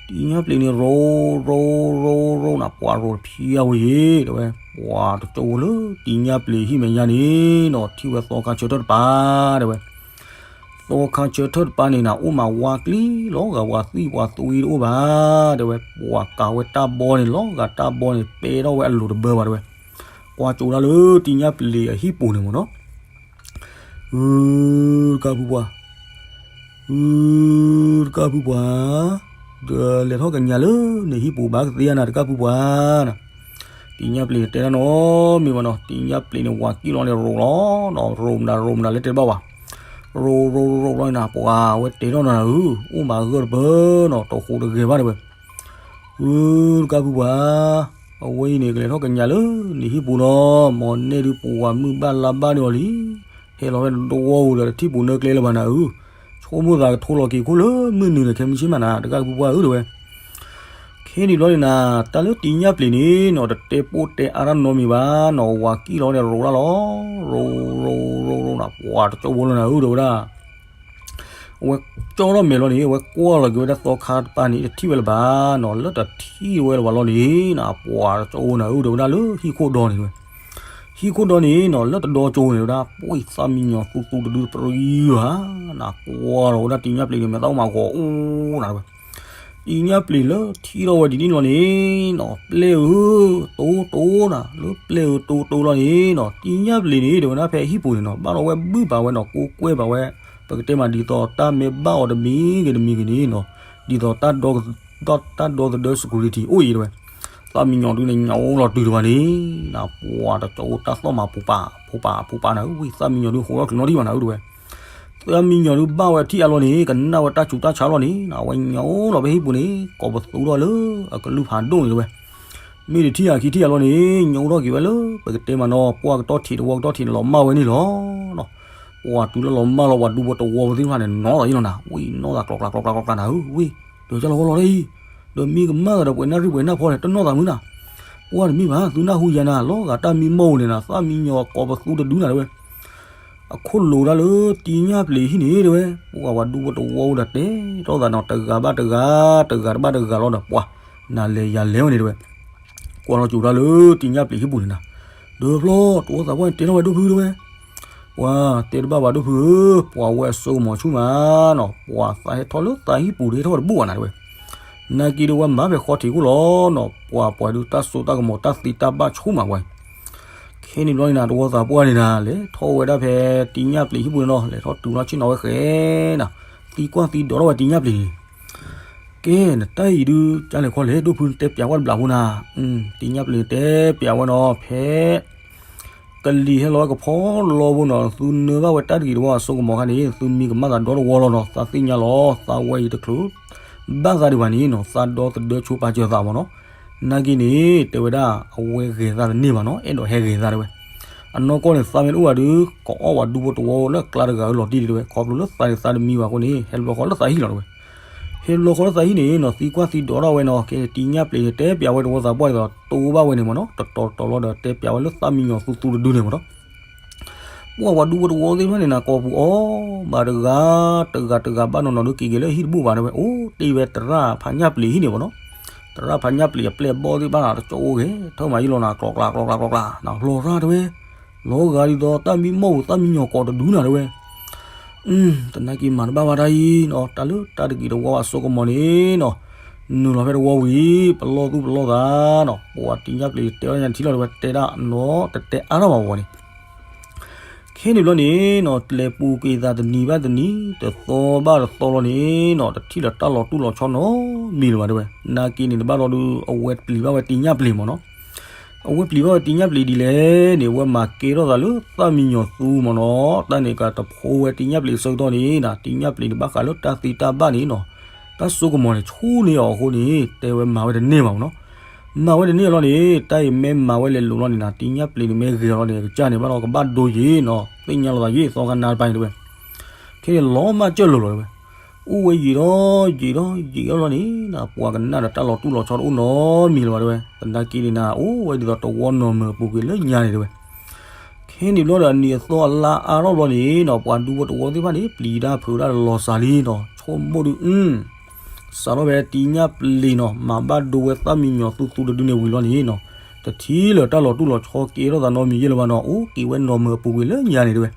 တံၤညၣ်ပျံၤန့ၣ်ရိး ရိး ရိး ရိးနၤ, ပှၤရိးတဖံးအဝဲယ့ၤတဲဝဲ, ပှၤတကၠိဖိလၢတံၤညၣ်ပျံၤဟံၣ်မဲာ်ညါန့ၣ်နီၤ, ထံၣ်ဝဲသီခါဆၢထၢၣ်တပၤတဲဝဲ သီခါဆၢထၢၣ်တပၤန့ၣ်နၤ, အိၣ်မးဝါကျံလီၤဂာ် ပှၤသွံၣ်ပှၤသွံၣ်တအိၣ်ဘၣ်တဲဝဲ, ပှၤကၤဝဲတၢ်ဘီန့ၣ် လီၤဂာ်တၢ်ဘီန့ၣ် ပဲထီၣ်ဝဲအလိၤတဘၢဘၣ်တဲဝဲ, ကွၢ်ကၠိဒၣ်လၢတံၤညၣ်ပျံၤအဟံၣ်ပူၤန့ၣ်မ့ၢ်နီၤ, အုတကၢ်ဖုပှၤ, အုတကၢ်ဖုပှၤ, ဒီးလဲၤထီၣ်ကညးလၢနဟံၣ်ပူၤဘၣ်ကသ့ဧါနၤ တကၢ်ဖုပှၤနၤ, တံၤညၣ်ပျံၤန့ၣ်တဲဒၣ်နီတမံၤဘၣ်နီၤ, တံၤညၣ်ပျံၤန့ၣ် ဝၤကံၣ်လီၤန့ၣ်ရိးလီၤနီၤ, ရိးမတၤရိးမတၤလၢတဲတဘၣ်ဘၣ်, ရိးရိးရိးရိးလီၤနၤ, ပှၤဝဲတဲထီၣ်နၤဧၢ, အိၣ်မးဂၢၢ်တပၢၢ်နီၤ, တဟူးတဂဲၤဘၣ်တဲဝဲ, အုတကၢ်ဖုပှၤ, အဝဲအံၤန့ၣ် ကလဲၤထီၣ်ကညးလၢနဟံၣ်ပူၤနီၤ, မ်နဲဒုးပှၤမုၢ်ဘၣ်လါဘၣ်န့ၢ်အီၤလံ, ဟဲလီၤဝဲတဝီဧိၤဒီးတထံၣ်ပူၤနၢကျဲလၢၤဘၣ်နၤဧၢ, ဆိကမိၣ်သးကထိလီၤက့ၤခိၣ်လၢမုၢ်နုာ်န့ၣ် ခဲမုၢ်ဆ့ၣ်မးနၤ တကၢ်ဖုပှၤဧၢတဲဝဲ ခဲနံၣ်ဘျီန့ၣ်နၤ, တၢ်လၢတံၤညၣ်ပျံၤန့ၣ်နီၤ တတဲပိာ်တဲအါတၢ်နီတမံၤဘၣ်နီၤ, ဝၤကံၣ်လီၤန့ၣ်ရိးလၢ်လီၤ, ရိးရိးရိးရိးနၤ, ပှၤတကၠိဖိလီၤနၤဧၢတဲဝဲဒၣ်, အဝဲကၠီထီၣ်မဲာ်လီၤန့ၣ် အဝဲကွၢ်လီၤက့ၤဝဲဒၣ်သီခါတပၤန့ၣ် တထံၣ်ဝဲလၢၤဘၣ်နီၤ, လၢတထံၣ်ဝဲလၢၤဘၣ်လီၤန့ၣ်နၤ, ပှၤတကၠိဖိနၤဧၢတဲဝဲဒၣ်လၢဟံၣ်ခိၣ်ဒီန့ၣ်တဲဝဲ ဟံၣ်ခိၣ်ဒီန့ၣ်နီၤ လၢတဒီကၠိန့ၣ်ဝဲဒၣ် ပှံၢ်သၣ်မံညီၤသူသူတဒုတပြံဘၣ်နၤ, ကွၢ်လီၤဝဲဒၣ်တံၤညၣ်ပျံၤန့ၣ် မဲာ်သၣ်အိၣ်မးဂီၤအိၣ်နၤတဲဝဲ, တံၤညၣ်ပျံၤလၢထံၣ်ထီၣ်ဝဲဒ်န့ၣ်လီၤန့ၣ်နီၤ ပျဲၢ်ဧၢ တိတိနၤ, လၢပျဲၢ်ဧၢတိတိလီၤန့ၣ်နီၤ တံၤညၣ်ပျံၤန့ၣ်တဲဝဲဒၣ်ဖဲဟံၣ်ပူၤန့ၣ်နီၤ ဘၣ်လီၤဝဲဘုၣ်ပာ်ဝဲနီၤ ကိးကွဲၢ်ပာ်ဝဲ, ပကတဲမးဒ်သိးတၢ်မ့ၢ်ဘၣ်အီၤတမံၤဂ့ၤတမံၤဂ့ၤန့ၣ်နီၤ ဒ်သိး တၢ်ဒီသဒၢ security အိၣ်အံၤတဲဝဲ, သၣ်မံညီၤဒုန့ၣ် ညၣ်အိၣ်လီၤတုၤတဘၣ်န့ၣ်နၤ ပှၤတကၠိဖိတၢ်သီၣ်မးပူၤပာ် ပူၤပာ် ပူၤပာ်နၤဧၢ, ဝံၢ်သၣ်မံညီၤဒု ဟိးထီၣ်ချုးနီတထံၣ်ဘၣ်နၤဧၢတဲဝဲ, သၣ်မံညီၤဒုဘၣ်ဝဲထံၣ်အါလီၤန့ၣ် ကနၣ်ဝဲတၢ်ဆူးတၢ်ဆါလီၤန့ၣ်နၤ အဝဲညၣ်အိၣ်လီၤဖဲဟံၣ်ပူၤန့ၣ် ကိးပသူထီၣ်လၢအကလုၢ်ဖးဒိၣ်န့ၣ်တဲဝဲ, မ့ၢ်တထံၣ်အခံထံၣ်အါလီၤန့ၣ် ညၣ်အိၣ်ထီၣ်က့ၤဝဲလၢ ပကတဲမးနီၤ ပှၢ်ကတီၢ်ထံးတဝီကတီၢ်ထံးန့ၣ် လီၤမၢ်ဝဲန့ၣ်လီၤ. ပှၤတုၤလၢလီၤမၢ်လီၤ ပှၤဒူဖိတဝီဖိသ့ၣ်တဖၣ်န့ၣ် နီၢ်သးအံၤလီၤနၤ, ဝံၣ်နီၢ်သးကျီကျီကျီကျီကျီနၤဧၢ, ဝံၣ် ဒီးကၢ်လီၤဂီၢ်လီၤဒ်အံၤ, ဒီးမံကမၣ်သးဒီးပှဲၤနၢ်ရံၣ်ပှဲၤနၢ်ဖီန့ၣ် တနီၢ်သးမုၢ်နၤ, ပှၢ်တမံၤဘၣ် သုနၢ်ဟူယၤနၤ လီၤဂာ်တၢ်မံမီၢ်ဧိၤန့ၣ်နၤ သၣ်မံညီၤကိးပသူတဒုနၤတဲဝဲ အခိၣ်လိာ်တၢ်လၢတံၤညၣ်ပျံၤဟံၣ်န့ၣ်တဲဝဲ, ပှၤဝဲဒူဖိတဝီဖိဒီးတဲထီၣ်သးနီၤ တဂၤဘၣ်တဂၤ, တဂၤတဘၣ်တဂၤလီၤဒီး ပှၤနၤလဲၤယၤလဲၤဝဲန့ၣ်တဲဝဲ, ကွၢ်လီၤစူၤတၢ်လၢတံၤညၣ်ပျံၤဟံၣ်ပူၤန့ၣ်နၤ, ဒီးဖျီတဝီသးပှၢ်န့ၣ်တဲထီၣ်ဝဲဒိၣ်ဖုတဲဝဲ, ပှၤတဲတဘၣ်ဘၣ်ဒိၣ်ဖုဧၢ, ပှၤဝဲအစိကမီၤဆူၣ်မးနီၤ, ပှၤသးဟဲထီၣ်လၢသးဟံၣ်ပူၤဒီးဟဲထီၣ်ဝဲတဘူၣ်ဘၣ်နၤတဲဝဲ, နာ်က့ဒီးဝဲမၤဖဲဃီထံးခိၣ်လီၤနီၤ, ပှၤပှၤဒုးတၢ်စိတၢ်ကမီၤတၢ်သ့တၢ်ဘၣ်ဆူၣ်မးဝဲ. ခဲန့ၣ်ဘျီန့ၣ်နၤ တဝီသးပှၢ်န့ၣ်နၤ လဲၤထီၣ်ဝဲဒၣ်ဖဲတံညၣ်ပျံၤဟံၣ်ပူၤန့ၣ်နီၤ, လဲၤထီၣ်တုၤလီၤဆ့ၣ်နီၤဝဲဃဲနၤ, သံကွၢ်သံဒိးထီၣ်ဝဲတံညၣ်ပျံၤန့ၣ် ကဲ နတၢ်အံၤဒုး ကၢ်လဲၤခီလဲၣ် ဒိၣ်ဖု နတဲပျးဝဲတဘျးဖိနၤ, တံညၣ်ပျံၤတဲပျးဝဲနီၤ ဖဲ ကလံၤဟဲလီၤဝဲကဖီလီဖိနီၤ, သုနၢဘၣ်ဝဲတၢ်တဂ့ၤတဝီအစိကမီၤခါန့ၣ် သုမံကမၣ်သးဒီတဝီလီၤနီၤ, သးသ့ၣ်ညါလီၤ, သးဝဲအံၤတချုးဘၣ်သးဒံးဘၣ်န့ၣ်နီၤ, သးဒီသဒၢဆိပာ်စၢၤသးမးနီၤ. နာ်က့န့ၣ် တဲဝဲဒၣ် အဝဲဂဲၤသးတန့ၢ်ဘၣ်နီၤ, အဲၣ်ဒိးဟဲဂဲၤသးတဲဝဲ. အနီၢ်ကီၢ်န့ၣ် သးမ့ၢ်တအိၣ်ဘၣ်ဒီး ကအီၣ်ဝဲဒူဖိတဝီလၢအကျါတဂၤအလီၤတံၢ်လံတဲဝဲ, ခီဖျိလၢသးန့ၣ်သးတမံဘၣ်အဃိန့ၣ် ဟဲတဘျီဃီလၢသးဟံၣ်လီၤတဲဝဲ. ဟဲတဘျီဃီလၢသးဟံၣ်န့ၣ်နီၤ, သံကွၢ်သံဒိးထီၣ်ဝဲနီၤ, ကဲ တံညၣ်ပျံၤန့ၣ် တဲပျးဝဲတဝီသးပှၢ်အံၤဒီး တိဘၣ်ဝဲန့ၣ်မးနီၤ, တတီၤတီၤလီၤဒီး တဲပျးဝဲလၢသးမံညီၤသူသူတဒုန့ၣ်မးနီၤ. ပှၤပှၤဒူဖိတဝီသ့ၣ်တဖၣ်န့ၣ်နၤ ကိးပူၤအီၤဘၣ်တဂၤ တဂၤတဂၤဘၣ်နီၤနီၤဒီးက့ၤက့ၤလၢဟံၣ်တဘူၣ်ဘၣ်တဲဝဲ, အိၣ်တ့ၢ်ဝဲသရၣ်ဖးညၣ်ပျံၤဟံၣ်န့ၣ်မးနီၤ. သရၣ်ဖးညၣ်ပျံၤအပျဲၢ်အဘီၣ်သ့ၣ်တဖၣ်နၤ တကၠီအိၣ်ဂဲၤ ထၢၣ်မၤယံလီၤနၤ ကျီကျါကျီကျါကျီကျါ နၤဖျီရၣ်တဲဝဲ လီၤဂာ်ဒ်သိးတၢ်မံမီၢ်ပူၤသၣ်မံညီၤကိးတဒုနၤတဲဝဲ. သနာ်က့မၤတဘၣ်ဘၣ်တၢ်အံၤနီၤ, တၢ်လၢတၢ်တဂ့ၤတဝီအစိကမီၤန့ၣ်နီၤ, နုာ်လီၤဖဲတဝီဝံၤ ပလီၢ်သူၣ်ပလီၢ်သးနီၤ, ပှၤတံညၣ်ပျံၤတဲဝဲညါထံလီၤတဲဝဲ တဲဒၣ်နီၤ တတဲအါထီၣ်ဘၣ်ဝဲန့ၣ် ခဲန့ၣ်ဘျီန့ၣ်နီၤ လဲၤပူၤက့ၤသးတနံၤဘၣ်တနံၤ တသီဘၣ်တသီလီၤန့ၣ်နီၤ, တထံၣ်လၢၤတၢ်လီၤတူၢ်လီၤဆီနီတမံၤလၢၤဘၣ်တဲဝဲ. နာ်က့န့ၣ် တဘၣ်ဒီးဒုး အဝဲပျံၤဘၣ်ဝဲတံညၣ်ပျံၤမးနီၤ. အဝဲပျံၤဘၣ်ဝဲတံညၣ်ပျံၤဒ်လဲၣ်န့ၣ် အဝဲမၤကဲထီၣ်သးလၢသၣ်မံညီၤသူမးနီၤ, တၢ်န့ၣ်ကတဖိဝဲတံညၣ်ပျံၤအဆၢကတီၢ်န့ၣ်နီၤ, တံညၣ်ပျံၤန့ၣ်ဘၣ်ဃးလၢတၢ်သ့တၢ်ဘၣ်န့ၣ်နီၤ, တၢ်စိကမီၤန့ၣ် ဆူၣ်န့ၢ်အီၤအဃိန့ၣ် တဲဝဲမၤဝဲတန့ၢ်ဘၣ်မးနီၤ. မၤဝဲတန့ၢ်အလီၢ်န့ၣ် တၢ်အံၤမ့ၢ်မၤဝဲလဲၤလိၤလီၤန့ၣ်နၤ တံညၣ်ပျံၤန့ၣ်မ့ၢ်ဂ့ၤအီၤလီၤန့ၣ် ကစၢ်န့ၣ်ဘၣ်ဒီးကဘၣ်ဒိယံာ်နီၤ, သ့ၣ်ညါလိာ်သးယံာ်သီခါနၤတပၤန့ၣ်တဲဝဲ. ခဲန့ၣ်လီၤမၢ်ကၢၢ်လိၤလီၤတဲဝဲ. အိၣ်ဝဲယံာ်ဒီးယံာ်ဒီးယံာ်အလီၢ်န့ၣ် ပှၤကနၣ်ဒီးတၢ်လီၤတူၢ်လီၤဆီတအိၣ်နီတမံၤလၢၤဘၣ်တဲဝဲ, သနာ်က့န့ၣ်နၤ အိၣ်ဝဲဒ်သိးတဝီနီၤမၢၤအပူၤကွံာ်လၢညါန့ၣ်တဲဝဲ. ခဲန့ၣ်ဘျီဒီးအနံၤအသီအလါအါထီၣ်ဘျီန့ၣ်နီၤ ပှၤဒူဖိတဝီသ့ၣ်တဖၣ်န့ၣ် ပျံၤတၢ်ဖုးတၢ်လီၤစှၤလံနီၤ, ဆိကမိၣ်ဒုး စးထီၣ်ဖဲတံညၣ်ပျံၤနီၤ မၤဘၣ်ဒိဝဲသၣ်မံညီၤသူသူတဒုန့ၣ်ဝံၤလီၤန့ၣ်နီၤ, တထံၣ်လၢၤတၢ်လီၤတူၢ်လီၤဆီကဲထီၣ်သးနီတမံၤယဲၢ်လၢၤဘၣ်နီၤ, အိၣ်က့ၤဝဲနီၤမၢၤအပူၤကွံာ်လၢညါန့ၣ်တဲဝဲ.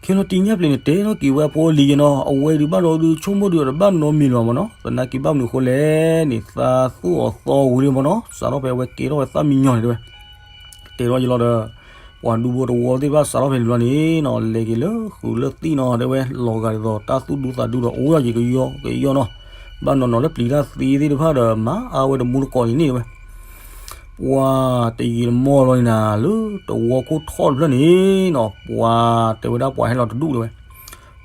ခဲလီၤတံညၣ်ပျံၤန့ၣ် တဲထီၣ်က့ၤဝဲအဖိအလံၤယဲနီၤ, အဝဲဒုးဘၣ်ဒီးဒုးဆိကမိၣ်ဒုးတဘၣ်နီတမံၤလၢၤဘၣ်မးနီၤ, သနာ်က့ဘၣ်မနုၤအဃိလဲၣ်န့ၣ် သးသူၣ်အီၤသီဝံၤဒၣ်မးနီၤ, စးထီၣ်ဖဲအဝဲကဲထီၣ်ဝဲသၣ်မံညီၤန့ၣ်တဲဝဲ. တဲထီၣ်ယလီၤဒီး ပှၤဒူဖိတဝီသ့ၣ်တဖၣ်စးထီၣ်ဖဲန့ၣ်ဘျီန့ၣ်နီၤ လဲၤက့ၤလၢဃုာ်လၢသံၣ်နီၤတဲဝဲ, လီၤဂာ်ဒ်သိးတၢ်သူၣ်ဒူသးဒူဒီးအိၣ်ထီၣ်က့ၤကယီကယီနီၤ, ဘၣ်နီၤနီၤလၢပျံၤတၢ်သ့သ့ၣ်တဖၣ်ဒီး မၤအါဝဲတမူတကိးန့ၣ်န့ၣ်တဲဝဲ. ပှၤတယံာ်တမီၢ်လီၤန့ၣ်နၤ လၢတဝီခိၣ်ထီၣ်တဖျၢၣ်န့ၣ်နီၤ ပှၤတဲဝဲဒၣ်ပှၤဟဲလီၤတဒူၣ်တဲဝဲ,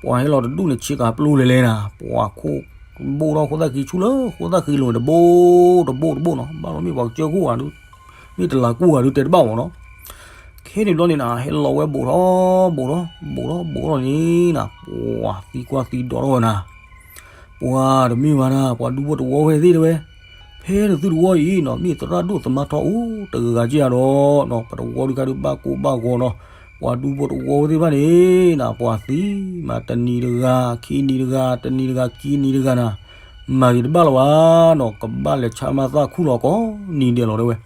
ပှၤဟဲလီၤတဒူၣ်န့ၣ် ဆ့ကၤပျိလဲၤလဲၤနၤ, ပှၤခိၣ်ဘိၣ်ထီၣ်ခိၣ်သၣ်ခံဆူၣ်လၢဃိသၣ်ခံလိၤန့ၣ် တဘိတဘိတဘိနီၤ, ဘၣ်လီၤမ့ၢ်ပှၤကစၢၢ်ခိၣ်ဂၤဒုး မ့ၢ်တလၤကူၣ်ဂၤဒုးတဲတဘၣ်မးနီၤ. ခဲန့ၣ်ဘျီန့ၣ်နၤ ဟဲလီၤဝဲဘူးထီၣ်ဘူးထီၣ် ဘူးထီၣ်ဘူးထီၣ်န့ၣ်နၤ ပှၤသံကွၢ်သံဒိးထီၣ်ဝဲနၤ, ပှၤတမ့ၢ်ဘၣ်နၤ ပှၤဒူဖိတဝီဝဲသ့ၣ်တဲဝဲ, ဖဲနသုတဝီအံၤနီၤ မ့ၢ်သရၣ်ဒိၣ်သမါထီအိၣ်တဂၤဂၤက့ၢ်ဧါဒီးနီၤ ပတဝီဒုးခါဒုးဘၣ်ကိၢ်ဘၣ်ဂီၤနီၤ, ပှၤဒူဖိတဝီဝဲသ့ၣ်တဖၣ်န့ၣ်နၤ ပှၤသံမးတနံၤတဂၤ ခံနံၤတဂၤ တနံၤတဂၤ ခံနံၤတဂၤနၤ မၤဂ့ၤတဘၣ်လၢၤဘၣ်နီၤ ကဘၣ်လဲၤဆါမါသၣ်ခူၣ်လီၤကိးနံၤဒဲးလီၤတဲဝဲ.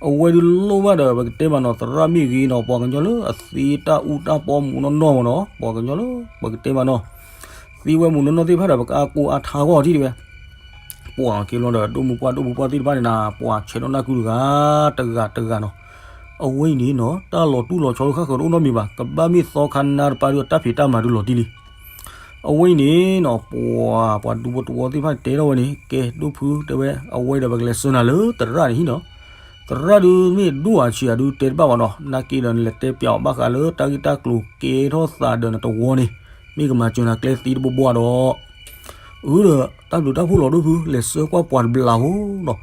အဝဲဒုးလိၣ်ဘၣ်ဒီး ပကတဲမးနီၤ သရၣ်မ့ၢ်ဂ့ၤနီၤ ပှၤကညီလၢအသ့တၢ်အူတၢ်ပီမူးနီၢ်နီၢ်မးနီၤ ပှၤကညီလၢ ပကတဲမးနီၤ သ့ဝဲမူးနီၢ်နီၢ်သ့ၣ်တဖၣ်ဒီး ပကအါကိးအါထါဂီၢ်ထံၣ်တဲဝဲ. ပှၤက့ၤလီၤဒီး ဒိၣ်မူပှၢ်ဒိၣ်မူပှၢ်သ့ၣ်တဖၣ်န့ၣ်နၤ ပှၤဆဲးထီၣ်နၢ်ကုတဂၤ တဂၤတဂၤနီၤ. အဝဲအံၤန့ၣ်နီၤ တၢ်လီၤတူၢ်လီၤဆီတခါဃၢၤတအိၣ်နီတမံၤဘၣ် ကဘၣ်မ့ၢ်သီခါနါတပၤဒုး တၢ်ဖံးတၢ်မၤဒုးလီၤတံၢ်လံ. အဝဲအံၤန့ၣ်နီၤ ပှၤ ပှၤဒူဖိတဝီသ့ၣ်တဖၣ်န့ၣ်တဲထီၣ်ဝဲန့ၣ် ကဲဒိၣ်ဖုတဲဝဲ အဝဲဒီးပကလဲၤဆှၢနၤလၢသရၣ်န့ၣ်ဟံၣ်နီၤ. သရၣ်ဒုးမ့ၢ်ဒိၣ်ဧါဆံးဧါဒုးတဲတဘၣ်ဘၣ်နီၤ နာ်က့ဒီးနလဲၤတဲပျးအီၤဘၣ်ဃးလၢ တၢ်ဂ့ၢ်တၢ်ကျိၤကဲထီၣ်သးဒီးနတဝီန့ၣ် မ့ၢ်ကမၤစၢၤနၤကျဲသံတဘိဘိဒီး အၢဒီး တၢ်ဘျုးတၢ်ဖှိၣ်လီၤဒိၣ်ဖု လဲၤဆှၢကွၢ်ပှၤတဘျးဖိနီၤ.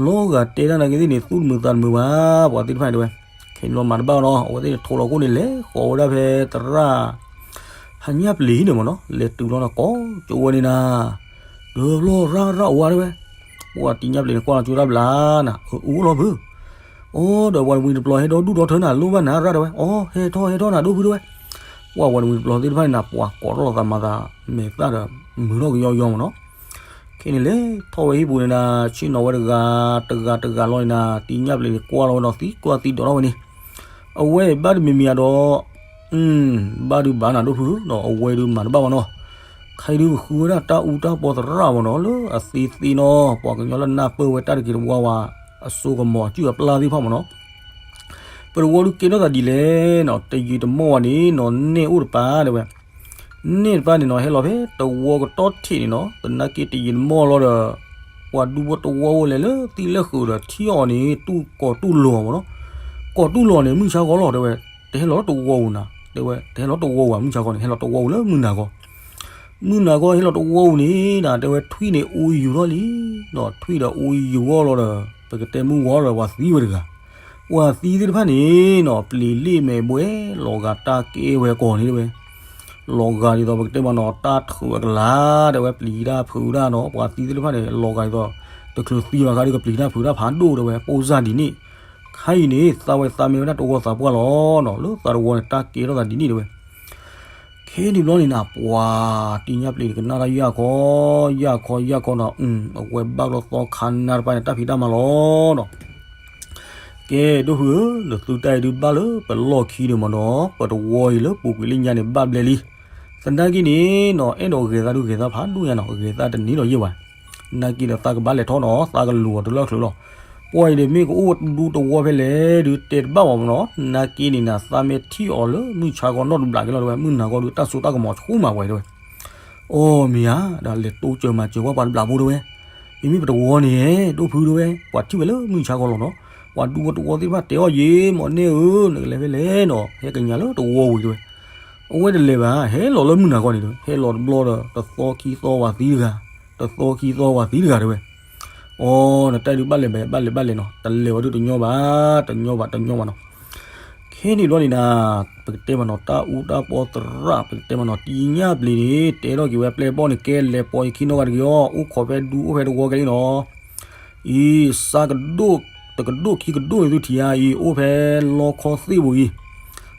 လီၤဂာ်တဲဒၣ်နာ်က့သ့ၣ်န့ၣ် သူၣ်တမုာ်သးတမုာ်ဘၣ် ပှၤသ့ၣ်တဖၣ်န့ၣ်တဲဝဲ. ခဲန့ၣ်လီၤမၤတဘၣ်နီၤ အဝဲသ့ၣ်န့ၣ်ထိးလီၤခိၣ်န့ၣ် လဲၤဃီၤဝဲဒၣ်ဖဲသရၣ် ဟးညၣ်ပျံၤန့ၣ်မးနီၤ လဲၤတုၤလီၤနၤကိးကၠိဝဲန့ၣ်နၤ တဘျီရၣ်ရၣ်အိၣ်ဝဲတဲဝဲ. ပှၤတံညၣ်ပျံၤန့ၣ်ကွၢ်လီၤကၠိတၢ်ဘျါနၤ အၢ အူလီၤဖု အိၣ်ဒီးပှၤတမှံၤတပျီၤဟဲဒီဒူၣ်ဒီထၢနၤ လိၣ်ဘၣ်နၤရၣ်တဲဝဲ အိၣ် ဟဲထီၣ်ဟဲထီၣ်နၤဒိၣ်ဖုတဲဝဲ. ပှၤပှၤတမှံၤတပျီၤသ့ၣ်တဖၣ်န့ၣ်နၤ ပှၤကိးထီၣ်လီၤသးမၤသး မဲာ်သၣ်ဒီး မုာ်ထီၣ်ကယီကယီမးနီၤ. ခဲန့ၣ်လဲၤထီၣ်ဝဲဟံၣ်ပူၤန့ၣ်နၤ ဆ့ၣ်နီၤဝဲတဂၤ တဂၤတဂၤလီၤန့ၣ်နၤ တံညၣ်ပျံၤန့ၣ်ကွၢ်လီၤဝဲနီၤ သံကွၢ်သံဒိးထီၣ်ဝဲန့ၣ် အဝဲဘၣ်တမံၤမံၤဧါဒီး ဘၣ်ဒုးဘၣ်နၤဒိၣ်ဖုနီၤ အဝဲဒုးမၤတဘၣ်ဘၣ်နီၤ. ခဲအံၤဒုးပဃုဝဲဒၣ်တၢ်အူတၢ်ပီသရၣ်မ့ၢ်နီၤ လၢအသ့သ့နီၤ ပှၤကညီလၢနၢ်ပၢၢ်ဝဲတၢ်တက့ၤတဝီဝဲ အစိကမီၤအစုၣ်အပျၢ်သ့ၣ်တဖၣ်မ့ၢ်နီၤ ပတဝီဒုးကဲထီၣ်သးဒ်လဲၣ်နီၤ တယံာ်တမီၢ်ဘၣ်န့ၣ်နီၤ နဲၣ်အိၣ်တပၤတဲဝဲ, နဲၣ်တပၤန့ၣ်နီၤ ဟဲလီၤဖဲတဝီကတီၢ်ထံးန့ၣ်နီၤ သနာ်က့တယံာ်တမီၢ်လီၤဒီး ပှၤဒူဖိတဝီအိၣ်လဲၤလၢသံၣ်လၢဃုာ်ဒီးထံၣ်အီၤန့ၣ် တူၢ်ကိးတူၢ်လိာ်အီၤမ့ၢ်နီၤ, ကိးတူၢ်လိာ်န့ၣ် မုၢ်ဆါဂီၤလီၤတဲဝဲ, တဟဲလီၤတဝီဧိၤနၤ တဲဝဲ တဟဲလီၤတဝီဧိၤဘၣ် မုၢ်ဆါဂီၤန့ၣ် ဟဲလီၤတဝီဧိၤလၢမုၢ်နၤဂီၤ မုၢ်နၤဂီၤဟဲလီၤတဝီဧိၤန့ၣ် တဲဝဲထွံၣ်န့ၣ်အူယူၤထီၣ်လံ, ဒီးထွံၣ်ဒီးအူယူၤအီၤလီၤဒီး ပကတဲမုၢ်ဂီၤလီၤဒီးပှၤသံဝဲတဂၤ, ပှၤသံသ့ၣ်တဖၣ်န့ၣ်နီၤ ပျံၤလ့ၣ်မဲာ်ဘှဲ လီၤဂာ်တၢ်ကဲဝဲကီၢ်န့ၣ်တဲဝဲ, လီၤဂာ်ဒ်သိးပကတဲမ့ၢ်နီၤ တၢ်ထုးအကလၤ တဲဝဲပျံၤတၢ်ဖုးတၢ်နီၤ ပှၤသံသ့ၣ်တဖၣ်န့ၣ် လီၤဂာ်ဒ်သိး တချုးသံဘၣ်ဃးဒီးကပျံၤတၢ်ဖုးတၢ်ဖးဒိၣ်တဲဝဲ ပိၢ်စၢ်ဒ်န့ၣ်, ခဲအံၤန့ၣ် သးဝဲသးမ့ၢ်ဝဲဒၣ်တဝီသးပှၢ်လီၤနီၤ လၢသးတဝီန့ၣ် တၢ်ကဲထီၣ်သးဒ်န့ၣ်တဲဝဲ ခဲန့ၣ်ဘျီန့ၣ်နၤ ပှၤတံၤညၣ်ပျံၤန့ၣ် ကနၣ်တၢ်ယၢ်ခီ ယၢ်ခီယၢ်ခီနီၤ အဝဲဘၣ်လီၤသီခါနၢ်တပၤန့ၣ် တၢ်ဖံးတၢ်မၤလီၤနီၤ, ကဲဒိၣ်ဖုဧၢ နသုတၢ်အံၤဒုးဘၣ်လၢပလီၢ်ခံန့ၣ်မ့ၢ်နီၤ ပတဝီအံၤလၢပူၤကွံာ်လၢညါန့ၣ် ဘၣ်ဘျဲလံ, သနာ်က့န့ၣ်နီၤ အဲၣ်ဒိးဂဲၤသးဒုးဂဲၤသးဖးဒိၣ်ညါနီၤ ဂဲၤသးတန့ၢ်ဒီးယဲၢ်ဘၣ်, သနာ်က့ဒီးသးကဘၣ်လဲၤထီၣ်နီၤ သးကလိၤအီၤတလၢချုးလီၤ ပှၤအံၤန့ၣ်မ့ၢ်ကအိၣ်ဒူတဝီဖဲလဲၣ်ဒုးတဲတဘၣ်ဘၣ်မ့ၢ်နီၤ နာ်က့န့ၣ်နၤ သးမ့ၢ်ထံၣ်အီၤလၢမုၢ်ဆါဂီၤနီတဘျီက့ၤလီၤတဲဝဲ မုၢ်နၤဂီၤဒုးတၢ်စိတၢ်ကမီၤဆူၣ်မးပှၤတဲဝဲ, အိ မ့ၢ်ဧါ ဒီးလဲၤတိစၢၤမၤစၢၤဝဲပှၤတဘျီဖိတဲဝဲ, မ့မ့ၢ်ပတဝီန့ၣ် ဒိၣ်ဖုတဲဝဲ ပှၤထံၣ်ဝဲလၢမုၢ်ဆါဂီၤလီၤနီၤ, ပှၤဒူဖိတဝီသ့ၣ်တဖၣ်တဲအီၤယ့ၤ မ့ၢ်န့ၣ်ဧၢ နကလဲၤဖဲလဲၣ်နီၤ ဟဲကညးလၢတဝီဝံၤတဲဝဲ, အဝဲတလဲၤဘၣ် ဟဲလီၤလၢမုၢ်နၤဂီၤန့ၣ်တဲဝဲ ဟဲလီၤတဘျီဒီး တသီခံသီဝဲသံတဂၤ, တသီခံသီဝဲသံတဂၤတဲဝဲ အိ နတၢ်ဒုးဘၣ်လဲၤဘၣ် ဘၣ်လဲၤဘၣ်လဲၤနီၤ တလဲၤဝဲဒုးတညီဘၣ် တညီဘၣ် တညီဘၣ်နီၤ, ခဲန့ၣ်ဘျီန့ၣ်နၤ ပကတဲမ့ၢ်နီၤ တၢ်အူတၢ်ပီသရၣ် ပကတဲမ့ၢ်နီၤ တံၤညၣ်ပျံၤန့ၣ် တဲထီၣ်က့ၤဝဲပျဲၢ်ဘီၣ်န့ၣ် ကဲလဲၤပိာ်ယခံနီတဂၤတဂ့ၤအီၤ အိၣ်ခိးဖဲဒူအိၣ်ဖဲတဝီကဲလံနီၤ, အံၤ စးကဒိၣ် တကဒိၣ်ခံကဒိၣ်န့ၣ်သုထံၣ်ဧါအံၤ အိၣ်ဖဲလီခီသ့ၣ်ပူၤအံၤ,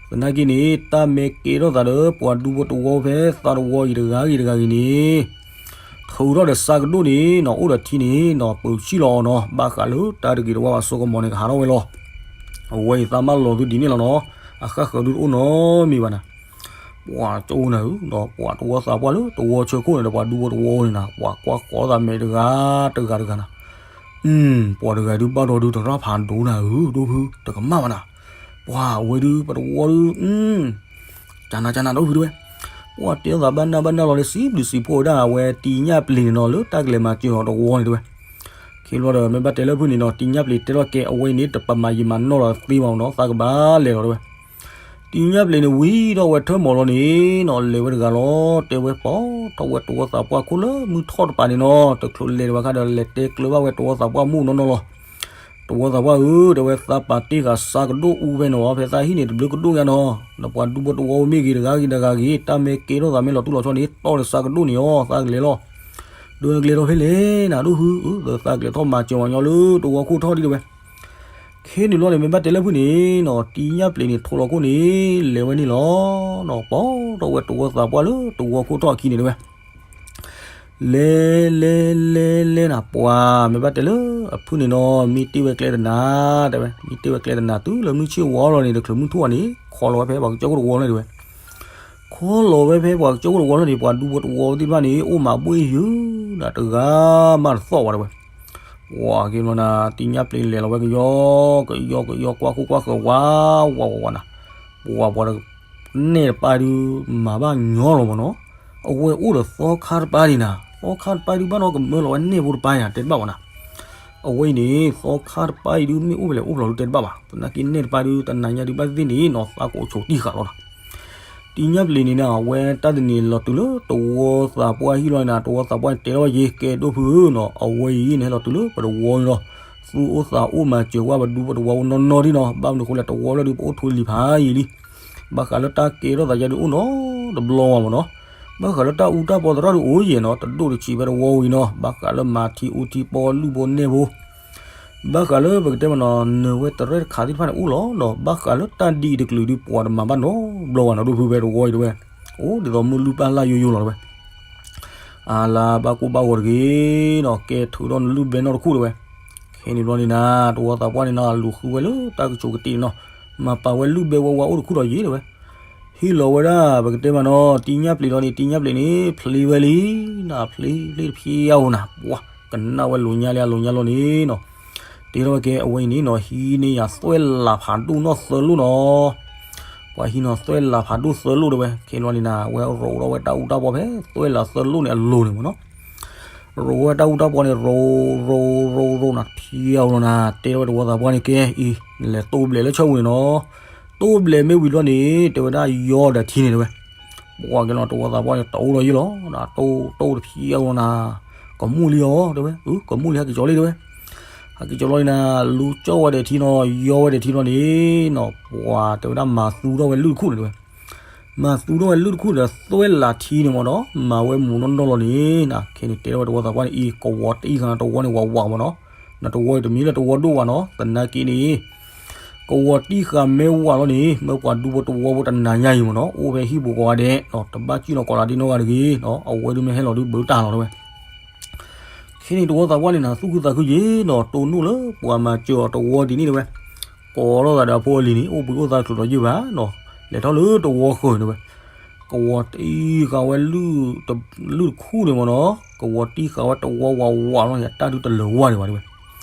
သနာ်က့န့ၣ် တၢ်မ့ၢ်ကဲထီၣ်သးဒီး ပှၤဒူဖိတဝီဖဲသးတဝီအံၤတဂၤဂ့ၤတဂၤဂ့ၤန့ၣ် ထုးထီၣ်ဒီးစးကဒိၣ်န့ၣ်နီၤ အိၣ်ဒီးထံန့ၣ်နီၤ ပၢၤဆံၣ်လီၤအီၤနီၤ ဘၣ်ဃးလၢတၢ်တဂ့ၤတဝါဘၣ် စိကမီၤန့ၣ် ကဟးထီၣ်ဝဲလီၤ. အဝဲအံၤသးမၢလီၤသုဒ်န့ၣ်လီၤနီၤ အဃၣ်ဃၢၤဒုတအိၣ်နီတမံၤဘၣ်နၤ ပှၤကၠိနၤဧၢ ဒီးပှၤတဝီသးပှၢ်လၢတဝီဆၢခိၣ်န့ၣ်ဒီး ပှၤဒူဖိတဝီန့ၣ်နၤ ပှၤကွၢ်ဃီသးမဲာ်တဂၤတဂၤတဂၤနၤ ပှၤတဂၤဒုးဘၣ်ဒီးဒုးတရၣ်ဖးဒိၣ်နၤဧၢ ဒိၣ်ဖု တကမၣ်ဘၣ်နၤ ပှၤဝဲဒုး ပတဝီဒုး ကနၤကနၤဒိၣ်ဖုတဲဝဲ ပှၤတဲသးဘၣ်နၢ်ဘၣ်နၢ်လီၤလၢစံးဘျုးစံးဖှိၣ်ဝဲဒၣ် အဝဲတံၤညၣ်ပျံၤန့ၣ်နီၤ လၢတၢ်ကလဲၤမၤစၢၤအီၤတဝီန့ၣ်တဲဝဲ ခ့လီၤဒီး မ့ၢ်ဘၣ်တဲလၢဖုၣ်န့ၣ်နီၤ တံၤညၣ်ပျံၤတဲထီၣ်ကဲ အဝဲအံၤန့ၣ် တပမၤယံာ်မၤနီၢ်လီၤသ့ဘၣ်နီၤ သးကဘၣ်လဲၤလီၤတဲဝဲ တံၤညၣ်ပျံၤန့ၣ်ဝံၤဒီးဝဲထၢၣ်မီၤလီၤန့ၣ်နီၤ လဲၤဝဲတဂၤလီၤ တဲဝဲပိာ်ထီၣ်ဝဲတဝီသးပှၢ်ခိၣ်လၢမုၢ်ထီၣ်တပၤန့ၣ်နီၤ တချုးလဲၤတဘၣ်ခါဒီး လဲၤတဲကျၢၤဘၣ်ဝဲတဝီသးပှၢ်မုၣ်နီၢ်နီၢ်လီၤ တဝီသးပှၢ်ဧၢ တဲဝဲသးပာ်တ့ၢ်ဃာ်စးကဒိၣ်အူဖဲန့ၣ်ဝဲ ဖဲသးဟံၣ်န့ၣ်တဘျုးကဒိၣ်ညါနီၤ နပှၤဒူဖိတဝီမ့ၢ်ဂ့ၤတဂၤဂ့ၤတဂၤဂ့ၤ တၢ်မ့ၢ်ကဲထီၣ်သးမ့ၢ်လီၤတူၢ်လီၤဆီန့ၣ် တီၢ်ဒီးစးကဒိၣ်န့ၣ်အီၤ သးကလဲၤလီၤ ဒီးနကလဲၤထီၣ်ဖဲလဲၣ်နၤဒိၣ်ဖု သးကလဲၤထီၣ်မၤစၢၤဝဲညီလၢတဝီခိၣ်ထီၣ်ဒ်တဲဝဲ ခဲန့ၣ်ဘျီန့ၣ် မ့ၢ်ဘၣ်တဲလၢဖုၣ်န့ၣ်နီၤ တံၤညၣ်ပျံၤန့ၣ် ထိးလီၤခိၣ်န့ၣ် လဲၤဝဲန့ၣ်လီၤနီၤ ပိာ်ထီၣ်ဝဲတဝီသးပှၢ်လၢတဝီခိၣ်ထီၣ်အခံန့ၣ်တဲဝဲ လဲၤလဲၤလဲၤလဲၤနၤ ပှၤမ့ၢ်ဘၣ်တဲလၢအဖုၣ်န့ၣ်နီၤ မ့ၢ်တ့ၢ်ဝဲကျဲတနၤ တဲဝဲ မ့ၢ်တ့ၢ်ဝဲကျဲတနၤ တုၤလၢမုၢ်ဆ့ၣ်ဝီလီၤန့ၣ် တချုးမုၢ်ထူၣ်အီၤန့ၣ် ခီလီၤဝဲဖဲပှၤကစၢၢ်ခိၣ်တဝီလီၤန့ၣ်တဲဝဲ ခီလီၤဝဲဖဲပှၤကစၢၢ်ခိၣ်တဝီလီၤန့ၣ် ပှၤဒူဖိတဝီသ့ၣ်တဖၣ်န့ၣ် အိၣ်မးဘှ့ၣ်ယုၢ်နၤ တဂၤမးတသီၣ်ဝဲတဲဝဲ ပှၤက့ၤဘျီနၤ တံၤညၣ်ပျံၤလဲၤလီၤဝဲကယီ ကယီကယီကွၢ်ခိၣ်ကွၢ်ဃၢၤဝးဝးဝးနၤ ပှၤပှၤ နဲၣ်တပၤဒုး မၤဘၣ်ညီလီၤမ့ၢ်နီၤ အဝဲအိၣ်ဒီးသီခါတပၤန့ၣ်နၤ သီခါတပၤဒုး ဘၣ်နီတမၢလီၤဝဲနဲၣ်ဖိတပၤန့ၣ် တဲတဘၣ်ဘၣ်နၤ အဝဲအံၤန့ၣ် သီခါတပၤအံၤဒုး မ့ၢ်အိၣ်ဖဲလဲၣ်အိၣ်ဖဲလဲၣ်ဒုး တဲတဘၣ်ဘၣ် သနာ်က့နဲၣ်တပၤဒုး တနၤညါဒုး ဘၣ်သ့ၣ်န့ၣ်နီၤ သးကိးဆိးတံၢ်ဃာ်လီၤနၤ တံၤညၣ်ပျံၤန့ၣ်နၤ အဝဲတၢ်တနံၤလီၤတုၤလၢတဝီသးပှၢ်ဟံၣ်လီၤနၤ တဝီသးပှၢ်န့ၣ်တဲထီၣ်ဝဲယ့ၤ ကဲဒိၣ်ဖုဧၢနီၤ အဝဲအံၤန့ၣ်ဟဲလီၤတုၤလၢပတဝီန့ၣ်လီၤ သူၣ်အိၣ်သးအိၣ်မၤစၢၤဝဲပဒူဖိတဝီအိၣ်နီၢ်နီၢ်ဒံးနီၤ ဘၣ်မနုၤအဃိလဲၣ် တဝီလၢဒုး ပအိၣ်ထူလံၤဖးယံာ်လံ ဘၣ်ဃးလၢတၢ်ကဲထီၣ်သးယါဒုးအိၣ်နီတဘျီဝဲမ့ၢ်နီၤ ဘၣ်ဃးလၢတၢ်အူတၢ်ပီသရၣ်ဒုးအိၣ်ယဲၢ်နီၤ တဒိၣ်တဆံးဖဲတဝီဝံၤနီၤ ဘၣ်ဃးလၢမၤထံအူထံပီလုၢ်ဖိနဲၣ်ဖိ ဘၣ်ဃးလၢပကတဲမ့ၢ်နီၤ နၢၤဝဲတရဲၣ်တခးသ့ၣ်တဖၣ်န့ၣ်အိၣ်လီၤနီၤ ဘၣ်ဃးလၢတၢ်ဒ်အံၤတကလုာ်ဒုး ပှၤတမၤဘၣ်နီတဘျီဝဲနီၤ ဒိၣ်ဖုဖဲတဝီအံၤတဲဝဲ အိၣ်ဒ်သိးမုၢ်လုၢ်ပၢ်လၢ်ယိယိလီၤတဲဝဲ အါလါဘၣ်ကိၢ်ဘၣ်ဂီၤတဂ့ၤနီၤ ကဲထုးထီၣ်နလုၢ်ဘဲနီၣ်တခိၣ်တဲဝဲ ခဲန့ၣ်ဘျီန့ၣ်နၤ တဝီသးပှၢ်န့ၣ်နီၤ လူၤဃုဝဲလၢတၢ်ကဆိးကတ့ၢ်န့ၣ်နီၤ မၤပာ်ဝဲလုၢ်ဘဲဝဲဝါအိၣ်တခိၣ်ဒီးယ့ၤတဲဝဲ ဟ့ၣ်လီၤဝဲဒၣ် ပကတဲမးနီၤ တံညၣ်ပျ့ၤလီၤန့ၣ် တံညၣ်ပျ့ၤန့ၣ် ဖျ့ဝဲလံနၤ, ဖျ့ဖျ့တဖျ့အအိၣ်နၤ, ပှၤကနၣ်ဝဲလိာ်ညါလံ အလိာ်ညါလီၤန့ၣ်နီၤ, တဲထီၣ်ဝဲကဲ အဝဲအံၤန့ၣ်နီၤ ဟံးန့ၢ်ယၤသွဲၣ်လးဖးဒိၣ်နီၢ်သၢလိၣ်နီၤ, ပှၤဟံးန့ၢ်သွဲၣ်လးဖးဒိၣ်သၢလိၣ်တဲဝဲ, ခဲန့ၣ်လီၤန့ၣ်နၤ အဝဲရိးထီၣ်ဝဲတၢ်အူတၢ်ပီဖဲ သွဲၣ်လးသၢလိၣ်န့ၣ်အလိၤန့ၣ်မးနီၤ ရိးဝဲတၢ်အူတၢ်ပီန့ၣ် ရိး ရိး ရိး ရိးနၤ တဖျ့အအိၣ်လီၤနၤ, တဲထီၣ်ဝဲတဝီသးပှၢ်န့ၣ်ကဲအံၤ လဲၤတိၢ်ဘျဲးလၢဆၢပူၤန့ၣ်နီၤ, တိၢ်ဘျဲးမ့ၢ်ဝံၤလီၤန့ၣ် တဲဝဲဒၣ်ယီဒီးထံန့ၣ်တဲဝဲ, ပှၤကဲလီၤတဝီသးပှၢ်န့ၣ် တအိၣ်လီၤယ့ၢ်လီၤ, တိၢ်တိၢ်တဖျ့အအိၣ်လီၤနၤ, ကမူၣ်လံအီၤတဲဝဲ, ကမူၣ်လံ ဟဲက့ၤကၠီၤလံတဲဝဲ, ဟဲက့ၤကၠီၤလီၤန့ၣ်နၤ လူၤကၠီၣ်ဝဲဒီးထံနီၤ ယီဝဲဒီးထံလီၤန့ၣ်နီၤ ပှၤတဲဝဲဒၣ်မၤသူထီၣ်ဝဲလုၢ်တခူၣ်န့ၣ်တဲဝဲ မၤသူထီၣ်ဝဲလုၢ်တခူၣ်ဒီးသွဲၣ်လးထံန့ၣ်မးနီၤ မၤဝဲမူၤနီၢ်နီၢ်လီၤန့ၣ်နၤ, ခဲန့ၣ်တဲထီၣ်ဝဲတဝီသးပှၢ်န့ၣ်အံၤ ကဝီၤတံၢ်ဃာ်နၤတဝီန့ၣ် ဝးဝးမးနီၤ, နတဝီအံၤတမ့ၢ်လၢတဝီဒိၣ်ဘၣ်နီၤ သနာ်က့န့ၣ် ကဝီၤတံၢ်ဃာ်မ့ၢ်ဝးလီၤန့ၣ် မၢပှၤဒူဖိတဝီဖိတနၤညါအံၤမးနီၤ အိၣ်ဖဲဟံၣ်ပူၤကိးဂၤဒဲးနီၤ တဘၣ်စံၣ်နီၤကိးလးဒ့နီတဂၤတဂ့ၤနီၤ အဝဲဒုးမ့ၢ်ဟဲလီၤဒုးဘုးတၢ်လီၤတဲဝဲ ခဲန့ၣ်တဝီသးပှၢ်န့ၣ်နၤ သူၣ်ခုသးခုယ့ၣ်နီၤ တိၢ်နီၣ်လၢပှၤမၤစၢၤအီၤတဝီဒ်န့ၣ်တဲဝဲ, ကိးထီၣ်သးဒီးအဖိအလံၤန့ၣ် အိၣ်ဘှံးအိၣ်သါချုးဒီးယုၢ်ဘၣ်နီၤ, လဲၤထီၣ်လၢတဝီဃၢၤန့ၣ်တဲဝဲ, ကဝီၤတံၢ်ဃာ်ဝဲ လုၢ်တခူၣ်န့ၣ်မးနီၤ, ကဝီၤတံၢ်ဃာ်ဝဲတဝီဝးဝးလီၤန့ၣ် အတၢ်ဒုးတလၢာ်ဝါဒံးဘၣ်တဲဝဲ,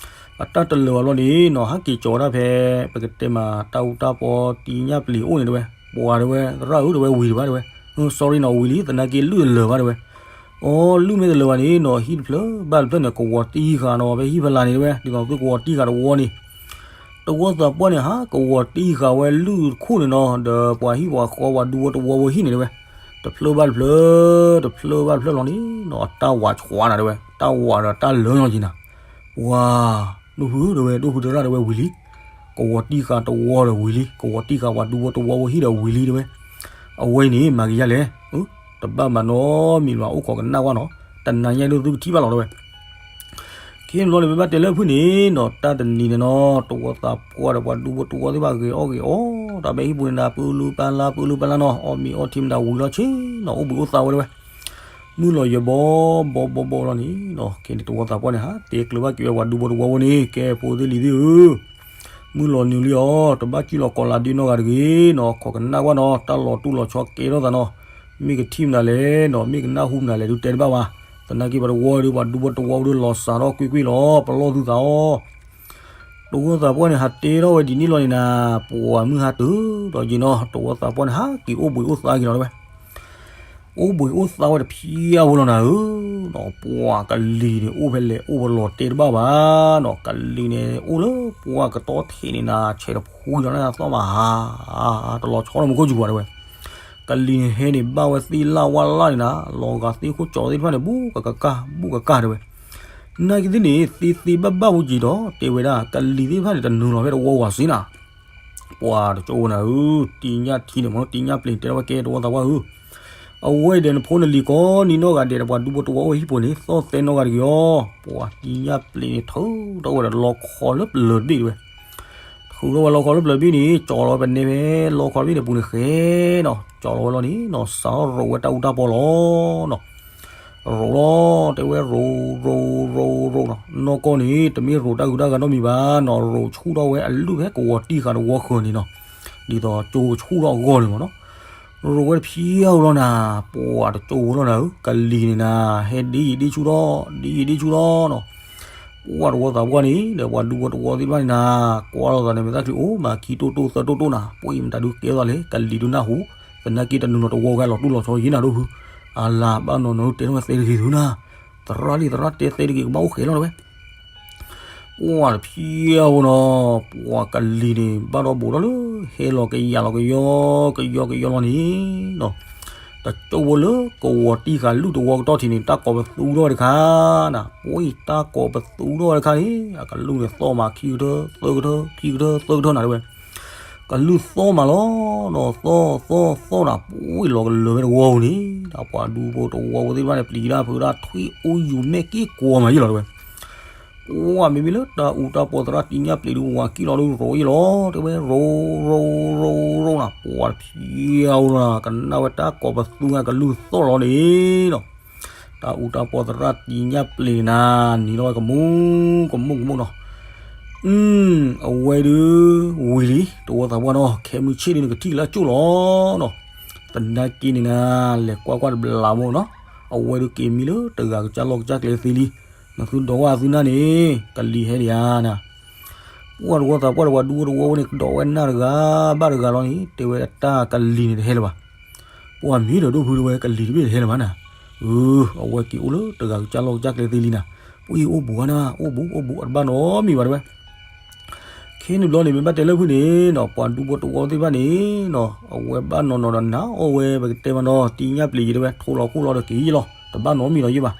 အတၢ်တလၢာ်ဝါလီၤန့ၣ်နီၤ ဟဲက့ၤကၠီၤဒၣ်ဖဲ ပကတဲမးတၢ်အူတၢ်ပီတံညၣ်ပျ့ၤအိၣ်န့ၣ်တဲဝဲ, ပှၤတဲဝဲ သရၣ်ဧၢတဲဝဲ ဝံၤတဘၣ်တဲဝဲ, sorry နီၤ ဝံၤလံ သနာ်က့လုၢ်တလၢာ်ဘၣ်တဲဝဲ, အိ လုၢ်မ့ၢ်တလၢာ်ဘၣ်န့ၣ်နီၤ ဟံၣ်တဖျၢၣ်ဘၣ်တဖျၢၣ်န့ၣ် ကဝီၤတံၢ်ဃာ်နီၤ ဖဲဟံၣ်ဖီလာ်န့ၣ်တဲဝဲ ဒ်သိးသုကဝီၤတံၢ်ဃာ်တဝီန့ၣ် တဝီသးပှၢ်န့ၣ်ဟး ကဝီၤတံၢ်ဃာ်ဝဲလုၢ်တခူၣ်န့ၣ်နီၤ ဒီးပှၤဟံၣ်ပှၤဃီပှၤဒူဖိတဝီဖိဟံၣ်န့ၣ်တဲဝဲ, တဖျၢၣ်ဘၣ်တဖျၢၣ် တဖျၢၣ်ဘၣ်တဖျၢၣ်လီၤန့ၣ်နီၤ အတၢ်ဝးဆှးနၤတဲဝဲ တၢ်ဝးဒီးတၢ်လၢညီက့ၤနၤ, ပှၤ ဒိၣ်ဖုတဲဝဲ ဒိၣ်ဖုသရၣ်တဲဝဲဝံၤလံ, ကဝီၤတံၢ်ဃာ်တဝီဒီးဝံၤလံ ကဝီၤတံၢ်ဃာ်ပှၤဒူဖိတဝီဖိဟံၣ်ဒီးဝံၤလံတဲဝဲ, အဝဲအံၤန့ၣ် မၤက့ၤယၤလဲၣ်, တဘၣ်မၤနီတမံၤဘၣ် အိၣ်ခိးကနၣ်ကွၢ်နီၤ, တနၤညါဒုးသုကထံၣ်ဘၣ်လီၤတဲဝဲ ခဲန့ၣ်ဘျီန့ၣ် ပဘၣ်တဲလၢဖုၣ်န့ၣ်နီၤ တၢ်တနံၤန့ၣ်နီၤ တဝီသးပှၢ်ဒီးပှၤဒူဖိတဝီသ့ၣ်တဖၣ်ဂဲၤအီၣ်ဂဲၤအီတၢ်ဖဲဟံၣ်ပူၤန့ၣ်နၤ ပၢလူပၢလါ ပၢလူပၢလါနီၤ အီၣ်မ့ၤအီထံမတၤဝံၤလီၤဆ့နီၤ အိၣ်ဘှံးအိၣ်သါဝဲတဲဝဲ, မုၢ်လီၤယဘီဘီဘီဘီလီၤန့ၣ်နီၤ ခဲန့ၣ်တဝီသးပှၢ်န့ၣ်ဟး တဲကျၢၤဘၣ်က့ၤဝဲပှၤဒူဖိတဝီဖိန့ၣ် ကဲဖိသ့ၣ်လံၤသ့ၣ်ဧၢ မုၢ်လီၤနုာ်လံအီၤ တဘၣ်စံၣ်လီၤကိးလးဒ့နီတဂၤတဂ့ၤနီၤ ခိးကနၣ်ကွၢ်နီၤ တၢ်လီၤတူၢ်လီၤဆီကဲထီၣ်သးနီၤ, မ့ၢ်ကထံၣ်မနုၤလဲၣ်နီၤ မ့ၢ်ကနၣ်ဟူမနုၤလဲၣ် ဒုးတဲတဘၣ်ဘၣ်, သနာ်က့ပှၤတဝီဒီး ပှၤဒူဖိတဝီဖိဒီး လီၤစှၤထီၣ်ကွ့ၢ်ကွ့ၢ်လီၤ ပလီၢ်သုသးအီၤ တဝီသးပှၢ်န့ၣ် ဟးတဲထီၣ်ဝဲဒ်န့ၣ်လီၤန့ၣ်နၤ, ပှၤမုၢ်ဟါတုၤဒီးယံာ်နီၤ တဝီသးပှၢ်န့ၣ် ဟးက့ၤအိၣ်ဘှံးအိၣ်သါက့ၤလီၤတဲဝဲ, အိၣ်ဘှံးအိၣ်သါဝဲတဖျၢၣ်ဧိၤလီၤနၤဧၢ, ပှၤကလံၤန့ၣ် အိၣ်ဖဲလဲၣ်အိၣ်ဖဲလီၤတဲတဘၣ်ဘၣ်နီၤ, ကလံၤန့ၣ် အိၣ်လၢပှၤကတီထံးန့ၣ်နၤ ဆဲးတဖှံလီၤန့ၣ် သီၣ်မးဟး, တလီၤဆီလီၤမူခိၣ်စူၤပှၤတဲဝဲ ကလံၤန့ၣ်ဟဲန့ၣ် ဘၣ်ဝဲသ့ၣ်လၣ်ဝၣ်လၣ်န့ၣ်နၤ, လီၤဂာ်သ့ၣ်ခိၣ်ကၠီသ့ၣ်တဖၣ်န့ၣ် ဘူးကကၢ် ဘူးကကၢ်တဲဝဲ, နာ်က့သ့ၣ်န့ၣ် သ့သ့ဘၣ်ဘၣ်ဝဲက့ၤဒီး တဲဝဲဒၣ် ကလံၤသ့ၣ်တဖၣ်န့ၣ် တနုာ်လီၤဖဲတဝီဝၤစ့နၤ, ပှၤတကၠိဝဲနၤဧၢ, တံညၣ်ထံန့ၣ်မ့ၢ် တံညၣ်ပျ့ၤန့ၣ် တဲထီၣ်ဝဲကဲတဝီသးပှၢ်ဧၢ, အဝဲအံၤဒီးနဖိနလံၤကိးနံၤနီၢ်ဂၤဒဲးဒီး ပှၤဒူဖိတဝီအိၣ်ဟံၣ်ပူၤန့ၣ် သီၣ်သဲနီၢ်ဂၤတဂ့ၤအီၤ, ပှၤတံညၣ်ပျ့ၤန့ၣ် ထုးထီၣ်ဝဲဒီးလီခီလၢပျၢၤတဘ့ၣ်တဲဝဲ ထုးထီၣ်ဝဲလီခီလၢပျၢၤတဘ့ၣ်န့ၣ် ကၠီလီၤဝဲပနဲဖဲလီခီတဘ့ၣ်န့ၣ် ပူၤန့ၣ်ဃဲနီၤ, ကၠီလီၤဝဲလီၤန့ၣ်နီၤ စးထီၣ်ရိးဝဲတၢ်အူတၢ်ပီလီၤနီၤ, ရိးလီၤ တဲဝဲရိး ရိး ရိး ရိးနီၤ, နီၢ်ကီၢ်န့ၣ် တမ့ၢ်ရိးတၢ်ဂုၤတၢ်ဂၤနီတမံၤဘၣ်နီၤ, ရိးဆူၣ်ထီၣ်ဝဲအလုၢ်ဖဲကဝီၤတံၢ်ဃာ်တဝီဃၢၤန့ၣ်နီၤ, ဒ်သိးကၠိကဆူၣ်ထီၣ်အဂီၢ်န့ၣ်မ့ၢ်နီၤ, ရိးဝဲတဖျၢၣ်ဧိၤလီၤနၤ, ပှၤတကၠိဝဲလီၤနၤဧၢ, ကလံၤန့ၣ်နၤ ဟဲဒ်ယံာ်ဒ်ဆူၣ်ထီၣ် ဒ်ယံာ်ဒ်ဆူၣ်ထီၣ်နီၤ ပှၤတဝီသးပှၢ်န့ၣ် ဒီးပှၤဒူဖိတဝီသ့ၣ်တဖၣ်န့ၣ်နၤ, ကွၢ်လိာ်သးန့ၣ် မဲာ်သၣ်ချံအိၣ်မး ခံတိၢ်တိၢ်သၢတိၢ်တိၢ်နၤ, ပှၤအံၤမတၤဒုးကဲထီၣ်လဲၣ် ကလံၤဒုးနၢ်ဟူ, သနာ်က့တနုာ်လီၤတဝီဂၤလီၤတူၢ်လီၤဆီယံၤနၤဒိၣ်ဖု, အလၤဘၣ်နီၤနီၤ တဲထီၣ်ဝဲသဲတဂ့ၤသုနၤ, သရၣ်လံ သရၣ်တဲသဲတဂ့ၤ ကဘၣ်အိၣ်ဃဲလီၤတဲဝဲ ပှၤတဖျၢၣ်ဧိၤနီၤ, ပှၤကလံၤန့ၣ် ဘၣ်ဒီးဘူးထီၣ်လၢ ဟဲလီၤကယၤလီၤကယီ ကယီကယီလီၤန့ၣ်နီၤ, တကၠိဖိလၢကဝီၤတံၢ်ဃာ်လုၢ်တဝီကတီၢ်ထံးန့ၣ် တၢ်ကိးပသူထီၣ်ဝဲတခါနၤ, ပှၤတၢ်ကိးပသူထီၣ်ဝဲတခါန့ၣ် အကလုၢ်န့ၣ်သီၣ်မး ခံကထၢ သၢကထၢ ခံကထၢ သၢကထၢနၤတဲဝဲ ကလုၢ်သီၣ်မးလီၤနီၤ, သီၣ် သီၣ် သီၣ်နၤ, ပှၤလီၤကလၢာ်ဝဲတဝီပူၤန့ၣ်, ဒီးပှၤဒူဖိတဝီဖိသ့ၣ်တဖၣ်န့ၣ် ပျံၤတၢ်ဖုးတၢ် ထွံၣ်အိၣ်ယူၤမဲာ်က့ၤကွီၤမးယံၤလီၤတဲဝဲ, ပှၤမ့မ့ၢ်လၢတၢ်အူတၢ်ပီသရၣ်တံညၣ်ပျ့ၤဒုးဝၤကံၣ်လီၤဒုးရိးယံၤလီၤ, တဲဝဲရိး ရိး ရိး ရိးနၤ, ပှၤတဖျၢၣ်ဧိၤလီၤနၤ, ကနၣ်ဝဲတၢ်ကိးပသူဂၤကလုၢ်သီၣ်လီၤန့ၣ်နီၤ တၢ်အူတၢ်ပီသရၣ်တံညၣ်ပျ့ၤနၤ နံၤထီၣ်ဝဲကမူၣ်ကမူၣ်ကမူၣ်နီၤ, အဝဲဒုး ဝံၤလံ တဝီသးပှၢ်နီၤ, ခဲမုၢ်ဆ့ၣ်ဒုးနကထံၣ်လၢအကၠိၣ်လီၤနီၤ, သနာ်က့န့ၣ်နၤ လဲၤကွၢ်ကွၢ်တဘျီမ့ၢ်နီၤ, အဝဲဒုးက့ၤမံလၢတဂၤကစၢ်လီၢ်ကစၢ်ကျဲသ့လံ, နသုဒိးဝဲသုနၢ်န့ၣ် ကလံၤဟဲဒံးဧါနၤ, ပှၢ်တဝီသးပှၢ်တဝီဒူဖိတဝီဝဲန့ၣ် ကဒီးဝဲနၢ်တဂၤဘၣ်တဂၤလီၤန့ၣ် တဲဝဲတၢ်ကလံၤန့ၣ်တဟဲလၢၤဘၣ်, ပှၢ်မ့ၢ်ဒီးဒိၣ်ဖုတဝဲကလံၤတဘ့ၣ်တဟဲလၢၤဘၣ်နၤ, အၢ အဝဲက့ၤအိၣ်လၢတဂၤကစၢ်လီၢ်ကစၢ်ကျဲသ့လံနၤ, ပှၢ်အိၣ်ဘူးဧါနၤ အိၣ်ဘူးအိၣ်ဘူးအတဘၣ်နီတမံၤဘၣ်တဝဲ ခဲန့ၣ်ဘျီန့ၣ် မ့ၢ်ဘၣ်တဲလၢဖုန့ၣ်နီၤ ပှၤဒူဖိတဝီသ့ၣ်တဖၣ်န့ၣ်နီၤ အဝဲဘၣ်နီၤနီၤဒီးနၤအီၣ်ဝဲ ပကတဲမးနီၤ တံညၣ်ပျံၤယံၤတဲဝဲ ထိလီၤခိၣ်လီၤဒီးက့ၤယံၤလီၤ တဘၣ်နီတမံၤလီၤယံၤဘၣ်,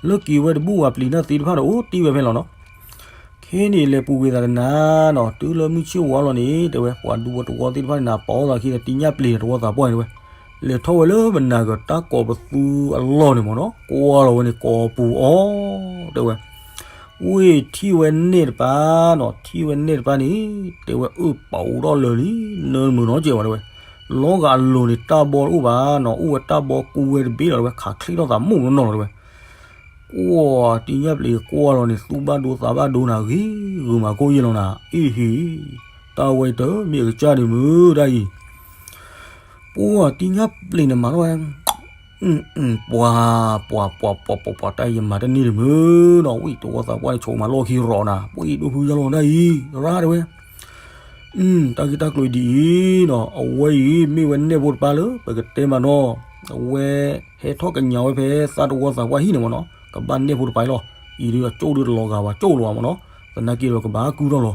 လၢက့ၤဝဲတဘူၣ်ဝဲပျံၤနၢ်သ့တဖၣ်ဒီးအိၣ်တ့ၢ်ဝဲဖဲလီၤနီၤ, ခဲန့ၣ်လဲၤပူၤကွံာ်သးတနၤနီၤ တုၤလၢမုၢ်ဆ့ၣ်ဝါလီၤန့ၣ် တဲဝဲ ပှၤဒူဖိတဝီသ့ၣ်တဖၣ်န့ၣ်နၤ ပာ်အီၣ်သးခံဒီးတံညၣ်ပျံၤတဝီသးပှၢ်န့ၣ်တဲဝဲ, လဲၤထီၣ်ဝဲလၢမနၤကတၢၢ်ကိးပသူအလီၢ်န့ၣ်မးနီၤ ကွၢ်လီၤဝဲန့ၣ်ကိးပူၤအီၤ တဲဝဲ ဝ့ၢ်ထံၣ်ဝဲနဲၣ်တပၤနီၤ ထံၣ်ဝဲနဲၣ်တပၤန့ၣ် တဲဝဲအၢၣ်ပာ်အိၣ်ထီၣ်လၢာ်လံ နၢမုာ်နီတစဲးဘၣ်တဲဝဲ, လီၤဂာ်အလိၤန့ၣ် တၢ်ဘီတအိၣ်ဘၣ်နီၤ အိၣ်ဝဲတၢ်ဘီကူဝဲတဘ့ၣ်လီၤတဲဝဲ ခးချ့ထီၣ်သးမိၢ်နီၢ်နီၢ်လီၤတဲဝဲ, ကွၢ်တံညၣ်ပျံၤကွၢ်လီၤန့ၣ် သူၣ်ဘၣ်ဒိသးဘၣ်ဒိနၤ ဂ့ၤဂုာ်မးခိၣ်ယဲၢ်လီၤနၤ အ့ၣ်ဟ့ၣ်, တၢ်ဝဲအံၤတမ့ၢ်အကစၢ်ဒံးမုၢ်ဒၣ်အံၤ ပှၢ်တံညၣ်ပျံၤန့ၣ်မၤထီၣ်ဝဲ ပှၤ ပှၤ ပှၤ ပှၤ ပှၤ ပှၤ တၢ်ယမၤတန့ၢ်တမုၢ်နီၤ ဝံၣ်တဝီသးပှၢ်န့ၣ် ဆိးမၤလီၢ်ခံရီးနၤ ပှၢ်အံၤဒိၣ်ဖုယါလီၤဒၣ်အံၤ ရၣ်တဲဝဲ, တၢ်ဂ့ၢ်တၢ်ကျိၤအံၤဒ်အံၤနီၤ အဝဲအံၤ မ့ၢ်ဝဲနဲၣ်ဖိတပၤလၢ ပကတဲမးနီၤ အဝဲ ဟဲထီၣ်ကညးဝဲဖဲသးတဝီသးပှၢ်ဟံၣ်န့ၣ်မးနီၤ ကဘၣ်နဲၣ်ဖိတပၤအံၤလီၤ အံၤဒုးအကၠိၣ်ဒုးတလီၤဂာ်ဘၣ်ကၠိၣ်လီၤမးနီၤ သနာ်က့ဒီးကဘၣ်ကုၢ်ထီၣ်လီၤ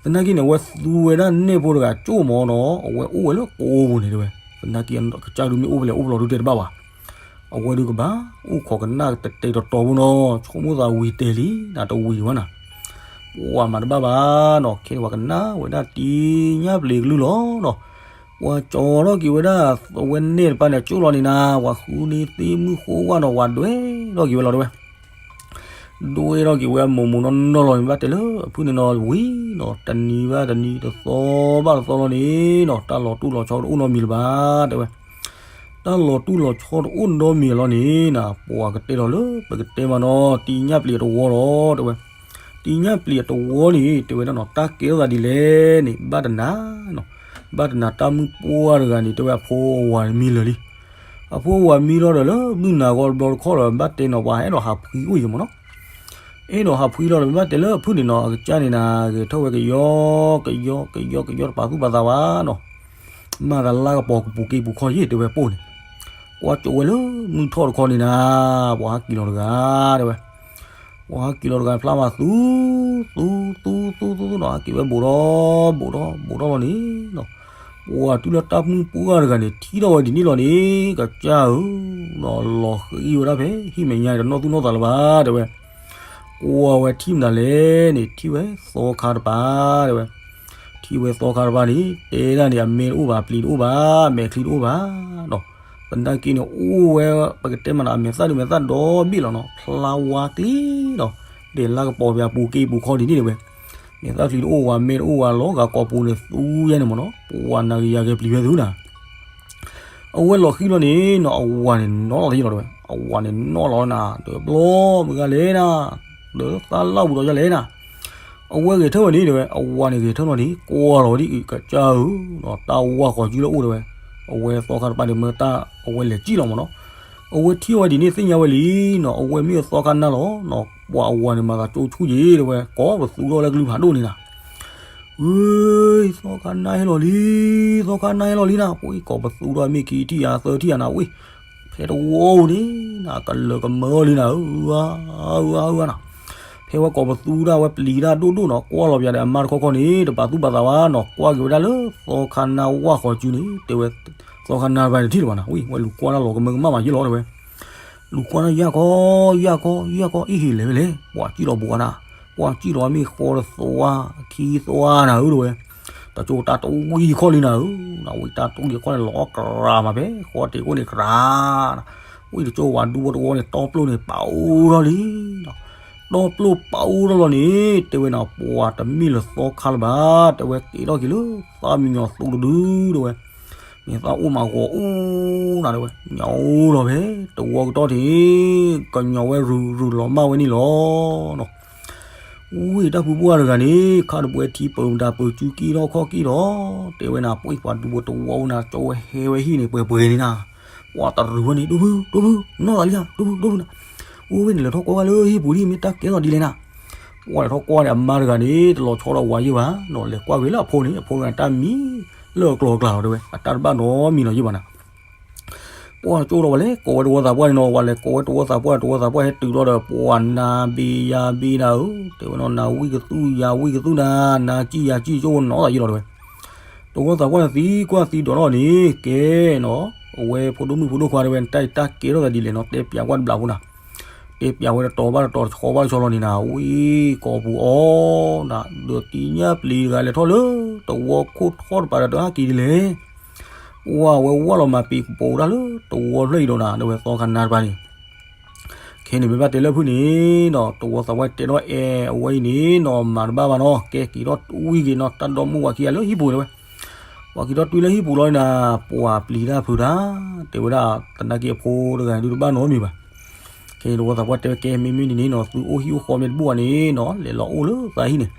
သနာ်က့န့ၣ် အဝဲသူဝဲဒၣ်နဲၣ်ဖိတဂၤကၠိၣ်မးနီၤ အဝဲအိၣ်ဝဲလၢကိးပူၤန့ၣ်တဲဝဲ, သနာ်က့ကစၢ်ဒုးမ့ၢ်အိၣ်ဖဲလဲၣ်အိၣ်ဖဲလဲၣ်ဒုးတဲတဘၣ်ဘၣ်, အဝဲဒုးကဘၣ်အိၣ်ခိးကနၣ်တတဲာ်တတီၤဖိနီၤ ဆိကမိၣ်သးဝံၤတဲာ်လံ နတဝံၤဝဲနၤ, ပှၤမၤတဘၣ်ဘၣ်နီၤ ခဲန့ၣ်ပှၤကနၣ်ဝဲဒၣ်တံညၣ်ပျံၤကလုၢ်လီၤနီၤ, ပှၤကၠီထီၣ်က့ၤဝဲဒၣ် အဝဲနဲၣ်တပၤန့ၣ် ကၠိၣ်လီၤန့ၣ်နၤ ပှၤဃုန့ၢ်သ့ၣ်မုၢ်ဃိဝၣ်နီၤ ပှၤဒွဲၣ်ထီၣ်က့ၤဝဲလီၤတဲဝဲ ဒွဲၣ်ထီၣ်က့ၤဝဲမိၢ်မိၢ်နီၢ်နီၢ်လီၤန့ၣ် ဘၣ်တဲလၢအဖုန့ၣ်နီၤ ဝံၤနီၤ တနံၤဘၣ်တနံၤ တသီဘၣ်တသီလီၤန့ၣ်နီၤ တၢ်လီၤတူၢ်လီၤဆီတအိၣ်နီတမံၤလၢၤဘၣ် တဲဝဲ, တၢ်လီၤတူၢ်လီၤဆီတအိၣ်နီတမံၤလီၤန့ၣ်နၤ ပှၤကတဲလီၤလၢပကတဲမးနီၤ တံညၣ်ပျံၤအတဝီလီၤ တဲဝဲ, တံညၣ်ပျံၤအတဝီန့ၣ် တဲဝဲဒၣ်နီၤ တၢ်ကဲထီၣ်သးဒ်လဲၣ်န့ၣ် ဘၣ်တနၤနီၤ, ဘၣ်တနၤတၢ်မုၣ်ပှၢ်တဂၤန့ၣ် တဲဝဲ အဖိအဝၤန့ၣ်မံလၢာ်လံ အဖိအဝၤမံလီၤဒီးလၢဘုၣ်နၤဂီၤတဘျီတခီၣ်ဒီး ဘၣ်တဲနီၤ ပှၤအဲၣ်ဒိးဟးဖှံအိၣ်ယံၤမးနီၤ, အဲၣ်ဒိးဟးဖှံလီၤဒီး ဘၣ်တဲလၢအဖုန့ၣ်နီၤ အကစၢ်န့ၣ်နၤ ဂဲၤထီၣ်ဝဲကယီကယီ ကယီကယီတပာ်သူၣ်ပာ်သးဘၣ်နီၤ, မၤသးလၢကပီၤကပူၤက့ပူၤခီယံၤ တဲဝဲပိၢ်န့ၣ်, ကွၢ်ကၠိဝဲလၢမုၢ်ထီၣ်တခီန့ၣ်နၤ, ပှၤဟးက့ၤလီၤတဂၤ တဲဝဲ ပှၤဟးက့ၤလီၤတဂၤဖျါမးသူ, သူ သူ သူ သူ သူနီၤ ဟးက့ၤဝဲဘူးထီၣ် ဘူးထီၣ် ဘူးထီၣ်လီၤန့ၣ်နီၤ, ပှၤတုၤလၢတၢ်မုၣ်ပှၢ်တဂၤန့ၣ် ထံၣ်ထီၣ်ဝဲဒ်န့ၣ်လီၤန့ၣ် ကစၢ်ဧၢ, လီၤဃံဝဲဒၣ်ဖဲဟံၣ်မဲာ်ညါန့ၣ် တနီၣ်သူၣ်နီၣ်သးလၢၤဘၣ် တဲဝဲ, ကွၢ်ဝဲထံၣ်မနုၤလဲၣ်န့ၣ် ထံၣ်ဝဲသီခါတပၤ တဲဝဲ, ထံၣ်ဝဲသီခါတပၤန့ၣ် တဲဒၣ်န့ၣ် အမဲတအိၣ်ဘၣ် အပျံၤတအိၣ်ဘၣ် အမဲာ်ချံတအိၣ်ဘၣ်နီၤ, သနာ်က့န့ၣ် အိၣ်ဝဲ ပကတဲမးနီၤ အမဲာ်သၣ်ဒုးမဲာ်သၣ်ဒီဘ့ၣ်လီၤနီၤ ဖျါဝါကျံနီၤ, ဒဲးလၢကပီၤပၠးပူၤက့ပူၤခီဒ်န့ၣ်တဲဝဲ, မဲာ်သၣ်ချံတအိၣ်ဝဲ မဲတအိၣ်ဝဲ လီၤဂာ်ကိာ်ပူၤန့ၣ် သူယဲန့ၣ်မးနီၤ ပှၤနၤကယၤကဲပျံၤဝဲသုနၤ အဝဲလီၤဃံလီၤန့ၣ်နီၤ အဝၤန့ၣ်နီၤလီၤသ့လီၤတဲဝဲ, အဝၤန့ၣ်နီၤလီၤနၤ ဒီးဘျီမုၢ်ဂၤလဲၣ်နၤ, ဒီးသးလၢ်ပူၤဒီးယၤလဲၣ်နၤ, အဝဲဂဲၤထၢၣ်ဝဲန့ၣ်တဲဝဲ အဝၤန့ၣ်ဂဲၤထၢၣ်လီၤန့ၣ် ကွၢ်လီၤဝဲဒ်အံၤ ကစၢ်ဧၢ, တၢ်ဝါဃီၤစုလၢအိၣ်တဲဝဲ, အဝဲသီခါတပၤန့ၣ် မၢတၢ်အဝဲလဲၤကံၣ်လီၤမးနီၤ, အဝဲထံၣ်ဝဲဒ်န့ၣ်သ့ၣ်ညါဝဲလံနီၤ အဝဲမ့ၢ်အသီခါနၢ်လီၤနီၤ, ပှၤအဝၤန့ၣ်မၤသးကၠိဆူၣ်ယံၤတဲဝဲ ကိးပသူထီၣ်လၢကလုၢ်ဖးဒိၣ်န့ၣ်နၤ ဝ့ၢ် သီခါနၢ်ဟဲလီၤလံ, သီခါနၢ်ဟဲလီၤလံနၤ, ပှၤကိးပသူထီၣ်မ့ၢ်ခံထံၣ်ယၤသၢထံၣ်ယၤနၤ ဝ့ၢ်, ဖဲတဝီဧိၤန့ၣ်နၤ ကလၢာ်ကမၢလံနၤ အၢ အၢ အၢ အၢနၤ, ဖဲဝဲကိးပသူဒၣ်ဝဲပျံၤတၢ်ဒိၣ်ဒိၣ်နီၤ ကွၢ်လီၤပၠးဒီးအမါတခီခီန့ၣ် တပာ်သူၣ်ပာ်သးဘၣ်နီၤ ကွၢ်က့ၤဝဲဒၣ်လၢသီခါနၢ်ဝၣ်ဃီၤစုန့ၣ် တဲဝဲ, သီခါနၢ်တပၤန့ၣ်ထံၣ်လၢၤဘၣ်နၤ ဝ့ၢ် ဝဲလူၤကွၢ်တၢ်လီၤကမၢကမၣ်မးယ့ၢ်လီၤတဲဝဲ လူၤကွၢ်တၢ်ယၢ်ခီ, ယၢ်ခီ, ယၢ်ခီ အ့ၣ်ဟ့ၣ်လဲၤဝဲလဲၣ် ပှၤကံၣ်လီၤဘူးနၤ, ပှၤကံၣ်လီၤမ့ၢ်ဃီတသွါ, ခံသွါနၤဧၢတဲဝဲ, တကၠိတၢ်တဝံၣ်ခီလံနၤဧၢ, နဝံၣ်တၢ်တဝံၣ်ခီန့ၣ် လီၤကရၤမးဖဲဃီတ့ၢ်ခိၣ်န့ၣ်ကရၤ, ဝံၣ်တကၠိဝၤဒူဖိတဝီန့ၣ် တီပျိၢ်န့ၣ် ပာ်အိၣ်ထီၣ်လံ တီပျိၢ်ပာ်အိၣ်ထီၣ်လီၤန့ၣ် တဲဝဲနၤ ပှၤတမ့ၢ်လၢသီခါလၢၤဘၣ် တဲဝဲ က့ၤထီၣ်က့ၤလၢသးမံညီၤသူတဒုတဲဝဲ မ့ၢ်သးအိၣ်မးဂီၤအိၣ်နၤတဲဝဲ ညီအိၣ်လီၤဖဲ တဝီကတီၢ်ထံး ကညီၤဝဲရုၤရုၤလီၤမၢ်ဝဲန့ၣ်လီၤနီၤ. ဝံၤတၢ်ဖုဘိၣ်တဂၤန့ၣ် ခါတပွဲထံပၢၢ်မတၤပၢၢ်စုကံၣ်ထီၣ်ခီၣ်ကံၣ်ထီၣ် တဲဝဲနၤ ပှၤဒူဖိတဝီဖိနၤ ကၠီဝဲဟဲဝဲဟံၣ်န့ၣ် ပှဲၤပှဲၤန့ၣ်နၤ, ပှၤတရူးဝဲန့ၣ် ဒိၣ်ဖု ဒိၣ်ဖု နီၢ်သးလံဧါ ဒိၣ်ဖု ဒိၣ်ဖုနၤ, အိၣ်ဝဲန့ၣ် လဲၤထီၣ်ကွၢ်ဝဲလၢဟံၣ်ပူၤဒ် မ့ၢ်တၢ်ကဲထီၣ်ဒ်လဲၣ်နၤ, ပှၤလဲၤထီၣ်ကွၢ်န့ၣ် အမါတဂၤန့ၣ် တလီၤဆီဒီးဝၤယ့ၢ်ဘၣ်နီၤ, လဲၤကွၢ်က့ၤလၢအဖိန့ၣ် အဖိတဂၤန့ၣ် တၢ်မံလၢအကျီၤအကျါလီၤ တဲဝဲ အတၢ်တဘၣ်နီတမံၤလီၤယ့ၢ်ဘၣ်နၤ ပှၤကၠိဒီးဝဲလဲၤကိးဝဲတဝီသးပှၢ်န့ၣ်နီၤ, ဝဲလဲၤကိးဝဲတဝီသးပှၢ် တဝီသးပှၢ်ဟဲတုၤထီၣ်ဒီး ပှၤနၤဘ့ယၤဘ့နၤဧၢ, တဲဝဲနီၤ နၤဝံၣ်ကသူၣ်ယၤဝံၣ်ကသူၣ်နၤ, နၤကံၣ်ယၤကံၣ်ကၠိနီၤသးယ့ၢ်လီၤတဲဝဲ, တဝီသးပှၢ်န့ၣ်သံကွၢ်သံဒိးထီၣ်န့ၣ် ကဲနီၤ, အဝဲဖိဒိၣ်မုၣ်ဖိဒိၣ်ခွါတဲဝဲ နတၢ်အံၤတၢ်ကဲထီၣ်သးဒ်လဲၣ်နီၤ, တဲပျးကွၢ်တဘျီဖိနၤ တဲပျးဝဲတတီၤဘၣ်တတီၤ တဆီဘၣ်တဆီလီၤန့ၣ်နၤ, ဝံၤကိာ်ပူၤအီၤနၤ, ဒီးတံညၣ်ပျံၤတဂၤလဲၤထီၣ်လၢတဝီခိၣ်ထီၣ်တပၤဒီးတဟးက့ၤဒ်လဲၣ်, ပှၤဝဲဝၢ်လီၤမၤပံၤကပိာ်တၢ်လၢတဝီဖျၢၣ်အံၤဒီးနၤ, ဒီးဝဲသီခါနါတပၤန့ၣ် ခဲန့ၣ်မ့ၢ်ဘၣ်တဲလၢဖုၣ်န့ၣ်နီၤ, တဝီသးပှၢ်တဲထီၣ်အဲၣ်အဝဲအံၤန့ၣ်နီၤ, မၤတဘၣ်ဘၣ်နီၤ, ကဲက့ၤထီၣ်ဝံၤက့ၤနီၤ, တၢ်ဒီမိၢ်ဝၤခံဂၤလၢဟံၣ်ပူၤတဲဝဲ, ပှၤက့ၤထီၣ်တွံၢ်လၢဟံၣ်ပူၤလီၤနၤ, ပှၤပျံၤတၢ်ဖုးတၢ်, တဲဝဲဒၣ် သနာ်က့အဖိတဂၤဒုးတဘၣ်နီတမံၤဘၣ် ခဲန့ၣ်တဝီသးပှၢ်တဲဝဲ ကဲမ့မ့ၢ်ဒ်န့ၣ်နီၤ, သုအိၣ်ဟံၣ်အိၣ်ဃီမ့ၢ်တဘူၣ်ဘၣ်န့ၣ်နီၤ, လဲၤလီၤအိၣ်လၢသးဟံၣ်န့ၣ်,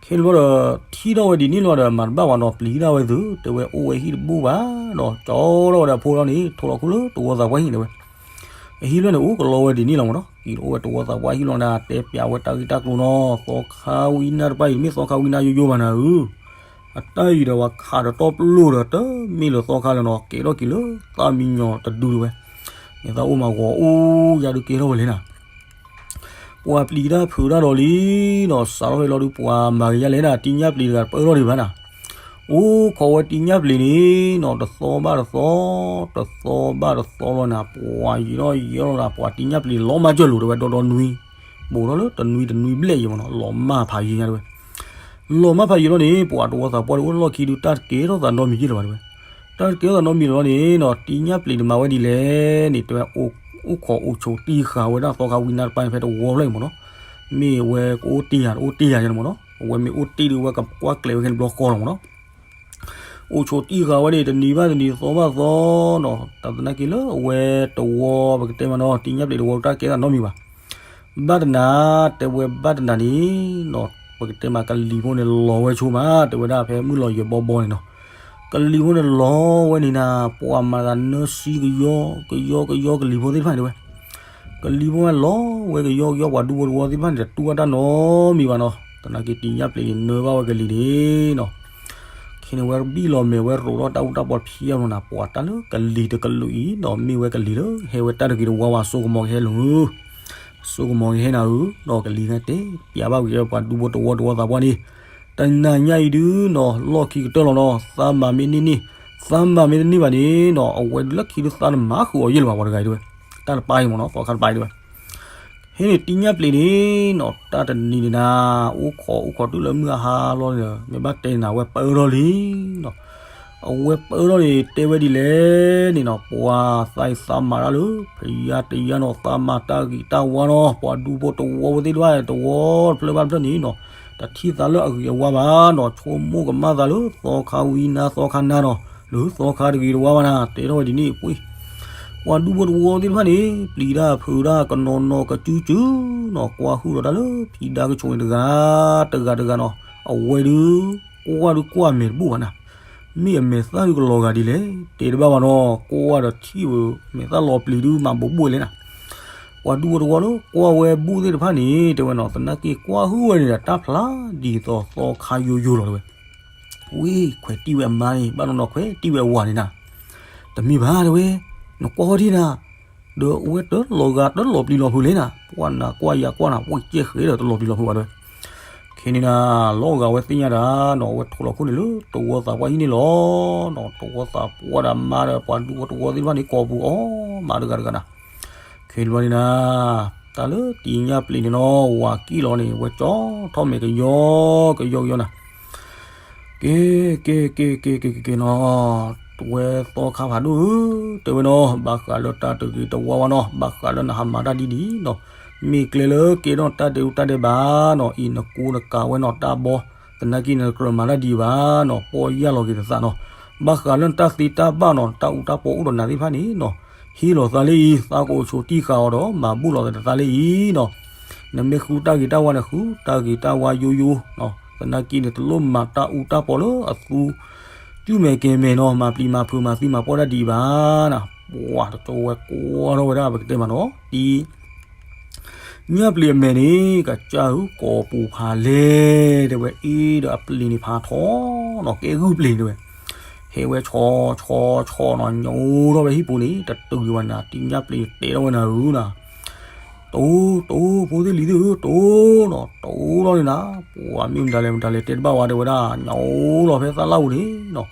ခဲန့ၣ်ဘျီဒီး ထံၣ်ထီၣ်ဝဲဒ်န့ၣ်လီၤဒီး မၤတဘၣ်ဘၣ်နီၤ, ပျံၤတၢ်ဝဲသု, တဲဝဲအိၣ်ဝဲဟံၣ်တဘူၣ်ဘၣ်ဒီး ကၠီထီၣ်ဝဲဒီးအဖိလီၤန့ၣ် ထိးလီၤခိၣ်လၢတဝီသးပှၢ်ဟံၣ်န့ၣ်ဝဲ အဟံၣ်လၢန့ၣ် အိၣ်ကလီဝဲဒ်န့ၣ်လီၤမ့ၢ်နီၤ, က့ၤအိၣ်ဝဲတဝီသးပှၢ်ဟံၣ်လီၤနၤ, တဲပျးဝဲတၢ်ဂ့ၢ်တၢ်ကျိၤနီၤ, သီခါဝံနါတပၤအံၤ မ့ၢ်သီခါဝံနါယိယိဘၣ်နၤဧၢ အတၢ်အံၤဒီးပှၤခးတတီပလိာ်ဒီး တမ့ၢ်လၢသီခါလၢၤနီၤ, ကဲထီၣ်က့ၤလၢသးမံညီၤတဒုတဝဲ, မ့ၢ်သးအိၣ်မၤဂီၤအိၣ်ယၤဒုးကဲထီၣ်ဝဲလဲၣ်နၤ, ပှၤပျံၤတၢ်ဖုးတၢ်ဒီးလံနီၤ, စးထီၣ်ဖဲလီၤဒုးပှၤမၤကယၤလဲၣ်နၤ, တံညၣ်ပျံၤတဂၤပၢထီၣ်ဒံးဘၣ်နၤ, အိၣ်ခိးဝဲတံညၣ်ပျံၤန့ၣ်နီၤ, တသီဘၣ်တသီ, တသီဘၣ်တသီလီၤနၤ, ပှၤယံာ်ထီၣ်ယံာ်ထီၣ်လီၤနၤ, ပှၤတံညၣ်ပျံၤန့ၣ် လီၤမၢ်ကၢၢ်လိာ်တဲဝဲဒီဒီနွံ, ဘူးထီၣ်လၢတနွံတနွံဘျဲၣ်ယံၤမ့ၢ်နီၤ, လီၤမၢ်ဖးယံာ်ညါတဲဝဲ လီၤမၢ်ဖးယံာ်လီၤန့ၣ် ပှၤတဝီသးပှၢ်တအိၣ်လီၢ်ခံဒုးတၢ်တကဲထီၣ်သးနီတမံၤယ့ၢ်လၢၤဘၣ်တဲဝဲ, တၢ်တကဲထီၣ်သးနီတမံၤလီၤန့ၣ်နီၤ, တံညၣ်ပျံၤန့ၣ်မၤဝဲဒ်လဲၣ်န့ၣ် တဲဝဲ အိၣ်ခိးအိၣ်ဆိးတံၢ်ဃာ်ဝဲဒၣ်သီခါဝံနါတပၤန့ၣ် ဖဲတဝီဖျၢၣ်အံၤမ့ၢ်နီၤ, မ့ၢ်ဝဲကအိၣ်တ့ၢ်ယၤတအိၣ်တ့ၢ်ယၤန့ၣ်မ့ၢ်နီၤ, အဝဲမ့ၢ်အိၣ်တ့ၢ်ဒုးဝဲကကွၢ်ကျဲၤဝဲခဲန့ၣ်ဘျီဃီလီၤမ့ၢ်နီၤ အိၣ်ဆိးတံၢ်ဃာ်ဝဲန့ၣ် တနံၤဘၣ်တနံၤ သီဘၣ်သီနီၤ, တၢ်သနာ်က့လၢအဝဲတဝီ ပကတဲမ့ၢ်နီၤ တံညၣ်ပျံၤတဝီတၢ်ကဲထီၣ်သးနီတမံၤဘၣ်. ဘၣ်တနၤ တဲဝဲဘၣ်တနၤန့ၣ်နီၤ ပကတဲမ့ၢ်ကလံၤဖိန့ၣ်လီၤဝဲဆိမး တဲဝဲဒၣ်ဖဲမုၢ်လီၤယဲၢ်ဘီဘီန့ၣ်နီၤ, ကလံၤဖိန့ၣ်လီၤဝဲန့ၣ်နၤ ပှၤမၤသးနၢၤဆံကယီ ကယီကယီကလံၤဖိသ့ၣ်တဖၣ်န့ၣ်တဲဝဲ ကလံၤဖိဝဲလီၤဝဲကယီကယီ ပှၤဒူဖိတဝီသ့ၣ်တဖၣ်န့ၣ် တတူၢ်ဘၣ်တၢ်နီတမံၤဘၣ်နီၤ, သနာ်က့တံညၣ်ပျံၤန့ၣ်နၢဘၣ်ဝဲကလံၤန့ၣ်နီၤ, ခဲန့ၣ်ဝဲဘံၣ်လီၤမဲာ်ဝဲရိးထီၣ်တၢ်အူတၢ်ပီဖံးအါမ့ၢ်နၤ ပှၤတၢ်လၢကလံၤတကလုာ်အံၤနီၤ မ့ၢ်ဝဲကလံၤလၢဟဲဝဲတၢ်တဂ့ၤတဝါဝဲ စိကမီၤကဟဲလၢ စိကမီၤကဟဲနၤဧၢ, ဒီးကလံၤန့ၣ်တဲပျးဘၣ်ဝဲပှၤဒူဖိတဝီတဝီသးပှၢ်န့ၣ်, တနၤညါအံၤဒုနီၤ လီၢ်ခံကတၢၢ်လီၤနီၤ သးမၤမ့ၢ်န့ၢ်န့ၢ်, သးမၤမ့ၢ်တန့ၢ်ဘၣ်န့ၣ်နီၤ အဝဲဒုးလၢခံဒုးသးနမၤဃုာ်အီၤယဲၢ်လၢၤဘၣ် ပှၤတဂၤအံၤတဲဝဲ, တၢ်တပၢ်အံၤမ့ၢ်နီၤ သီခါတပၢ်အံၤတဲဝဲ ဟဲန့ၣ်တံညၣ်ပျံၤန့ၣ်နီၤ တၢ်တနံၤန့ၣ်နၤ အိၣ်ခိးအိၣ်ခိးတုၤလၢမုၢ်အဟါလီၤန့ၣ် မ့ၢ်ဘၣ်တဲနၤဝဲပၢထီၣ်လံနီၤ အဝဲပၢထီၣ်န့ၣ် တဲဝဲဒ်လဲၣ်န့ၣ်နီၤ ပှၤသးအံၤသးမၤတၢ်လၢ ဖယါတယါနီၤ သးမၤတၢ်ဂ့ၤတၢ်ဝါနီၤ ပှၤဒူဖိတဝီဖိသ့ၣ်တဖၣ် တဝီတဖျၢၣ်ဘၣ်တဖျၢၣ်န့ၣ်နီၤ တထံၣ်သးလၢအဂ့ၤအဝါဘၣ်နီၤ ဆိကမိၣ်ကမၣ်သးလၢသီခါဝံနါသီခါနါနီၤ လၢသီခါတဂ့ၤတဝါဘၣ်နၤ တဲထီၣ်ဝဲဒ်န့ၣ်အပှ့ၤ ပှၤဒူဖိတဝီသ့ၣ်တဖၣ်န့ၣ် ပျံၤတၢ်ဖုးတၢ်ကနီၤနီၤကစုစုနီၤ ကွၢ်ဟုၣ်ဒီးတၢ်လၢဖံဒါကဆိးန့ၣ်တဂၤ တဂၤတဂၤနီၤ အဝဲဒုး ကွၢ်ဒုးကွၢ်မဲာ်တဘူၣ်ဘၣ်နၤ မ့ၢ်အမဲာ်သၣ်ဒုးကလီၤဂာ်ဒ်လဲၣ် တဲတဘၣ်ဘၣ်နီၤ ကွၢ်ဒီးထံၣ်ဝဲ မဲာ်သၣ်လီၤပျံၤဒုးမၤဘူးဘူးဝဲလဲၣ်နၤ ပှၤဒူဖိတဝီလၢကွၢ်ဝဲဘူးသ့ၣ်တဖၣ်န့ၣ် တဲဝဲနီၤ သနာ်က့ကွၢ်ဟုၣ်ဝဲန့ၣ်ဒီး တၢ်ဖျါဒ်သိးသီခါယိယိလီၤတဲဝဲ ဝံၤခွဲးတံၢ်ဝဲအမါန့ၣ် ဘၣ်နီၢ်နီၢ်ခွဲးတံၢ်ဝဲအဝၤန့ၣ်နၤ တမ့ၢ်ဘၣ်တဲဝဲ နကွၢ်ဃီထံၣ်နၤ ဒီးအဝဲတလီၤဂာ်တလီၤပျံၤလီၤဖုးလဲၣ်နၤ ပှၤနၤကွၢ်ယၤကွၢ်နၤ ပှၤကဲဃဲဒီးတလီၤပျံၤလီၤဖုးဘၣ်တဲဝဲ ခဲန့ၣ်နၤ လီၤဂာ်ဝဲသ့ၣ်ညါတၢ်နီၤ အဝဲထိးလီၤခိၣ်န့ၣ်လၢတဝီသးပှၢ်ဟံၣ်န့ၣ်လီၤနီၤ တဝီသးပှၢ်ဒီးမါဒီးပှၤဒူဖိတဝီသ့ၣ်တဖၣ်န့ၣ် ကိးပူၤအီၤမးတဂၤတဂၤနၤ ခဲန့ၣ်ဘျီန့ၣ်နၤ တၢ်လၢတံညၣ်ပျံၤန့ၣ်နီၤ ဝၤကံၣ်လီၤန့ၣ် ဝဲကၠီထီၣ်မဲာ်ကယီကယီကယီနၤ က့ၤ က့ၤ က့ၤ က့ၤ က့ၤ က့ၤ က့ၤနီၤ ဝဲသီခါဖးဒိၣ်ဧၢ တဲဝဲနီၤ ဘၣ်ဃးလၢတၢ်တဂ့ၤတဝါဝါနီၤ ဘၣ်ဃးလၢနဟးမၤတၢ်ဒ်ဒ်နီၤ မ့ၢ်ကျဲလၢကဲထီၣ်တၢ်ဒဲးဒူတၢ်ဒဲးဘးနီၤ အံၤနကူနကၤဝဲနီၤ တၢ်ဘီ သနာ်က့နကြၢးမၤတၢ်ဒ်အံၤဘၣ်နီၤ ပီၢ်ယၢ်လီၤက့ၤနသးနီၤ ဘၣ်ဃးလၢနတၢ်သ့တၢ်ဘၣ်နီၤ တၢ်အူတၢ်ပီအိၣ်ဒီးနၤသ့ၣ်တဖၣ်န့ၣ်နီၤ ဟ့ၣ်လီၤသးလၢအံၤ သးကအိၣ်ဆိးတံၢ်ဃာ်အီၤဒီး မၤဘူၣ်လီၤသးနသးလၢအံၤနီၤ နမ့ၢ်ဃုတၢ်ဂ့ၤတၢ်ဝါန့ၣ် ဃုတၢ်ဂ့ၤတၢ်ဝါယိယိနီၤ, သနာ်က့န့ၣ် တလိၣ်မၤတၢ်အူတၢ်ပီးလၢအသူ ကုမဲာ်ကဲၤမဲာ်နီၤ, မၤပျံၤမၤဖုး မၤသံမၤပှၢ်တၢ်ဒံးဘၣ်နီၤ. ပှၤတကၠိဝဲကွၢ်ထီၣ်ဝဲဒၣ် ပကတဲမးနီၤ, တံၤညၣ်ပျ့ၤအမဲာ်န့ၣ် ကစၢ်ဧၢ ကိာ်ပူၤဖးလဲၢ် တဲဝဲ, အ့ဒီး အပျ့ၤန့ၣ်ဖးထီနီၤ, ကဲဂုၢ်ပျ့ၤ တဲဝဲ. ဟဲဝဲဆီဆီဆီနီၤ, ညိထီၣ်ဝဲဟံၣ်ပူၤန့ၣ် တတုၤဝဲနၤ, တံၤညၣ်ပျ့ၤန့ၣ် တဲထီၣ်ဝဲနၤဧၢနီၤ, တိၢ်တိၢ် ဖိသ့ၣ်လံၤသ့ၣ်ဧၢ, တိၢ်နီၤ, တိၢ်လီၤန့ၣ်နၤ, ပှၤမ့ၢ်မတၤလဲၣ်မတၤလဲၣ် တဲတဘၣ်ဝဲ တဲဝဲဒၣ်, ညိလီၤဖဲသၣ်လၣ်ပူၤန့ၣ်နီၤ,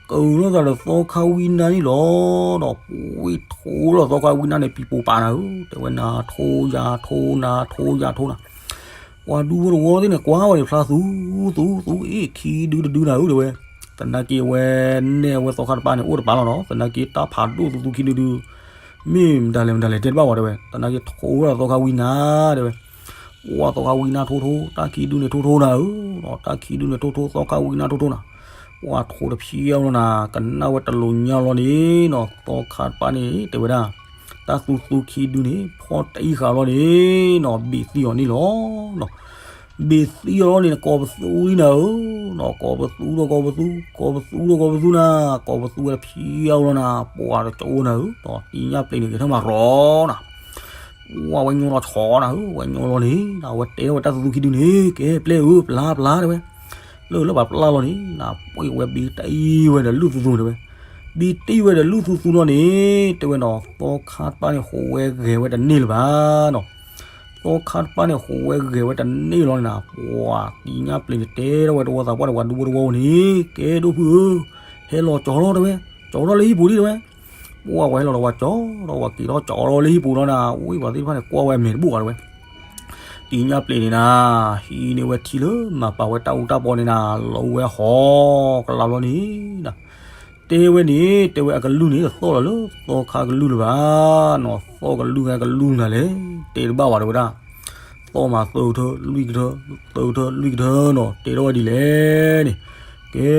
ကၢလီၤသးဒီးသီခါဝံနါန့ၣ်လီၤနီၤ, ပှ့ၤထိလီၤသီခါဝံနါန့ၣ် ပံၤပိာ်ပာ်နၤဧၢ, တဲဝဲ, နၤထိယၤထိ နၤထိယၤထိနၤ ပှၤဒူဖိတဝီသ့ၣ်န့ၣ် ကွၢ်ဝဲန့ၣ် ဖျါသူသူသူ အ့ၣ် ခံဒုတဒုနၤဧၢ တဲဝဲ. သနာ်က့ဝဲ နဲၣ်ဝဲသီခါတပၤန့ၣ် အိၣ်တပၤလီၤနီၤ, သနာ်က့တၢ်ဖးဒိၣ်သူသူခံဒုဒု မ့ၢ်မတၤလဲၣ်မတၤလဲၣ် တဲတဘၣ်ဝဲ တဲဝဲ. သနာ်က့ထိဝဲဒၣ်သီခါဝံနါ တဲဝဲ. ပှၤသီခါဝံနါထိထိ တၢ်ခံဒုန့ၣ်ထိထိနၤဧၢ, တၢ်ခံဒုန့ၣ်ထိထိ သီခါဝံနါထိထိနၤ, ပှၤထိတဖျဲလီၤနၤ, ကနၣ်ဝဲတလိၤညါလီၤန့ၣ်နီၤ, သီခါတပၤန့ၣ် တဲဝဲဒၣ်, တၢ်သူသူခံဒုန့ၣ် ဖီၣ်တအံၣ်ဃာ်လီၤန့ၣ်နီၤ, ဘ့ၣ်သံအီၤန့ၣ်လီၤနီၤ. ဘ့ၣ်သံအီၤလီၤန့ၣ် ကိးပသူအံၤနၤဧၢနီၤ, ကိးပသူဒီးကိးပသူ, ကိးပသူဒီးကိးပသူနၤ, ကိးပသူဝဲတဖျဲလီၤနၤ, ပှၤတကၠိနၤဧၢ, တံၤညၣ်ပျ့ၤန့ၣ် ကဲထီၣ်မၤရီနၤ ပှၤဝဲညိလီၤဆီနၤဧၢ, ဝဲညိလီၤန့ၣ် အဝဲတဲထီၣ်ဝဲတၢ်သူသူခံဒုန့ၣ်, ကဲပျဲၢ်ဧၢ ပျၢ်ပျၢ် တဲဝဲ. လၢလၢပှၤပျၢ်လီၤန့ၣ် နပှ့ၤဝဲဘ့ၣ်တအံၣ်ဝဲဒီးလုၢ်သူသူ တဲဝဲ. ဘ့ၣ်တအံၣ်ဝဲဒီးလုၢ်သူသူလီၤန့ၣ် တဲဝဲနီၤ, သီခါတပၤန့ၣ် ဟူးဝဲဂဲၤဝဲတန့ၢ်လၢၤဘၣ်နီၤ. သီခါတပၤန့ၣ် ဟူးဝဲဂဲၤဝဲတန့ၢ်လီၤန့ၣ်နၤ, ပှၤတံၤညၣ်ပျ့ၤန့ၣ် တဲထီၣ်ဝဲတဝီသးပှၢ်ဒီး ပှၤဒူဖိတဝီန့ၣ်, ကဲဒိၣ်ဖုဧၢ, ဟဲလီၤကၠီထီၣ် တဲဝဲ, ကၠီထီၣ်လၢဟံၣ်ပူၤလံ တဲဝဲ. ပှၤဝဲဟဲလီၤဒီးပှၤကၠီထီၣ် ပှၤက့ၤထီၣ်ကၠီထီၣ်လၢဟံၣ်ပူၤလီၤနၤ, ဝံၤပှၤသ့ၣ်တဖၣ်န့ၣ် ကွၢ်ဝဲအမဲာ်တဘူၣ်ဘၣ် တဲဝဲ. တံၤညၣ်ပျ့ၤန့ၣ်နၤ, ဟံးန့ၢ်ဝဲထံလၢမၤပာ်ဝဲတၢ်အူတၢ်ပီန့ၣ်နၤ, လီၤဝဲဟီကလးလီၤန့ၣ်နၤ, တဲဝဲန့ၣ် တဲဝဲအကလုၢ်န့ၣ်တသီၣ်လီၤလၢသီခါကလုၢ်လၢၤဘၣ်နီၤ, သီၣ်ကလုၢ်ဂဲကလုၢ်နၤလဲၣ်, တဲတဘၣ်ဘၣ် တဲဝဲဒၣ်. သီၣ်မးသၢကထၢ လွံၢ်ကထၢ, သၢကထၢလွံၢ်ကထၢနီၤ, တဲထီၣ်ဝဲဒ်လဲၣ်န့ၣ်, ကဲ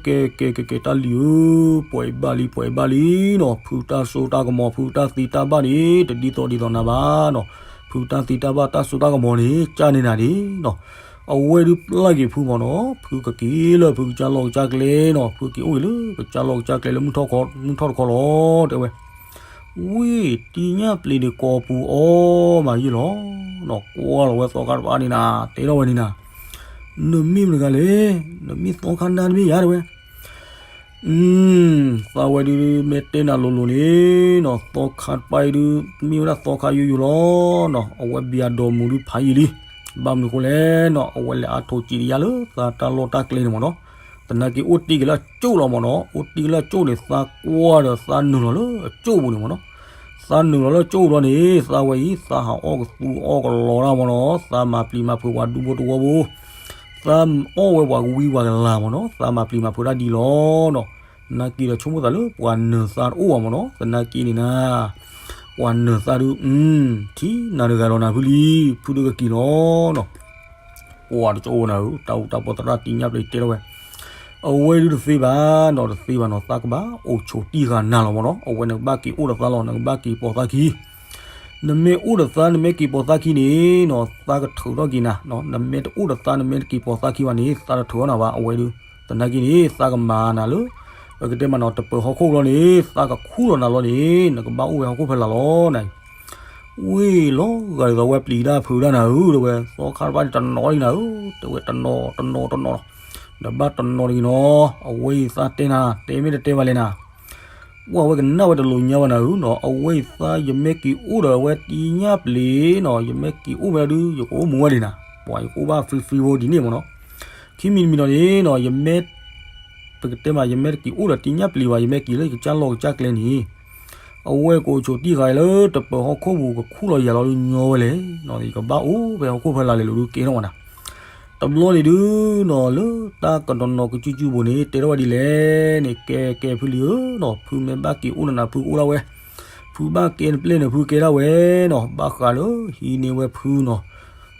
ကဲ ကဲ ကဲ ကဲ တၢ်လံၤဧၢ, ပှဲၤဘၣ်လံ ပှဲၤဘၣ်လံနီၤ, ဖုတၢ်စိတၢ်ကမီၤ ဖုတၢ်သံတၢ်ဘၣ်န့ၣ် တဒ်သိးဒ်သိးနၤဘၣ်နီၤ, ဖုတၢ်သံတၢ်ဘၣ်တၢ်စိတၢ်ကမီၤန့ၣ် ကၢ်န့ၢ်နၤဒ်နီၤ. အဝဲဒုးပျၢ်က့ၤဖုမ့ၢ်နီၤ, ဖုကက့ၤလၢဖုကစၢ်လီၢ်ကစၢ်ကျဲနီၤ, ဖုက့ၤအိၣ်က့ၤလၢကစၢ်လီၢ်ကစၢ်ကျဲလၢမုၢ်ထီၣ်တခီလီၤ တဲဝဲ. ဝံၤတံၤညၣ်ပျ့ၤန့ၣ်ကိးပူၤအီၤမးယံာ်လီၤနီၤ, ကွၢ်လီၤဝဲသီခါတပၤန့ၣ်နၤ, တဲထီၣ်ဝဲန့ၣ်နၤ, နမ့ၢ်မတၤတဂၤလဲၣ်, နမ့ၢ်သီခါနါတမ့ၢ်ဧါ တဲဝဲ. သးဝဲဒုးမ့ၢ်တဲနၤလိၤလိၤန့ၣ်နီၤ, သီခါတပၤအံၤဒုး မ့ၢ်ဝဲဒၣ်သီခါယိယိလီၤနီၤ, အဝဲဘံအဒိးမူဒုးဖးယံာ်လံ. ဘၣ်မနုၤဃိလဲၣ်နီၤ, အဝဲလဲၤအါထိးစံးတယါလၢသးတၢ်လီၢ်တၢ်ကျဲန့ၣ်မ့ၢ်နီၤ, သနာ်က့အိၣ်တ့ၢ်က့ၤလၢအကၠိၣ်လီၤမ့ၢ်နီၤ, အိၣ်တ့ၢ်က့ၤလၢအကၠိၣ်န့ၣ် သးကွၢ်ဒီးသးနုာ်လီၤလၢအကၠိၣ်ပူၤန့ၣ်မ့ၢ်နီၤ, သးနုာ်လီၤလၢအကၠိၣ်ပူၤလီၤန့ၣ် သးဝဲအံၤ သးဟးအီၣ်ကသူအီၣ်ကလီတၢ်မ့ၢ်နီၤ, သးမၤပျံၤမၤဖုးပှၤဒူဖိတဝီဖိ သးအီၣ်ဝဲပှၤကဝံပှၤကလၤမ့ၢ်နီၤ, သးမၤပျံၤမၤဖုးတၢ်ဒ်လီၤနီၤ. နာ်က့ဒီးဆိကမိၣ်သးလၢပှၤနၢၤသးတအိၣ်ဘၣ်မ့ၢ်နီၤ, သနာ်က့န့ၣ်နၤ, ပှၤနၢၤသးဒုး, ထံၣ်နၤတဂၤဒီးနၤဖုလံ, ဖုဒုးကက့ၤလီၤနီၤ. ပှၤတကၠိဝဲနၤဧၢ, တၢ်အူတၢ်ပီသရၣ်တံၤညၣ်ပျ့ၤတဲထီၣ်ဝဲ, အဝဲဒုးတသ့ဘၣ်နီၤ, တသ့ဘၣ်နီၤ, သးကဘၣ်အိၣ်ဆိးတံၢ်ဃာ်နၤလီၤမ့ၢ်နီၤ, အဝဲနကဘၣ်က့ၤအိၣ်ဒီးသးလီၤ, နကဘၣ်က့ၤပိာ်သးခံ နမ့ၢ်အိၣ်ဒီးသး နမ့ၢ်က့ၤပိာ်သးခံန့ၣ်နီၤ သးကထုးထီၣ်က့ၤနၤ, နမ့ၢ်တအိၣ်ဒီးသး နမ့ၢ်တက့ၤပိာ်သးခံဘၣ်န့ၣ် သးတထုးထီၣ်နၤဘၣ် အဝဲဒုး. သနာ်က့န့ၣ် သးကမၤနၤလၢ ပကတဲမးနီၤ တပၢၤဟီၣ်ခိၣ်လီၤန့ၣ် သးကခူၣ်လီၤနၤလီၤန့ၣ် နကဘၣ်အိၣ်ဝဲဟီၣ်ခိၣ်ဖဲလၢ်လီၤနၤအံၤ. ဝ့ၢ်လီၤဂာ်ဒ်သိးဝဲပျံၤတၢ်ဖုးတၢ်နၤဧၢ တဲဝဲ, သီခါတဖၣ်န့ၣ် တနီၤလံနၤဧၢ, တဲဝဲတနီၤတနီၤတနီၤလီၤ. နဘၣ်တနီၤတဂ့ၤနီၤ, အဝဲအံၤသးတဲနၤ တဲမ့ၢ်တတဲဘၣ်လဲၣ်နၤ ပှၤဝဲကနၣ်ဝဲတလိၤညါဘၣ်နၤဧၢနီၤ, အဝဲအံၤသး ယမ့ၢ်က့ၤအိၣ်ဒီးအဝဲတံၤညၣ်ပျ့ၤနီၤ, ယမ့ၢ်က့ၤအိၣ်ဝဲဒုး ယကအိၣ်မူဝဲဒံးနၤ, ပှၤယကအိၣ်ဘၣ် free free ဖိဒ်န့ၣ်မ့ၢ်နီၤ. ခံမံၤတမံၤနီၤန့ၣ်နီၤ ယမ့ၢ် ပကတဲမး ယမ့ၢ်တက့ၤအိၣ်ဒီးတံၤညၣ်ပျ့ၤဘၣ်, ယမ့ၢ်က့ၤလၢယကစၢ်လီၢ်ကစၢ်ကျဲန့ၣ် အဝဲကအိၣ်ဆိးတံၢ်ဃာ်လၢတပၢၤဟီၣ်ခိၣ်ပူၤ ကခူၣ်လီၤယၤလီၤဒုးညီဝဲလဲၣ်နီၤ, ယကဘၣ်အိၣ်ဖဲဟီၣ်ခိၣ်ဖဲလၢ်လဲၣ်လီၤဒုးကဲထီၣ်ဝဲနၤ. တဘျီန့ၣ်ဒုးနီၤ လၢတၢ်ကနီၤနီၤကစုကစုပူၤန့ၣ် တဲထီၣ်ဝဲဒ်လဲၣ်န့ၣ်, ကဲကဲဖုလံဧၢနီၤ, ဖုမ့ၢ်ဘၣ်က့ၤအိၣ်ဒီးနၤ ဖုကအိၣ်ဒၣ်ဝဲ, ဖုဘၣ်ကဲနပျဲၢ်န့ၣ် ဖုကဲဒၣ်ဝဲနီၤ, ဘၣ်ဃးလၢဟံးန့ၢ်ဝဲဖုနီၤ,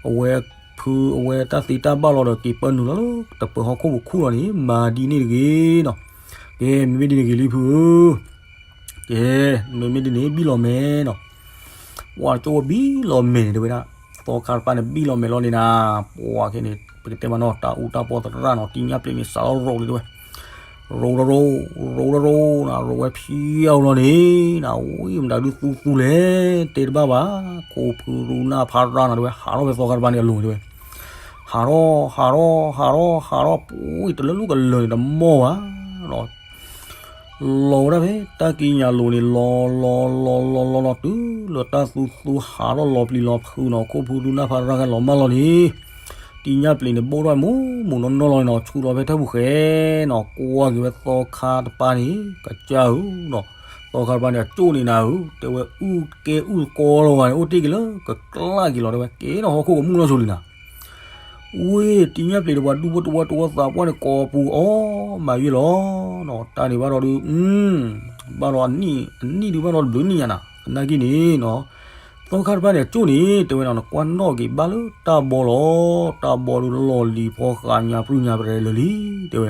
အဝဲဖုအဝဲတၢ်သ့တၢ်ဘၣ်လီၤဒီး က့ၤပၢနုာ်လီၤလၢတပၢၤဟီၣ်ခိၣ်ပူၤခူၣ်လီၤန့ၣ် မၤဒ်န့ၣ်တဂ့ၤနီၤ. ကဲ မ့မ့ၢ်ဒ်န့ၣ်ဂ့ၤလံဖုဧၢ, ကဲ မ့မ့ၢ်ဒ်န့ၣ် ဘံၣ်လီၤမဲာ်နီၤ. ပှၤကၠိဝဲဘံၣ်လီၤမဲာ်န့ၣ် တဲဝဲဒၣ် သီခါတဖၣ်န့ၣ်ဘံၣ်လီၤမဲာ်လီၤန့ၣ်နၤ, ပှၤခဲန့ၣ် ပကတဲမးနီၤ တၢ်အူတၢ်ပီသရၣ်နီၤ တံညၣ်ပျံၤန့ၣ် စးထီၣ်ရိးန့ၣ်တဲဝဲ, ရိးတရိး, ရိးတရိးနၤ ရိးဝဲဖံအလီၤန့ၣ်နၤ, ဝံၤမတၤဒုသူသူလဲၣ်, တဲတဘၣ်ဘၣ်, ခိၣ်ဖုရူနၢ်ဖးရၣ်နၤတဲဝဲ ဟးထီၣ်ဖဲသီခါတဖၣ်န့ၣ်အလိၤန့ၣ်တဲဝဲ, ဟးထီၣ် ဟးထီၣ် ဟးထီၣ် ဟးထီၣ် ပှၤတလၢလူၢ်ကလၢာ်န့ၣ်တမီၢ်ဘၣ်နီၤ လီၤဝဲဒၣ်ဖဲတၢ်ကံးညာ်လိၤန့ၣ် လီၤလီၤလီၤလီၤလီၤလီၤ တုၤလၢတၢ်သူသူဟးထီၣ်လီၤပျံၤလီၤဖုးနီၤ ခိၣ်ဖုရူနၢ်ဖးရၣ်ဂဲၤလီၤမၢ်လီၤန့ၣ်, တံညၣ်ပျံၤန့ၣ် ဘိၣ်ထီၣ်မူးမူးနီၢ်နီၢ်လီၤန့ၣ်နီၤ ဆူၣ်ထီၣ်ဖဲထၢၣ်ပူၤဃဲနီၤ ကွၢ်က့ၤဝဲသီခါတဖၣ်န့ၣ် ကစၢ်ဧၢနီၤ, သီခါတဖၣ်န့ၣ် အကၠိၣ်န့ၣ်နၤဧၢ, တဲဝဲအူကဲအူသကိးလီၤဂၤန့ၣ် အိၣ်တ့ၢ်က့ၤလၢကကျၢ်က့ၤလီၤ တဲဝဲ ကဲထီၣ်ဟီၣ်ခိၣ်ကမူၣ်နီၢ်ဆိလံနၤ ဝ့ၢ် တံညၣ်ပျံၤဒီးပှၤဒူဖိတဝီ တဝီသးပှၢ်န့ၣ် ကိးပူၤအီၣ်မၤယ့ၢ်လီၤနီၤ တၢ်န့ၣ်ဘၣ်ဒီးဒုး ဘၣ်ဒီးအနံၣ် အနံၣ်ဒုးဘၣ်ဒီးတဘျုးနံၣ်ညါနၤ သနာ်က့န့ၣ်နီၤ သီခါတဖၣ်န့ၣ် အကၠိၣ်န့ၣ် တဲဝဲနီၤ နကွၢ်နီၣ်က့ၤဘၣ်လၢတၢ်ဘီလီၤ တၢ်ဘီဒုးလီၢ်လံၤဖီဃးညါပြူညါပရဲၤလၢာ်လံ တဲဝဲ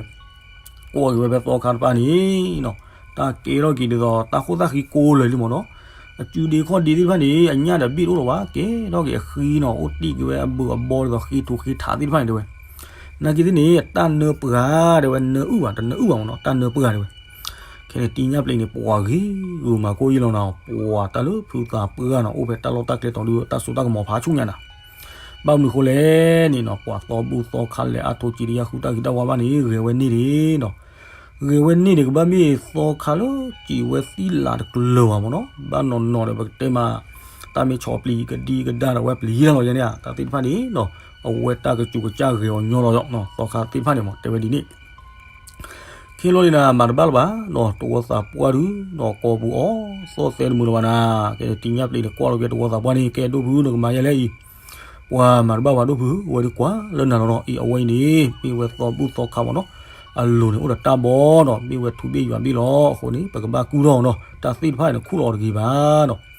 ကွၢ်က့ၤဝဲဖဲသီခါတဖၣ်န့ၣ်နီၤ တၢ်ကဲထီၣ်က့ၤဒ်သိး တၢ်ခိၣ်သၣ်ဃံကိးလၢာ်လံမ့ၢ်နီၤ အစုဒ့ခီၣ်ဒ့သ့ၣ်တဖၣ်န့ၣ် အညၣ်ဒီးဘ့ၣ်တအိၣ်လၢၤဘၣ် ကဲထီၣ်က့ၤအဃံနီၤ အိၣ်တ့ၢ်က့ၤဝဲအဘၢၣ်အဘီဒ်သိးဃ့ထူဃ့ထးသ့ၣ်တဖၣ်န့ၣ်တဲဝဲ နာ်က့သ့ၣ်န့ၣ် တၢ်နၢပှၢ်တဲဝဲ နၢအုၣ်ဘၣ် တနၢအုၣ်ဘၣ်မ့ၢ်နီၤ တၢ်နၢပှၢ်တဲဝဲ ခဲန့ၣ် တံညၣ်ပျံၤန့ၣ် ပှၤဂ့ၤဂုာ်မၤကိၢ်ယ့ၢ်လီၤနၤ ပှၤတၢ်လၢဖုသးပှၢ်နီၤ အိၣ်ဖဲတၢ်လီၢ်တၢ်ကျဲတီၤဒုး တၢ်စိတၢ်ကမီၤဖးဆူညါနၤ ဘၣ်မနုၤဃိလဲၣ်န့ၣ်နီၤ ပှၤသီဘူၣ်သီခါလဲၤအါထိးစံးတယၢ်ဃုတၢ်ဂံၢ်တၢ်ဝါဘၣ်န့ၣ် ဂဲၤဝဲန့ၢ်ဒံးနီၤ ဂဲၤဝဲန့ၢ်ဒံးကဘၣ်မ့ၢ်သီခါလၢစံးဝဲသံလးတကလၢၤဘၣ်မ့ၢ်နီၤ ဘၣ်နီၢ်နီၢ်ဒီးပကတဲမး တၢ်မ့ၢ်ဆီပျံၤကဒံကဒါဒီးဝဲပျံၤယဲၢ်လီၤယဲၢ်န့ၣ် တၢ်သ့ၣ်တဖၣ်န့ၣ်နီၤ အဝဲတၢ်ကစူးကစၢ်ဂဲၤအီၤညီလီၤ သီခါသ့ၣ်တဖၣ်န့ၣ်မ့ၢ် တဲဝဲဒ်န့ၣ် ခဲလီၤန့ၣ်နၤ မၤတဘၣ်လၢၤဘၣ်နီၤ တဝီသးပှၢ်ဒုးနီၤ ကိးပူၤအီၣ်သီၣ်သဲတမုာ်လၢၤဘၣ်နၤ ကဲန့ၣ် တံညၣ်ပျံၤန့ၣ် ကွၢ်လီၤက့ၤတဝီသးပှၢ်န့ၣ် ကဲဒိၣ်ဖု နကမၤယဲၢ်လဲၣ်အံၤ ပှၤမၤတဘၣ်ဝဲဒိၣ်ဖု ဝဲဒုးကွၢ်လၢနၤလီၤနီၤ အံၤအဝဲအံၤန့ၣ် မ့ၢ်ဝဲသီဘူၣ်သီခါမ့ၢ်နီၤ အလိၤန့ၣ်အိၣ်ဒီးတၢ်ဘီနီၤ မ့ၢ်ဝဲထူဘ့ၣ်ယွၤဘ့ၣ်လီၤ အဃိန့ၣ် ပကဘၣ်ကူၣ်ထီၣ်နီၤ တၢ်သ့ၣ်တဖၣ်န့ၣ် ခူၣ်လီၤတဂ့ၤဘၣ်နီၤ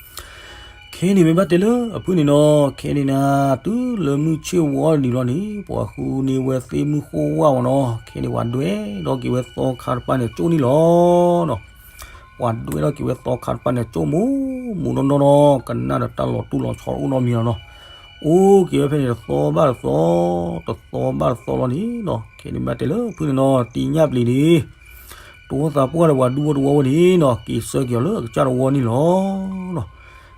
ခဲန့ၣ်မ့ၢ်ဘၣ်တဲလၢအဖုၣ်န့ၣ်နီၤ ခဲန့ၣ်နၤ တုၤလၢမုၢ်ဆ့ၣ်ဝီနံၤလီၤန့ၣ် ပှၤဃုန့ၢ်ဝဲသ့ၣ်မုၢ်ဃိၣ်ဝၣ်မ့ၢ်နီၤ ခဲန့ၣ် ပှၤဒွဲၣ်ထီၣ်က့ၤဝဲသီခါတဖၣ်န့ၣ် ကၠိၣ်န့ၣ်လီၤနီၤ ပှၤဒွဲၣ်ထီၣ်က့ၤဝဲသီခါတဖၣ်န့ၣ် ကၠိၣ်မူးမူးနီၢ်နီၢ်နီၤ ကနၣ်ဒီးတၢ်လီၤတူၢ်လီၤဆီအိၣ်နီတမံၤလီၤနီၤ အိၣ်က့ၤဝဲဖဲန့ၣ် တသီဘၣ်တသီ တသီဘၣ်တသီလီၤန့ၣ်နီၤ ခဲန့ၣ်ဘၣ်တဲလၢဖုၣ်န့ၣ်နီၤ တံညၣ်ပျံၤန့ၣ် တဝီသးပှၢ်ဒီးပှၤဒူဖိတဝီဝဲန့ၣ်နီၤ က့ၤဆၢက့ၤအီၤလၢအကစၢ်တဝီန့ၣ်လီၤနီၤ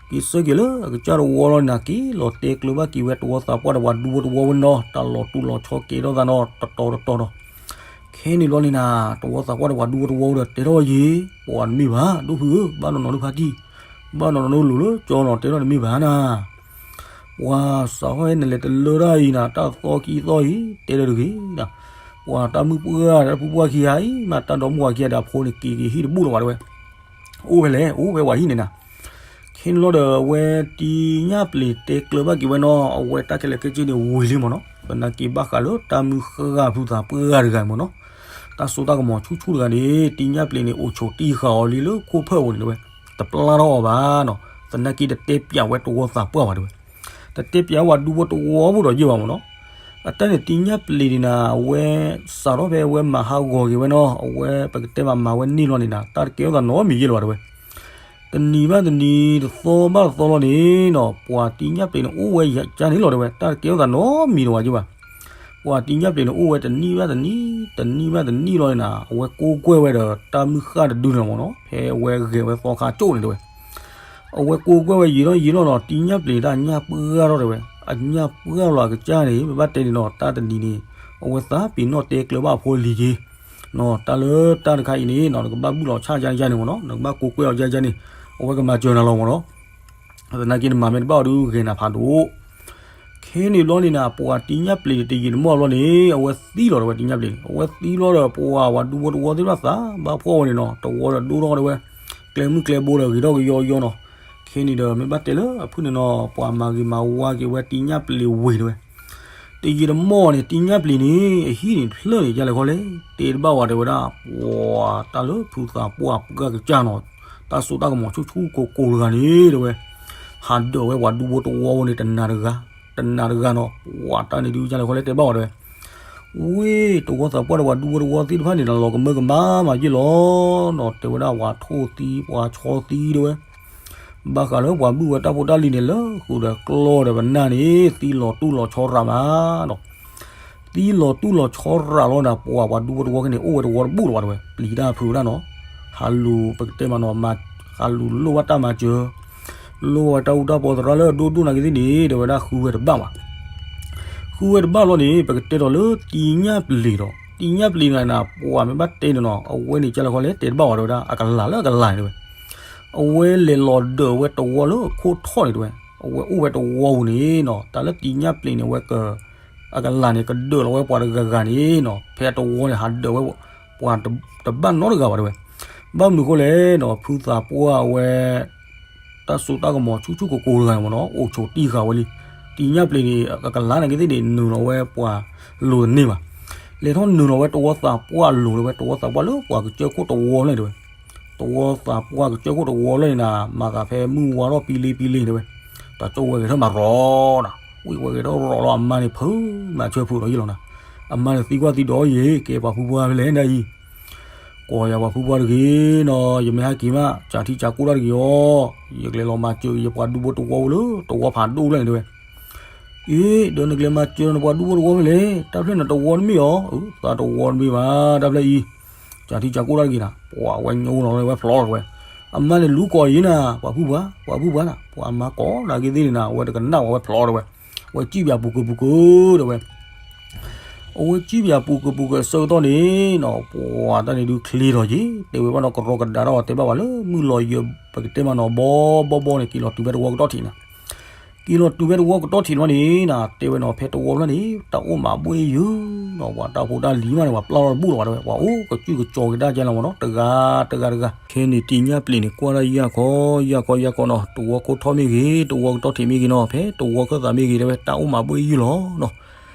က့ၤဆၢက့ၤလၢအကစၢ်တဝီလီၤန့ၣ်နၤ က့ၤလီၤတဲကျၢၤဘၣ်က့ၤဝဲတဝီသးပှၢ်ဒီးပှၤဒူဖိတဝီဝဲန့ၣ်နီၤ တၢ်လီၤတူၢ်လီၤဆီကဲထီၣ်သးနီၤ တတီၤတတီၤနီၤ ခဲန့ၣ်ဘျီန့ၣ်နၤ တဝီသးပှၢ်ဒီးပှၤဒူဖိတဝီဝဲဒီး တဲထီၣ်ဝဲယ့ၤ ပှၤတမ့ၢ်ဘၣ် ဒိၣ်ဖုဧၢ ဘၣ်နီၢ်နီၢ်ဒုးဖါတံၢ် ဘၣ်နီၢ်နီၢ်ဒုးလိၤလၢကၠီနီၤ တဲထီၣ်တမ့ၢ်ဘၣ်နၤ ပှၤစးဟီၣ်ဟဲနလဲၤတလၢတၢ်အံၤနၤ တၢ်သီခံသီအံၤ တဲလၢတဂ့ၤနၤ ပှၤတၢ်မုၣ်ပှၢ်ဒီးတၢ်ဖုပှၢ်ခံဂၤအံၤ မ့ၢ်တၢ်ဒီမါဝၤခံဂၤဒီးအဖိန့ၣ် က့ၤက့ၤဟံၣ်တဘူၣ်လၢၤဘၣ်တဲဝဲ အိၣ်ဖဲလဲၣ် အိၣ်ဖဲဝဲဟံၣ်န့ၣ်နၤ ခဲန့ၣ်လီၤဒီး အဝဲတံညၣ်ပျံၤတဲကျၢၤဘၣ်က့ၤဝဲနီၤ အဝဲတၢ်ခဲလၢာ်ခဲဆ့န့ၣ်ဝံၤလံမ့ၢ်နီၤ သနာ်က့ဘၣ်ဃးလၢတၢ်မုၢ်ဃၢ်ဖုသးပှၢ်တဂၤမ့ၢ်နီၤ တၢ်စိတၢ်ကမီၤဆူၣ်ဆူၣ်တဂၤန့ၣ် တံညၣ်ပျံၤန့ၣ် အိၣ်ဆိးတံၢ်ဃာ်အီၤလံလၢခိၣ်ဖၢၣ်အပူၤန့ၣ်တဲဝဲ တပျၢ်ထီၣ်အီၤဘၣ်နီၤ သနာ်က့တတဲပၠးဝဲတဝီသးပှၢ်ဘၣ်တဲဝဲ တတဲပၠးဝဲဒူဖိတဝီဖိဒီးယ့ၢ်ဘၣ်မ့ၢ်နီၤ အတၢ်န့ၣ်တံညၣ်ပျံၤန့ၣ်နၤ အဝဲစးထီၣ်ဖဲအဝဲမၤဟးဂီၤက့ၤဝဲနီၤ အဝဲပကတဲမးမၤဝဲန့ၢ်လီၤန့ၣ်နၤ တၢ်တကဲထီၣ်သးနီတမံၤယ့ၢ်လၢၤဘၣ်တဲဝဲ တနံၤဘၣ်တနံၤ တသီဘၣ်တသီလီၤန့ၣ်နီၤ ပှၤတံညၣ်ပျံၤန့ၣ် အိၣ်ဝဲယကါန့ၣ်လီၤတဲဝဲ တၢ်တကဲထီၣ်သးနီတမံၤလၢၤဘၣ်ယ့ၢ်ဘၣ် ပှၤတံညၣ်ပျံၤန့ၣ် အိၣ်ဝဲတနံၣ်ဘၣ်တနံၣ် တနံၣ်ဘၣ်တနံၣ်လီၤန့ၣ်နၤ အဝဲကိးကွဲၢ်ဝဲဒီးတၢ်မုၢ်ဃၢ်တဒုန့ၣ်လီၤမ့ၢ်နီၤ ဖဲအဝဲဂဲၤဝဲသီခါကၠိၣ်န့ၣ်တဲဝဲ အဝဲကိးကွဲၢ်ဝဲယံာ်ထီၣ်ယံာ်ထီၣ်နီၤ တံညၣ်ပျံၤန့ၣ်တၢ်ညၣ်ပှၢ်ထီၣ်တဲဝဲ အညၣ်ပှၢ်လီၤအကစၢ်န့ၣ် မ့ၢ်ဘၣ်တဲန့ၣ်နီၤ တၢ်တနံၤန့ၣ် အဝဲသးပ့ၤနီၣ်တဲကျၢၤဘၣ်အဖိလံၤက့ၤ နီၤ တၢ်လၢတၢ်တခါအံၤန့ၣ်နီၤ နကဘၣ်ဘုၣ်လီၤဆၣ်ယါန့ၣ်မ့ၢ်နီၤ နကဘၣ်ကိးကွဲၢ်အီၤယါယါန့ၣ် အဝဲကမၤစၢၤနၤလီၤမ့ၢ်နီၤ သနာ်က့နမၤမ့ၢ်တဘၣ်အီၤဒုးဂဲၤနၤဖးဒိၣ် ခဲန့ၣ်ဘျီန့ၣ်နၤ ပှၤတံညၣ်ပျံၤန့ၣ် တယံာ်တမီၢ်ဘျီန့ၣ် အဝဲသံလီၤတဲဝဲတံညၣ်ပျံၤန့ၣ် အဝဲသံလီၤဒီးပှၤဝၤဒူဖိတဝီသ့ၣ်တဖၣ်သးဘၣ်ဖှီၣ်ဝဲန့ၣ်နီၤ တဝီဒီးဒိၣ်ထီၣ်တဲဝဲ ကျဲမုၢ်ကျဲဘိဒီးဂ့ၤထီၣ်ကယီကယီနီၤ ခဲန့ၣ်ဒီးမ့ၢ်ဘၣ်တဲလၢအဖုၣ်န့ၣ်နီၤ ပှၤမၤဂ့ၤမၤဝါက့ၤဝဲတံညၣ်ပျံၤဝံၤတဲဝဲ တယံာ်တမီၢ်န့ၣ် တံညၣ်ပျံၤန့ၣ် အဟံၣ်န့ၣ်ဖျၢၣ်န့ၣ် ယါလဲၤခီလဲၣ် တဲတဘၣ်ဝဲတဲဝဲဒၣ် ပှၤတၢ်လၢဖုသးပှၢ်ပှၢ်ကစၢ်နီၤ တၢ်စိတၢ်ကမီၤဆူၣ်ဆူၣ်ကိၤကိၤတဂၤန့ၣ်တဲဝဲ ဟးဒၢးဝဲပှၤဒူဖိတဝီဖိန့ၣ် တနၤတဂၤ တနၤတဂၤနီၤ ပှၤတၢ်န့ၣ်ဒုးယါလဲၤခီလဲၣ်တဲဘၣ်ဝဲတဲဝဲ ဝ့ၢ် တဝီသးပှၢ်ဒီးပှၤဒူဖိတဝီသ့ၣ်တဖၣ်န့ၣ် လီၤကမၢကမၣ်မးယ့ၢ်လီၤနီၤ တဲဝဲဒၣ် ပှၤထိၣ်သံ ပှၤဆီသံတဲဝဲ ဘၣ်ဃးလၢပှၤဘုၣ်ဝဲတၢ်ဖိတၢ်လံၤန့ၣ် လၢဃုာ်ဒီးကျီၢ်ဒီးပနၢ်န့ၣ် သံလီၤတူၢ်လီၤဆီရးမးနီၤ. သံလီၤတူၢ်လီၤဆီရးလီၤန့ၣ် ပှၤ ပှၤဒူဖိတဝီက့န့ၣ် အိၣ်ဝဲတဝီတဘူၣ်လီၤဘၣ်တဲဝဲ, ပျံၤတၢ်ဖုးတၢ်နီၤ, ဟးလူၤပကတဲမးနီၤ, ဟးလူၤလိၣ်ဘၣ်တၢ်မၤစၢၤ, လိၣ်ဝဲတၢ်အူတၢ်ပီသရၣ်လၢအဒိၣ်ဒိၣ်နာ်က့သ့ၣ်န့ၣ် တဲဝဲဒၣ်ဃုဝဲတဘၣ်ဘၣ်. ဃုဝဲတဘၣ်လီၤန့ၣ် ပကတဲထီၣ်လၢတံညၣ်ပျ့ၤဒီး တံညၣ်ပျ့ၤန့ၣ် ပှၤမ့ၢ်ဘၣ်တဲန့ၣ်နီၤ အဝဲန့ၣ်ကလၢခီလဲၣ်တဲတဘၣ်ဘၣ်တဲဝဲဒၣ် အကလၤလၢအကလၤန့ၣ်တဲဝဲ အဝဲလဲၤလီၤဒၢးဝဲတဝီလၢခိၣ်ထီၣ်န့ၣ်တဲဝဲ, အဝဲအိၣ်ဝဲတဝီပူၤန့ၣ်နီၤ တၢ်လၢတံညၣ်ပျ့ၤန့ၣ် အဝဲက အကလၤန့ၣ် ကဒၢးလီၤဝဲပှၤတဂၤဂၤန့ၣ်နီၤ ဖဲအတဝီန့ၣ် ဟးဒၢးဝဲ ပှၤတဘၣ်နီတဂၤဘၣ်တဲဝဲ, ဘၣ်မနုၤဃိလဲၣ်နီၤ ဖုသးပှၢ်အဝဲ တၢ်စိတၢ်ကမီၤဆူၣ်ဆူၣ်ကိၤကိၤတဂၤန့ၣ်မ့ၢ်နီၤ အိၣ်ဆိးတံၢ်ဃာ်ဝဲလံ, တံညၣ်ပျ့ၤန့ၣ် အကလၤနာ်က့သ့ၣ်န့ၣ် နုာ်လီၤဝဲပှၤလိၤတန့ၢ်ဘၣ်, လဲၤထီၣ်နုာ်လီၤဝဲတဝီသးပှၢ်လိၤတဲဝဲ တဝီသးပှၢ်လၢပှၤကစၢၢ်ခိၣ်တဝီလၢန့ၣ်တဲဝဲ တဝီသးပှၢ်ကစၢၢ်ခိၣ်တဝီလၢန့ၣ်နၤ မၤသးဖဲမုၢ်ဝါထီၣ်ပံလ့ပံလ့န့ၣ်တဲဝဲ, တၢ်ကၠိဝဲဂဲၤထၢၣ်မၤရီနၤ, ဝံၣ်ဝဲဂဲၤထၢၣ်ရီလီၤအမါန့ၣ် ဖုးမၤဆၢဖုးဒီးယံလီၤနၤ, အမါန့ၣ်သံကွၢ်သံဒီးယံၤ ကဲပှၤဖုပှၢ်ဖဲလဲၣ်နၤအံၤ, ကိးယၤပှၤဖုပှၢ်တဂ့ၤနီၤ ယမ့ၢ်ဟဲက့ၤမး ကးထံကးကိၢ်တၢ်တဂ့ၤအီၤ, ယကလဲၤလီၤမၤစၢၤက့ၤယပှၤဒူဖိတဝီလၢ တဝီဖးဒိၣ်လၢန့ၣ်တဲဝဲ အ့ ဒီးနကလဲၤမၤစၢၤနပှၤဒူဖိတဝီဖဲလဲၣ်, တၢ်ဖျၢၣ်နတဝီတမ့ၢ်အီၤ, သးတဝီတမ့ၢ်ဘၣ် တၢ်ဖျၢၣ်အံၤ, ကးထံကးကိၢ်တၢ်တဂ့ၤနၤ, ပှၤဝဲညိလီၤဝဲဖျိးလီၤတဲဝဲ, အမါန့ၣ်လူၤကိးယံၤနၤ ပှၤဖုပှၢ် ပှၤဖုပှၢ်နၤ, ပှၤမၤကိးနာ်က့သ့ၣ်န့ၣ်နၤ အဝဲတကနၣ်ဝဲဖျိးတဲဝဲ, အဝဲစံၣ်ပယၤပူၤကပူၤကတဲဝဲ အဝဲစံၣ်ပယၤပူၤကပူၤကဆၢကတီၢ်န့ၣ်နီၤ ပှၤတၢ်န့ၣ်ဒုးချ့ထီၣ်က့ၤ တဲဝဲဘၣ်ဒီးကရီကဒါထီၣ်တဲဘၣ်ဝဲလၢမုၢ်လီၤယၢၤ ပကတဲမးနီၤ ဘီဘီဘီန့ၣ် က့ၤလီၤတုၤဖဲတဝီကတီၢ်ထံးနၤ, က့ၤလီၤတုၤဖဲတဝီကတီၢ်ထံးန့ၣ်န့ၣ်နၤ တဲဝဲနီၤ ဖဲတဝီဖျၢၣ်န့ၣ် တၢ်အိၣ်မးဘှ့ၣ်ယုၢ်နီၤ ပှၤတၢ်ဖိတၢ်လံၤမးန့ၣ် ပှၤပျၢ်လီၤတဘူၣ်လီၤဘၣ်တဲဝဲ ပှၤအိၣ်ကစူၣ်ကစီၤက့ၤတၢ်ကဲလီၤမးနီၤ တဂၤတဂၤတဂၤ ခဲန့ၣ်တံညၣ်ပျ့ၤန့ၣ် ကွၢ်တၢ်ယၢ်ခီ ယၢ်ခီယၢ်ခီနီၤ တဝီခိၣ်ထီၣ်မ့ၢ်ဂ့ၤ တဝီကတီၢ်ထံးမ့ၢ်ဂ့ၤနီၤ ဖဲတဝီခၢၣ်သးမ့ၢ်ဂ့ၤတဲဝဲ တၢ်အိၣ်မးဘှ့ၣ်ယုၢ်လီၤနီၤ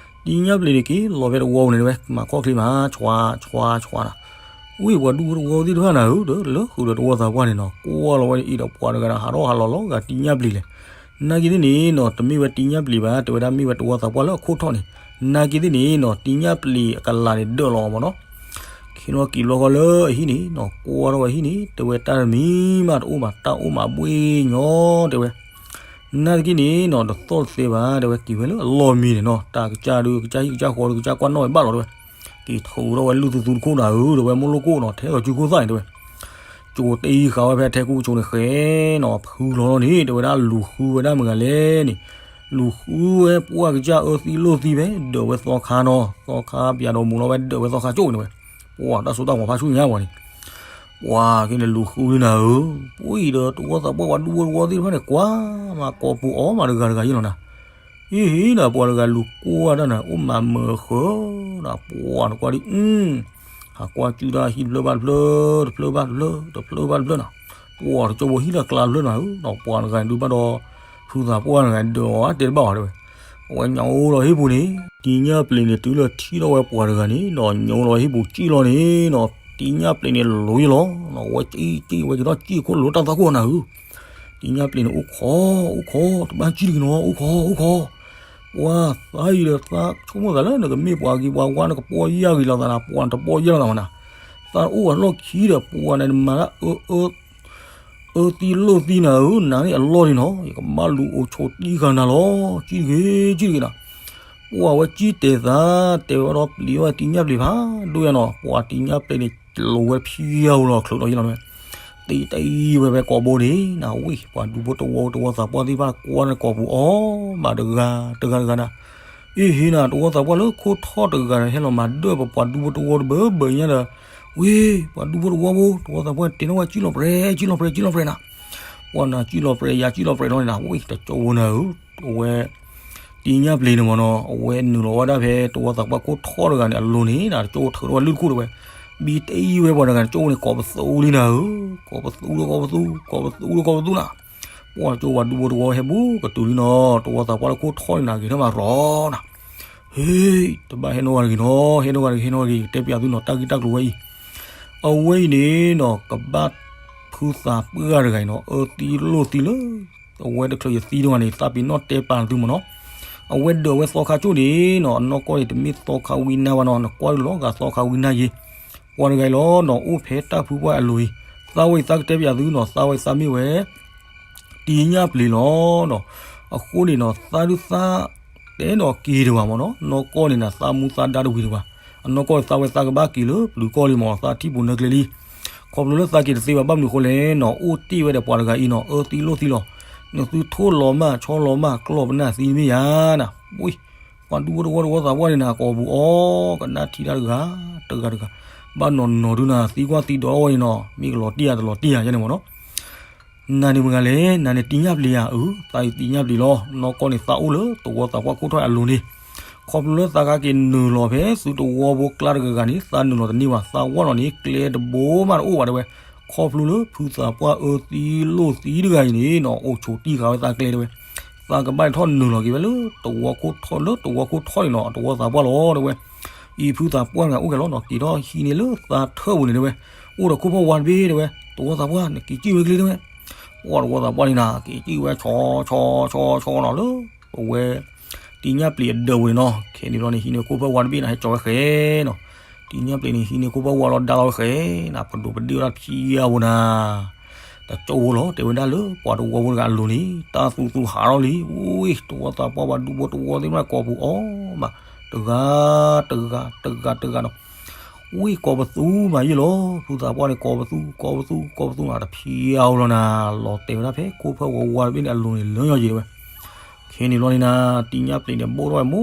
တံညၣ်ပျ့ၤန့ၣ်က့ၤလီၤဖဲတဝီပူၤန့ၣ်တဲဝဲ မၤခီၣ်ချ့မး ဆွးဆွးဆွးနၤ ဝံၣ်ပှၤဒူဖိတဝီသ့ၣ်တဖၣ်နၤဧၢ ဒီးလၢဃုာ်ဒီးတဝီသးပှၢ်န့ၣ်နီၤ ကွၢ်လီၤဝဲအံၤဒီးပှၤတဂၤဒီး ဟးထီၣ်ဟးလီၤလီၤဂာ်တံညၣ်ပျ့ၤလဲၣ် နာ်က့သ့ၣ်န့ၣ်နီၤ တမ့ၢ်ဝဲတံညၣ်ပျ့ၤဘၣ် တဲဝဲဒၣ်မ့ၢ်ဝဲတဝီသးပှၢ်လၢအခိၣ်ထီၣ်န့ၣ် နာ်က့သ့ၣ်န့ၣ်နီၤ တံညၣ်ပျ့ၤအကလၤန့ၣ်ဒၢးလီၤမးနီၤ ခ့နီၣ်က့ၤလီၤဃီလၢအဟံၣ်န့ၣ်နီၤ ကွၢ်ထီၣ်ဝဲဟံၣ်န့ၣ် တဲဝဲတၢ်တမံၤမးတအိၣ်ဘၣ် တၢ်အိၣ်မးဘှ့ၣ်ညီတဲဝဲ နာ်သက့န့ၣ်နီၤ တသီၣ်တသဲဘၣ် တဲဝဲက့ၤဝဲလၢအလီၢ်မံၤန့ၣ်နီၤ တၢ်ကစၢ်ဒုး ကစၢ်ဟံၣ်ကစၢ်ဃီဒုး ကစၢ်ကွၢ်နီၣ်ဝဲဘၣ်လီၤတဲဝဲ က့ၤထုးထီၣ်ဝဲလူၢ်သူသူတခိၣ်နၤဧၢ တဲဝဲမိၢ်လိၣ်ကိၣ်နီၤ ထဲလီၤစုခိၣ်သၣ်န့ၣ်တဲဝဲ ကၠိတ့ဃာ်ဝဲဖဲထဲကူကၠိန့ၣ်ဃဲနီၤ ဖုလီၤလီၤန့ၣ် တဲဝဲဒၣ်လူၤဃုဝဲဒၣ်မတၤလဲၣ်န့ၣ် လူၤဃုဝဲပှၢ်ကစၢ်အၢသံလိၣ်သံဖဲ ဒၢးဝဲသီခါနီၤ သီခါပၠးဒီးမူၤလီၤဝဲဒၢးဝဲသီခါကၠိန့ၣ်ဝဲ ပှၤတၢ်စိတၢ်ကမီၤဖးဆူညါပှၤန့ၣ် ပှၤက့န့ၣ်လူၤဃုလံနၤဧၢ ပှၤအံၤဒီးတဝီသးပှၢ်ပှၤဒူဖိတဝီသ့ၣ်တဖၣ်န့ၣ် ကွၢ်မၤကိးပူၤအီၣ်မးတဂၤတဂၤယ့ၣ်လီၤနၤ အ့ဟ့နၤ ပှၤတဂၤလူၤကွၢ်တၢ်နၤ အိၣ်မးမၢဃၢၤနၤ ပှၤနကွၢ်ဒ်အူ ဟးကွၢ်စုတၢ်ဟံၣ်တဖျၢၣ်ဘၣ်တဖျၢၣ် တဖျၢၣ်ဘၣ်တဖျၢၣ် တဖျၢၣ်ဘၣ်တဖျၢၣ်နၤ ပှၤတကၠိဖိဟံၣ်လၢကျါတဖျၢၣ်နၤဧၢ ပှၤတဂၤဒုးဘၣ်ဒီး ဖုသးပှၢ်တဂၤဒၢးအီၤတဲတဘၣ်ဝဲတဲဝဲ အဝဲညၣ်အိၣ်လီၤဟံၣ်ပူၤန့ၣ် တံညၣ်ပျ့ၤန့ၣ်တုၤလၢထံၣ်ထီၣ်ဝဲပှၤတဂၤန့ၣ်နီၤ ညၣ်အိၣ်လီၤဟံၣ်ပူၤကံၣ်လီၤန့ၣ်နီၤ တံညၣ်ပျ့ၤန့ၣ်လိၤယ့ၣ်လီၤ ဝဲကံၣ်ကံၣ်ဝဲက့ၤထီၣ်ကံၣ်ခိၣ်လိၤတၢ်သီခိၣ်နၤဧၢ တံညၣ်ပျ့ၤန့ၣ် အိၣ်ခိး အိၣ်ခိး တဘၣ်ကံၣ်တဂ့ၤနီၤ အိၣ်ခိး အိၣ်ခိး ပှၤသးအံၤဒီးသးဆိကမိၣ်သးလၢနကမ့ၢ်ပှၤဂ့ၤပှၤဝါ နကပီၢ်ယၢ်ဂ့ၤလိာ်သးနၤ ပှၤနတပီၢ်ယၢ်လိာ်သးမးနၤ သးအိၣ်အလီၢ်ခံဒီး ပှၤန့ၣ်မၤတၢ်အၢ အၢသံလိၣ်သံနၤဧၢ နၤန့ၣ်အလီၢ်န့ၣ်နီၤ ယကဘၣ်လူၤအိၣ်ဆိးတံၢ်ဃာ်နၤလီၤ ကံၣ်တဂ့ၤ ကံၣ်တဂ့ၤနၤ ပှၤဝဲကံၣ်တဲာ်သး တဲဝဲဒီးပျံၤဝဲတံညၣ်ပျ့ၤဖးဒိၣ်ယါနီၤ ပှၤတံညၣ်ပျ့ၤန့ၣ် လိၤဝဲဖံယၢ်ဝဲလီၤချုးဒီးယ့ၣ်လီၤ တံတံဝဲဖဲကိးဘိန့ၣ် နဝံၣ် ပှၤဒူဖိတဝီတဝီသးပှၢ်သ့ၣ်တဖၣ် ကွၢ်န့ၣ်ကိးပူၤအီၣ်မးတဂၤတဂၤတဂၤနၤ အ့ဟ့နၤ တဝီသးပှၢ်လၢခိၣ်ထီၣ်တဂၤဒီး ဟဲလီၤမၤဒၢၣ်ပပှၤဒူဖိတဝီတဘၢဘၢညါဒီး ဝံၣ် ပှၤဒူဖိတဝီဖိ တဝီသးပှၢ်တဲနီၣ်ဝဲ ကံၣ်လီၤပြဲ ကံၣ်လီၤပြဲ ကံၣ်လီၤပြဲနၤ ပှၤနၤကံၣ်လီၤပြဲ ယၤကံၣ်လီၤပြဲလီၤန့ၣ်နၤ ဝံၣ် တကၠိဖိနၤဧၢ အဝဲ တံညၣ်ပျ့ၤန့ၣ်မ့ၢ်နီၤ အဝဲနုာ်လီၤဝဲဒၣ်ဖဲ တဝီသးပှၢ်ခိၣ်ထီၣ်တဂၤန့ၣ် အလိၤန့ၣ် တကၠိထုးထီၣ်ဝဲလုၢ်တခိၣ်တဲဝဲ ဘံတံဝဲပှၤတဂၤန့ၣ် ကၠိန့ၣ် ကိးပသူလံနၤဧၢ ကိးပသူဒီးကိးပသူ ကိးပသူဒီးကိးပသူနၤ ပှၤကၠိပှၤဒူဖိတဝီဟဲဘူးကတုၤလံနီၤ တဝီသးပှၢ်လၢခိၣ်ထီၣ်န့ၣ်နၤ ဂ့ၤထီၣ်မးရီနၤ ဟ့ တဘၣ်ဟဲနီၣ်ဂၤတဂ့ၤနီၤ ဟဲနီၣ်ဂၤတဂ့ၤ ဟဲနီၣ်ဂၤတဂ့ၤ တဲပျးသုနီၤ တၢ်ဂ့ၢ်တၢ်ကျိၤဝဲအံၤ အဝဲအံၤန့ၣ်နီၤ ကဘၣ်ဖုသးပှၢ်တဂၤအံၤနီၤ အၢသံလိၣ်သံလၢ အဝဲတချုးယသံတဂၤန့ၣ် သးပ့ၤနီၣ်တဲပာ်သုမ့ၢ်နီၤ အဝဲဒၢးဝဲသီခါကၠိန့ၣ်နီၤ အနီၢ်ကီၢ်န့ၣ် တမ့ၢ်သီခါဝံနါဘၣ်နီၤ နကွၢ်လီၤဂာ်သီခါဝံနါယ့ၤ ပှၤတဂၤအံၤလီၤနီၤ အိၣ်ဖဲတၢ်ဖုပှၢ်အလိၤအံၤ သးဝဲအံၤသးကတဲပျးသုနီၤ သးဝဲအံၤသးမ့ၢ်ဝဲ ပ တံညၣ်ပျ့ၤလီၤနီၤ. အဃိန့ၣ်နီၤ သးဒုးသး တဲနီၤက့ၤတဝၤမ့ၢ်နီၤ, နီၢ်ကီၢ်န့ၣ်နၤ သးမူသးဒါတဝံၤတဝၤ, အနီၢ်ကီၢ်န့ၣ် သးဝဲသးကဘၣ်က့ၤလၢပျုၤကီၢ်လံမ့ၢ် သးထံၣ်ပူၤနၢကျဲလံ. ခီဖျိလၢသးက့ၤတသ့ဘၣ် ဘၣ်မနုၤအဃိလဲၣ်နီၤ, အိၣ်တ့ၢ်ဝဲဒီးပှၤတဂၤအံၤနီၤ အၢသံလိၣ်သံလီၤ. နသုထိၣ်လီၤမၢ် ဆီလီၤမၢ် ကျီၢ်ပနၢ်သံတမ့ၢ်ယၤနၤ, ဝံ ပှၤဒူဖိတဝီတဝီသးပှၢ်န့ၣ်နၤ ကိးပူၤအီၤ ကနၣ်ထံတၢ်တဂၤ တဂၤတဂၤ, ဘၣ်နီၢ်နီၢ်ဒုနၤ သံကွၢ်သံဒိးဝဲအံၤနီၤ မ့ၢ်ကလီၤတံၢ်ဧါတလီၤတံၢ်ဧါယဲန့ၣ်မ့ၢ်နီၤ. နၤန့ၣ်မတၤလဲၣ်, နၤန့ၣ်တံညၣ်ပျ့ၤဧါ, အၢ သးအံၤတံညၣ်ပျ့ၤလီၤ. နီၢ်ကီၢ်န့ၣ်သးအိၣ်လၢတဝီသးပှၢ်ခိၣ်ထီၣ်အလိၤန့ၣ်, ခီဖျိလၢသးကက့ၤနုာ်လီၤဖဲသုတဝီဖိကျါတဂၤဂၤန့ၣ် သးနုာ်လီၤတန့ၢ်ဘၣ်, သးဝဲလီၤန့ၣ် ကျဲတဘိမးတအိၣ်ဘၣ်တဲဝဲ, ခီဖျိလၢဖုသးပှၢ်အၢသံလိၣ်သံတဂၤအံၤန့ၣ်နီၤ အိၣ်ဆိးတံၢ်ဃာ်ဝဲသးကျဲတဲဝဲ, သးကဘၣ်ထီၣ်နုာ်လီၤက့ၤဝဲလၢတဝီခိၣ်ထီၣ်လၢတဝီခိၣ်ထီၣ်န့ၣ်နီၤ အတဝီသးပှၢ်လီၤတဲဝဲ. အံၤဖုသးပှၢ်တဂၤအိၣ်ကဲလီၤနီၤ က့ၤထီၣ်ဟံးန့ၢ်လၢသးထၢၣ်ပူၤန့ၣ်တဲဝဲ, အိၣ်ဒီးခိၣ်ဖီၣ်ဝါတဘ့ၣ်တဲဝဲ, တဝီသးပှၢ် နက့ၤစံၣ်ဝဲကျ့တဲဝဲ. ပှၤတဝီသးပှၢ်န့ၣ်နၤ က့ၤစံၣ်ဝဲဆီဆီဆီဆီနီၤလၢ အဝဲ တံညၣ်ပျ့ၤအဒၢးပူၤန့ၣ်နီၤ. ခဲန့ၣ်ဘျီန့ၣ် ဟံးန့ၢ်ခိၣ်ဖီၣ်ဝါတဘ့ၣ်နၤ ဟဲကၠီၤဝဲဃဲနီၤ. တံညၣ်ပျ့ၤန့ၣ် ဟံးန့ၢ်ခိၣ်ဖီၣ်ဝါလီၤဒါလီၤဝဲဃဲနၤ ပဒိၣ်ပဒ့ၣ်ဝဲဒၣ်ဖံအါဝဲနၤ တကၠိဖိလီၤ တဲဝဲဒၣ်လၢပှၤတဝီဖိတဂၤအလိၤန့ၣ် တၢ်သူသူဟးထီၣ်လံ, ဝံ တဝီသးပှၢ်ပှၤဒူဖိတဝီသ့ၣ်တဖၣ်န့ၣ် ကိးပူၤအီၤမး တဂၤ တဂၤ တဂၤ တဂၤနီၤ. ဝံ ကိးပသူမးယဲၢ်လီၤ, ဖုသးပှၢ်န့ၣ် ကိးပသူ ကိးပသူ ကိးပသူနၤ တဖံအါဝဲလီၤနၤ, လီၤတဲာ်ဝဲဒၣ်ဖဲခိၣ်ဖီၣ်ဝါဝါတဘ့ၣ်န့ၣ်အလိၤန့ၣ် လၢယီၤယံၤတဲဝဲ. ခဲန့ၣ်ဘျီန့ၣ်နၤ တံညၣ်ပျ့ၤန့ၣ် ဘိၣ်ထီၣ်ဝဲမူ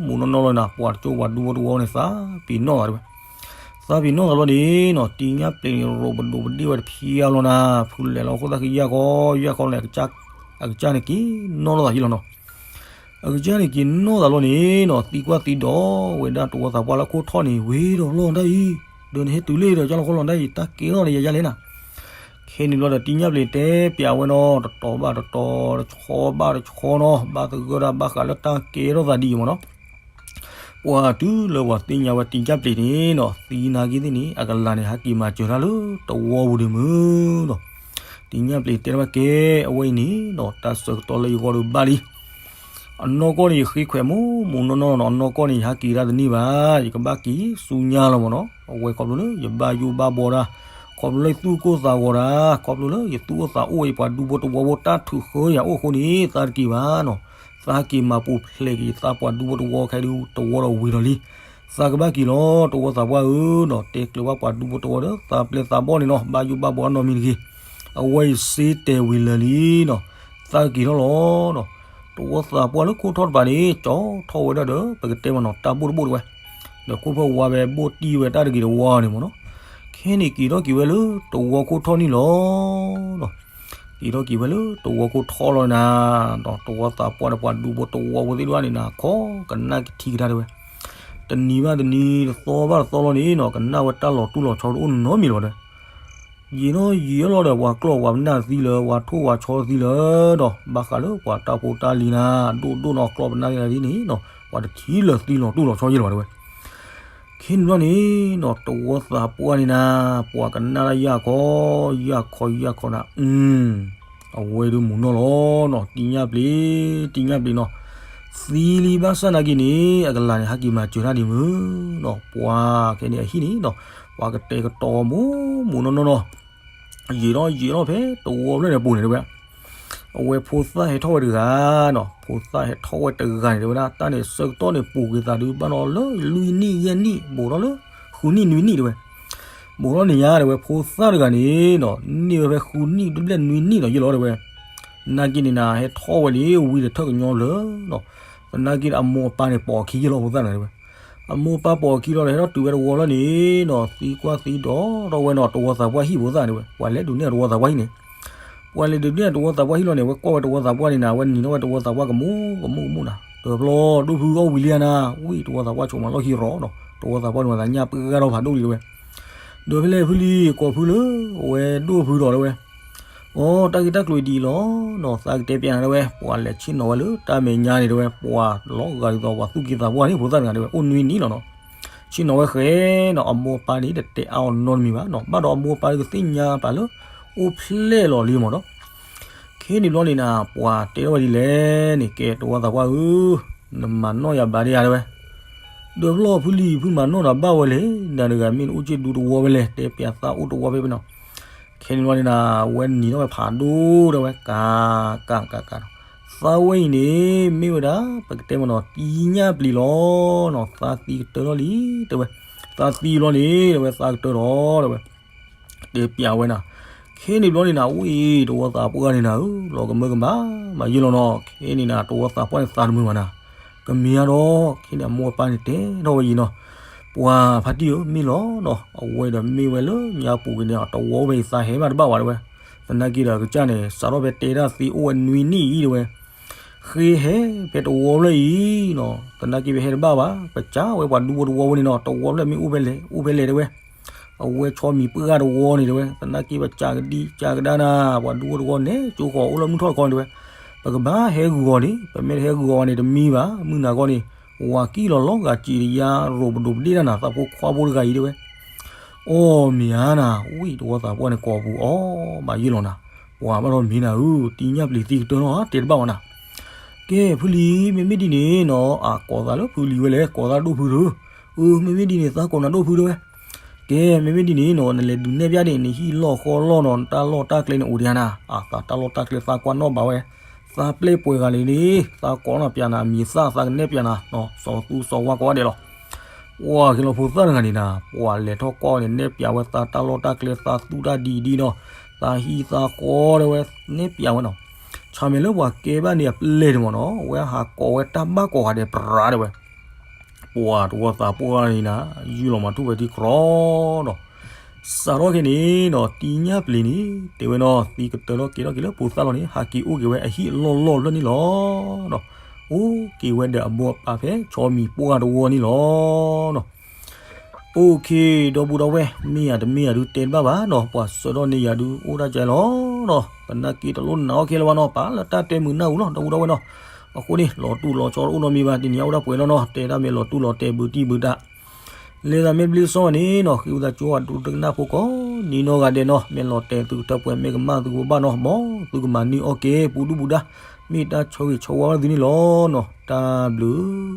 မူနီၢ်နီၢ်လီၤနၤ, ပှၤတကၠိပှၤဒူဖိတဝီန့ၣ် သးပ့ၤနီၣ်သးတဲဝဲ သးပ့ၤနီၣ်သးလီၤန့ၣ်နီၤ တံညၣ်ပျ့ၤန့ၣ် ရိးပဒိၣ်ပဒ့ၣ်ဝဲတဖံအါလီၤနၤ, ဖုလဲၤလီၤအဃိသတးက့ၤယၢ်ခီ ယၢ်ခီန့ၣ် အကစၢ်န့ၣ်က့ၤနီၣ်လိာ်သးယဲၢ်လီၤနီၤ. အကစၢ်န့ၣ်က့ၤနီၣ်သးလီၤန့ၣ်နီၤ သံကွၢ်သံဒိးဝဲဒၣ်တဝီသးပှၢ်လၢခိၣ်ထီၣ်န့ၣ် ဝံၤဒီးလီၤတၢ်အံၤ ဒီးနဟဲတုၤလၢဒီးကၢ်လီၤခီလီၤတၢ်အံၤ တၢ်ကဲထီၣ်န့ၣ်ယၤယၤလဲၣ်နၤ. ခဲန့ၣ်ဘျီဒီးတံညၣ်ပျ့ၤတဲပျးဝဲနီၤ တတီၤဘၣ်တတီၤ တဆီဘၣ်တဆီနီၤ ဘၣ်သဂၢၢ်တၢ်ဘၣ်ဃးလၢတၢ်ကဲထီၣ်သးဒ်အံၤမ့ၢ်နီၤ. ပှၤတုၤလၢပှၤသ့ၣ်ညါဝဲတံညၣ်ပျ့ၤန့ၣ်နီၤ သံနာ်က့သ့ၣ်န့ၣ် အကလၤန့ၣ် ဟးက့ၤမၤစၢၤတၢ်လၢတဝီပူၤဒံးမုၢ်နီၤ. တံညၣ်ပျ့ၤတဲထီၣ်ဝဲကဲ အဝဲအံၤန့ၣ်နီၤ တၢ်ဆၢကတီၢ်လၢယဂီၢ်ဒီးဘၣ်လံ. အနီၢ်ကီၢ်န့ၣ် ယဃ့ခွဲးမူးမူးနီၢ်နီၢ်နီၤ အနီၢ်ကီၢ်န့ၣ် ယဟးက့ၤတၢ်တန့ၢ်ဘၣ် ယကဘၣ်က့ၤဆူညါလီၤမ့ၢ်နီၤ. အဝဲခီဖျိလၢယဘၣ်ယိၣ်ဘၣ်ဘီတၢ် ခီဖျိလၢယသူၣ်ကိၢ်သးဂီၤတၢ် ခီဖျိလၢယသူၣ်အိၣ်သးအိၣ်ဝဲ ယပှၤဒူဖိတဝီဖိတၢ်ထုးဃၢယၤအိၣ်အဃိန့ၣ် သးတက့ၤဘၣ်နီၤ. သးက့ၤမၤပူၤဖျဲးက့ၤသးပှၤဒူဖိတဝီခဲဒုးတဝီဒီးဝံၤလီၤလံ. သးကဘၣ်က့ၤလီၤ တဝီသးပှၢ်ဧၢနီၤ တဲကျၢၤဘၣ်ပှၤဒူဖိတဝီဒီးသးပျဲသးဘီၣ်န့ၣ်နီၤ ဘၣ်ယိၣ်ဘၣ်ဘီနီတမံၤတဂ့ၤ. အဝဲအံၤစ့တဲဝံၤလၢာ်လံနီၤ သးကက့ၤထီၣ်လီၤနီၤ. တဝီသးပှၢ်လၢခိၣ်ထီၣ်တပၤန့ၣ် ကၠီထီၣ်ဝဲဒၣ်ဒီး ပကတဲမ့ၢ်နီၤ တၢ်ဘိၣ်တဘိၣ်တဝဲ ဒီးခိၣ်ဖီၣ်ဝါဝဲဘိၣ်တံၢ်ဝဲတၢ်တဂ့ၤတဝီန့ၣ်မ့ၢ်နီၤ. ခဲန့ၣ်က့ၤထီၣ်က့ၤဝဲလၢတဝီခိၣ်ထီၣ်န့ၣ်လီၤ. က့ၤထီၣ်က့ၤဝဲလၢတဝီခိၣ်ထီၣ်လီၤနၤ, ဒီးတဝီသးပှၢ်ဒီးပှၤဒူဖိတဝီဖိသ့ၣ်တဖၣ်န့ၣ်နၤ ခီကနၣ်ကထံကဒါတဲဝဲ, တနံၤဘၣ်တနံၤ တသီဘၣ်တသီလီၤန့ၣ်နီၤ ကနၣ်ဝဲတၢ်လီၤတူၢ်လီၤဆီတအိၣ်နီတမံၤလၢၤဘၣ်တဲဝဲ. ယံာ်နီၢ်ယံာ်လီၤဒီး ပှၤကျီၢ်ပှၤပနၢ်သံလၢၤ ပှၤထိၣ်ပှၤဆီသံလၢၤဒီး ဘၣ်ဃးလၢပှၤတၢ်ဖိတၢ်လံၤနၤ ဒိၣ်ဒိၣ်နီၢ်ကျီၢ်ပနၢ်သ့ၣ်နၤဒ်န့ၣ်နီၤ ပှၤတထံၣ်လၢၤသံလီၤတူၢ်လီၤဆီယဲၢ်လၢၤဘၣ်တဲဝဲ. ခဲန့ၣ်ဘျီန့ၣ်နီၤ တဝီသးပှၢ်န့ၣ်နၤ ပှၤကနၣ်တၢ်ယၢ်ခီ ယၢ်ခီ ယၢ်ခီနၤ အဝဲဒုးမူနီၢ်လီၤနီၤ တံညၣ်ပျ့ၤ တံညၣ်ပျ့ၤနီၤ သံလံဘၣ်ဆၣ်နာ်က့န့ၣ် အကလၤန့ၣ် ဟးက့ၤမၤစၢၤတၢ်ဒံးမုၢ်နီၤ ပှၤခဲန့ၣ်အဟံၣ်န့ၣ်နီၤ ပှၤကတဲာ်ကတီၤမူးမူးနီၢ်နီၢ်နီၤ ယံာ်ထီၣ်ယံာ်ထီၣ်ဖဲတဝီဖျၢၣ်န့ၣ်ပူၤန့ၣ်တဲဝဲ အဝဲဖိသၣ်ဟဲထီၣ်ဝဲတဂၤနီၤ ဖိသၣ်ဟဲထီၣ်ဝဲတဂၤန့ၣ် တဲဝဲဒၣ် တၢ်န့ၣ်ဆၢကတီၢ်န့ၣ် ပူၤကွံာ်သးဒုးဘၣ်ဒီးလၢလွံၢ်နံၣ်ယဲၢ်နံၣ် ဘူးထီၣ်လၢဃုနံၣ်နွံနံၣ်တဲဝဲ ဘူးထီၣ်န့ၣ်ညါတဲဝဲ ဖိသၣ်တဂၤန့ၣ်နီၤ န့ၢ်ဝဲဖဲဃုနံၣ်တဘျဲၣ်နွံနံၣ်နီၤ ယဲၢ်လီၤတဲဝဲ နာ်က့န့ၣ်နၤ ဟဲထီၣ်ဝဲန့ၣ် ဝံၤဒီးထၢၣ်ကညီလၢာ်နီၤ သနာ်က့ဒီးအမိၢ်အပၢ်န့ၣ် ပိာ်အခံယဲၢ်လီၤဖိသၣ်န့ၣ်တဲဝဲ အမိၢ်ပၢ်ပိာ်အခံလီၤဒီး ဟဲထီၣ်တုၤဝဲတဝီလီၤန့ၣ်နီၤ သံကွၢ်သံဒိးထီၣ်ဝဲနီၤ တဝီသးပှၢ်ဟံၣ်ဖိသၣ်န့ၣ်တဲဝဲ ပှၤလဲၤဒုးနဲၣ်တဝီသးပှၢ်ဟံၣ်န့ၣ် ပှၤလဲၤဒုးနဲၣ်တဝီသးပှၢ်ဟံၣ်လီၤန့ၣ် အဝဲကွၢ်ဝဲတဝီသးပှၢ်န့ၣ်နၤ အဝဲနံၤထီၣ်ဝဲတဝီသးပှၢ်ကမူးကမူးကမူးနၤ တဘျီ ဒိၣ်ဖုအီၣ်ဝံၤလံဧါနၤ ဝံၤတဝီသးပှၢ်ဆိးမးလီၢ်ခံရီၤနီၤ တဝီသးပှၢ်န့ၣ် ပှၤသးညၣ်ပှၢ်ဂၤထီၣ်ဖးဒိၣ်လံတဲဝဲ ဒီးဖဲလဲၣ်ဖုလံ ကိးဖုလၢ အဝဲဒိၣ်ဖုဒီးတဲဝဲ အိ တၢ်ဂ့ၢ်တၢ်ကျိၤဒ်အံၤလီၤ နီၤ သးကတဲပျးနၤတဲဝဲ ပှၤလဲၤဆ့ၣ်နီၤဝဲလၢတၢ်မဲာ်ညါန့ၣ်တဲဝဲ ပှၤလီၤဂာ်ဒ်သိးပှၤသူၣ်က့သးပှၢ်န့ၣ် ဖိသၣ်တဂၤတဲဝဲ အိၣ်နွံနံၣ်လီၤနီၤ ဆ့ၣ်နီၤဝဲဃဲနီၤ အမိၢ်အပၢ်န့ၣ် တတဲအါအီၤနီတမံၤဘၣ်နီၤ ဘၣ်ဒီးအမိၢ်အပၢ်ကသ့ၣ်ညါပာ်လၢ အိၣ်ဖျဲၣ်လီၤလံမ့ၢ်နီၤ ခဲန့ၣ်ဘျီန့ၣ်နၤ ပှၤတဲထီၣ်ဝဲဒ်လဲၣ်န့ၣ် ကဲတဝီသးပှၢ်ဧၢ နမၤနီၣ်ယၤဘၣ်ဒံးဧါတဲဝဲ ဒီးဖျီၣ်ဖုလံၤဖုမၤနီၣ်နၤဘၣ်ဝဲလဲၣ် နၤတဂၤမ့ၢ်နအိၣ်က့ၣ်ဒူတဝီဝဲလဲၣ် တဲပျးသးအိၣ်တဝီဖဲဖဲနီၤ ခဲ ခဲန့ၣ်ဘျီန့ၣ်နၤ ဝဲနံၤထီၣ်ဝဲဖးဒိၣ် တဲဝဲ ကၤ ကၤ ကၤ ကၤ သးဝဲအံၤန့ၣ် မ့ၢ်ဝဲဒၣ် ပကတဲမ့ၢ်နီၤ တံညၣ်ပျံၤလီၤနီၤ သးသံကတၢၢ်ထီၣ်လံ တဲဝဲ, သးသံဘျီန့ၣ် တဲဝဲ သးကတၢၢ်ထီၣ် တဲဝဲ တဲပျးဝဲနၤ, ခဲန့ၣ်ဘျီန့ၣ်နၤ ဝံၤတဝီသးပှၢ်န့ၣ်နၤဧၢ လီၤကမၢကမၣ် မၤယဲၢ်လီၤနီၤ ခဲန့ၣ်နၤ တဝီသးပှၢ်န့ၣ်သးတမုာ်ဘၣ်နၤ, ကမ့ၢ်အါဒီး ခဲန့ၣ်အမိၢ်အပၢ်န့ၣ်တဲထီၣ်ဝဲအံၤနီၤ, ပှၤဖါတံၢ်ဧၢ မ့ၢ်လီၤနီၤ အဝဲဒီးမ့ၢ်ဝဲလၢညါပူၤက့ၤန့ၣ် တဝီဖဲအံၤသးဟဲဘၣ်တဘၣ်ဝဲတဲဝဲ, သနာ်က့ဒီးကစၢ်န့ၣ် စးထီၣ်ဖဲတဲတၢ်သ့အိၣ်ဝဲနွံနံၣ်အံၤတဲဝဲ ဃ့ဟဲဖဲတဝီဖျၢၣ်အံၤနီၤ သနာ်က့ဖဲဟဲတဘၣ်ဘၣ် ပစၢ်ဝဲပှၤဒူဖိတဝီဝဲန့ၣ်နီၤ တဝီဖျၢၣ်မ့ၢ်အိၣ်ဖဲလဲၣ် အိၣ်ဖဲလဲၣ်တဲဝဲ, အဝဲဆီမံၤပှၢ်တဝီန့ၣ်တဲဝဲ သနာ်က့ပစၢ်ကဒံကစၢ်ကဒါနၤ ပှၤဒူဖိတဝီနဲၣ်ကၠိဃီၤအိၣ်လၢမုၢ်ထီၣ်တခီန့ၣ်တဲဝဲ, ပကဘၣ်ဟဲဂုာ်အီၤန့ၣ် ပမ့ၢ်တဟဲဂုာ်အီၤန့ၣ်တမံဘၣ် မုၢ်နၤခီန့ၣ် ဝၤကံၣ်လီၤလီၤဂာ်စံးတယါ ရိးပဒိးပဒ့ၣ်တၢ်နၤ သးဖိခွါဖိတဂၤအံၤတဲဝဲ အီၣ်မ့ၢ်ဧါနၤ ဝံၤတဝီသးပှၢ်န့ၣ်ကိးပူၤ အီၣ်မၤယဲၢ်လီၤနၤ, ပှၤဘၣ်ထီၣ်မ့ၢ်နၤဧၢ တံညၣ်ပျံၤသံကတၢၢ်နီၤ တဲတဘၣ်ဝဲနၤ, ကဲ ဖုလံၤ မ့မ့ၢ်ဒ်န့ၣ်နီၤ အကိးသးလၢဖုလံၤဝဲလဲၣ် ကိးသးဒိၣ်ဖုတၢ်, အၢ မ့မ့ၢ်ဒ်န့ၣ် သးကိးနၤဒိၣ်ဖုတဲဝဲ, ကဲ မ့မ့ၢ်ဒ်န့ၣ်နီၤ နလဲၤဒုးနဲၣ်ပျးန့ၣ် နဟံၣ်လီၢ်ဃီလီၢ်နီၤ နတၢ်လီၢ်တၢ်ကျဲန့ၣ်အိၣ်ဒံးဧါနၤ, အသးတၢ်လီၢ်တၢ်ကျဲသးကွၢ်နီၣ်ဘၣ်ဝဲ, သးပျဲၢ်ပှဲၤဂၤလံန့ၣ် သးကိးနီၣ်ပျးနၤ အမံၤသၣ်သးကနဲၣ်ပျးနၤနီၤ စီၤသူစီၤဝါကိးဂၤဒဲးလီၤ ပှၤက့ၤလီၤဖိသၣ်တဂၤန့ၣ်နၤ ပှၤလဲၤထီၣ်ကွၢ်န့ၣ် နဲၣ်ပျးဝဲသးတၢ်လီၢ်တၢ်ကျဲ သးသူၣ်တၢ်ဒံးဒံးနီၤ, သးဟံၣ်သးဃီတဲဝဲ နဲၣ်ပျးဝဲနီၤ, ဆၣ်မဲာ်လၢပှၤကဲဘၣ်န့ၣ်အပျဲၢ်န့ၣ်မ့ၢ်နီၤ အဝဲဟးကိးဝဲတၢ်ဘၣ်ကိးဂၤဒဲးပြးတဲဝဲ, ပှၤတဝီသးပှၢ်န့ၣ်နၤ ယုၢ်လီၤမၤထူၣ်ဝဲထံချီနီၤ စးထီၣ်ခဲန့ၣ်နီၤ တံညၣ်ပျံၤန့ၣ် တဲဝဲနီၤ သံကတၢၢ်ထီၣ်က့ၤထီၣ်က့ၤလၢဖိသၣ်လီၤန့ၣ် ဟးက့ၤအိၣ်က့ၤဝဲအဟံၣ်အလီၢ်လီၢ်ဖျၢၣ်န့ၣ်လီၤ. အိၣ်က့ၤဝဲဒီးအမိၢ်အပၢ်ဖဲဆီမံၤပှၢ်တဝီန့ၣ်လီၤ. အိၣ်ခ့ ဒီပုၢ်ဒီဝဲၢ် မ့ၢ်ယၤတမ့ၢ်ယၤဒုးတဲတဘၣ်ဘၣ်နီၤ ပှၤဆှၢထီၣ်န့ၢ်ယၤဒုး အိၣ်ဒၣ်ကဲလီၤနီၤ သနာ်က့တလိၣ်နာ်အီၣ်ခဲလၢာ်ဘၣ်နီၤ ပာ်လၢတၢ်တဲမုာ်နၢ်ဟူလီၤ ဒီပုၢ်ဒီဝဲၢ်နီၤ. အဃိန့ၣ် လီၤတူၢ်လီၤဆီတအိၣ်နီတမံၤဘၣ် တနံၤအံၤအိၣ်ဒၣ်ပှဲၤလီၤနီၤ တဲဒၣ်မ့ၢ်လီၤတူၢ်လီၤတဲာ်ဘုတံၢ်ဘုတၢ် လဲၤသးမ့ၢ်ဘျ့စီန့ၣ်နီၤ ဃ့ဝံသးစူၤအဒိတကနၣ်ဖိကိးနံၤနီၢ်ဂၤဒဲးနီၤ မ့ၢ်လီၤတဲာ်သုကထၢပှဲၤ မ့ၢ်ကမၣ်သုကဘၣ်နီၤ မ်သုကမၤန့ၢ်အီၣ်က့ၤ ပူၤဒူၣ်ပူၤဒါ မ့ၢ်တၢ်ဆိၣ်ဂ့ၤဆိၣ်ဝါဝဲသုန့ၣ်လီၤနီၤ တၢ်ဘျုး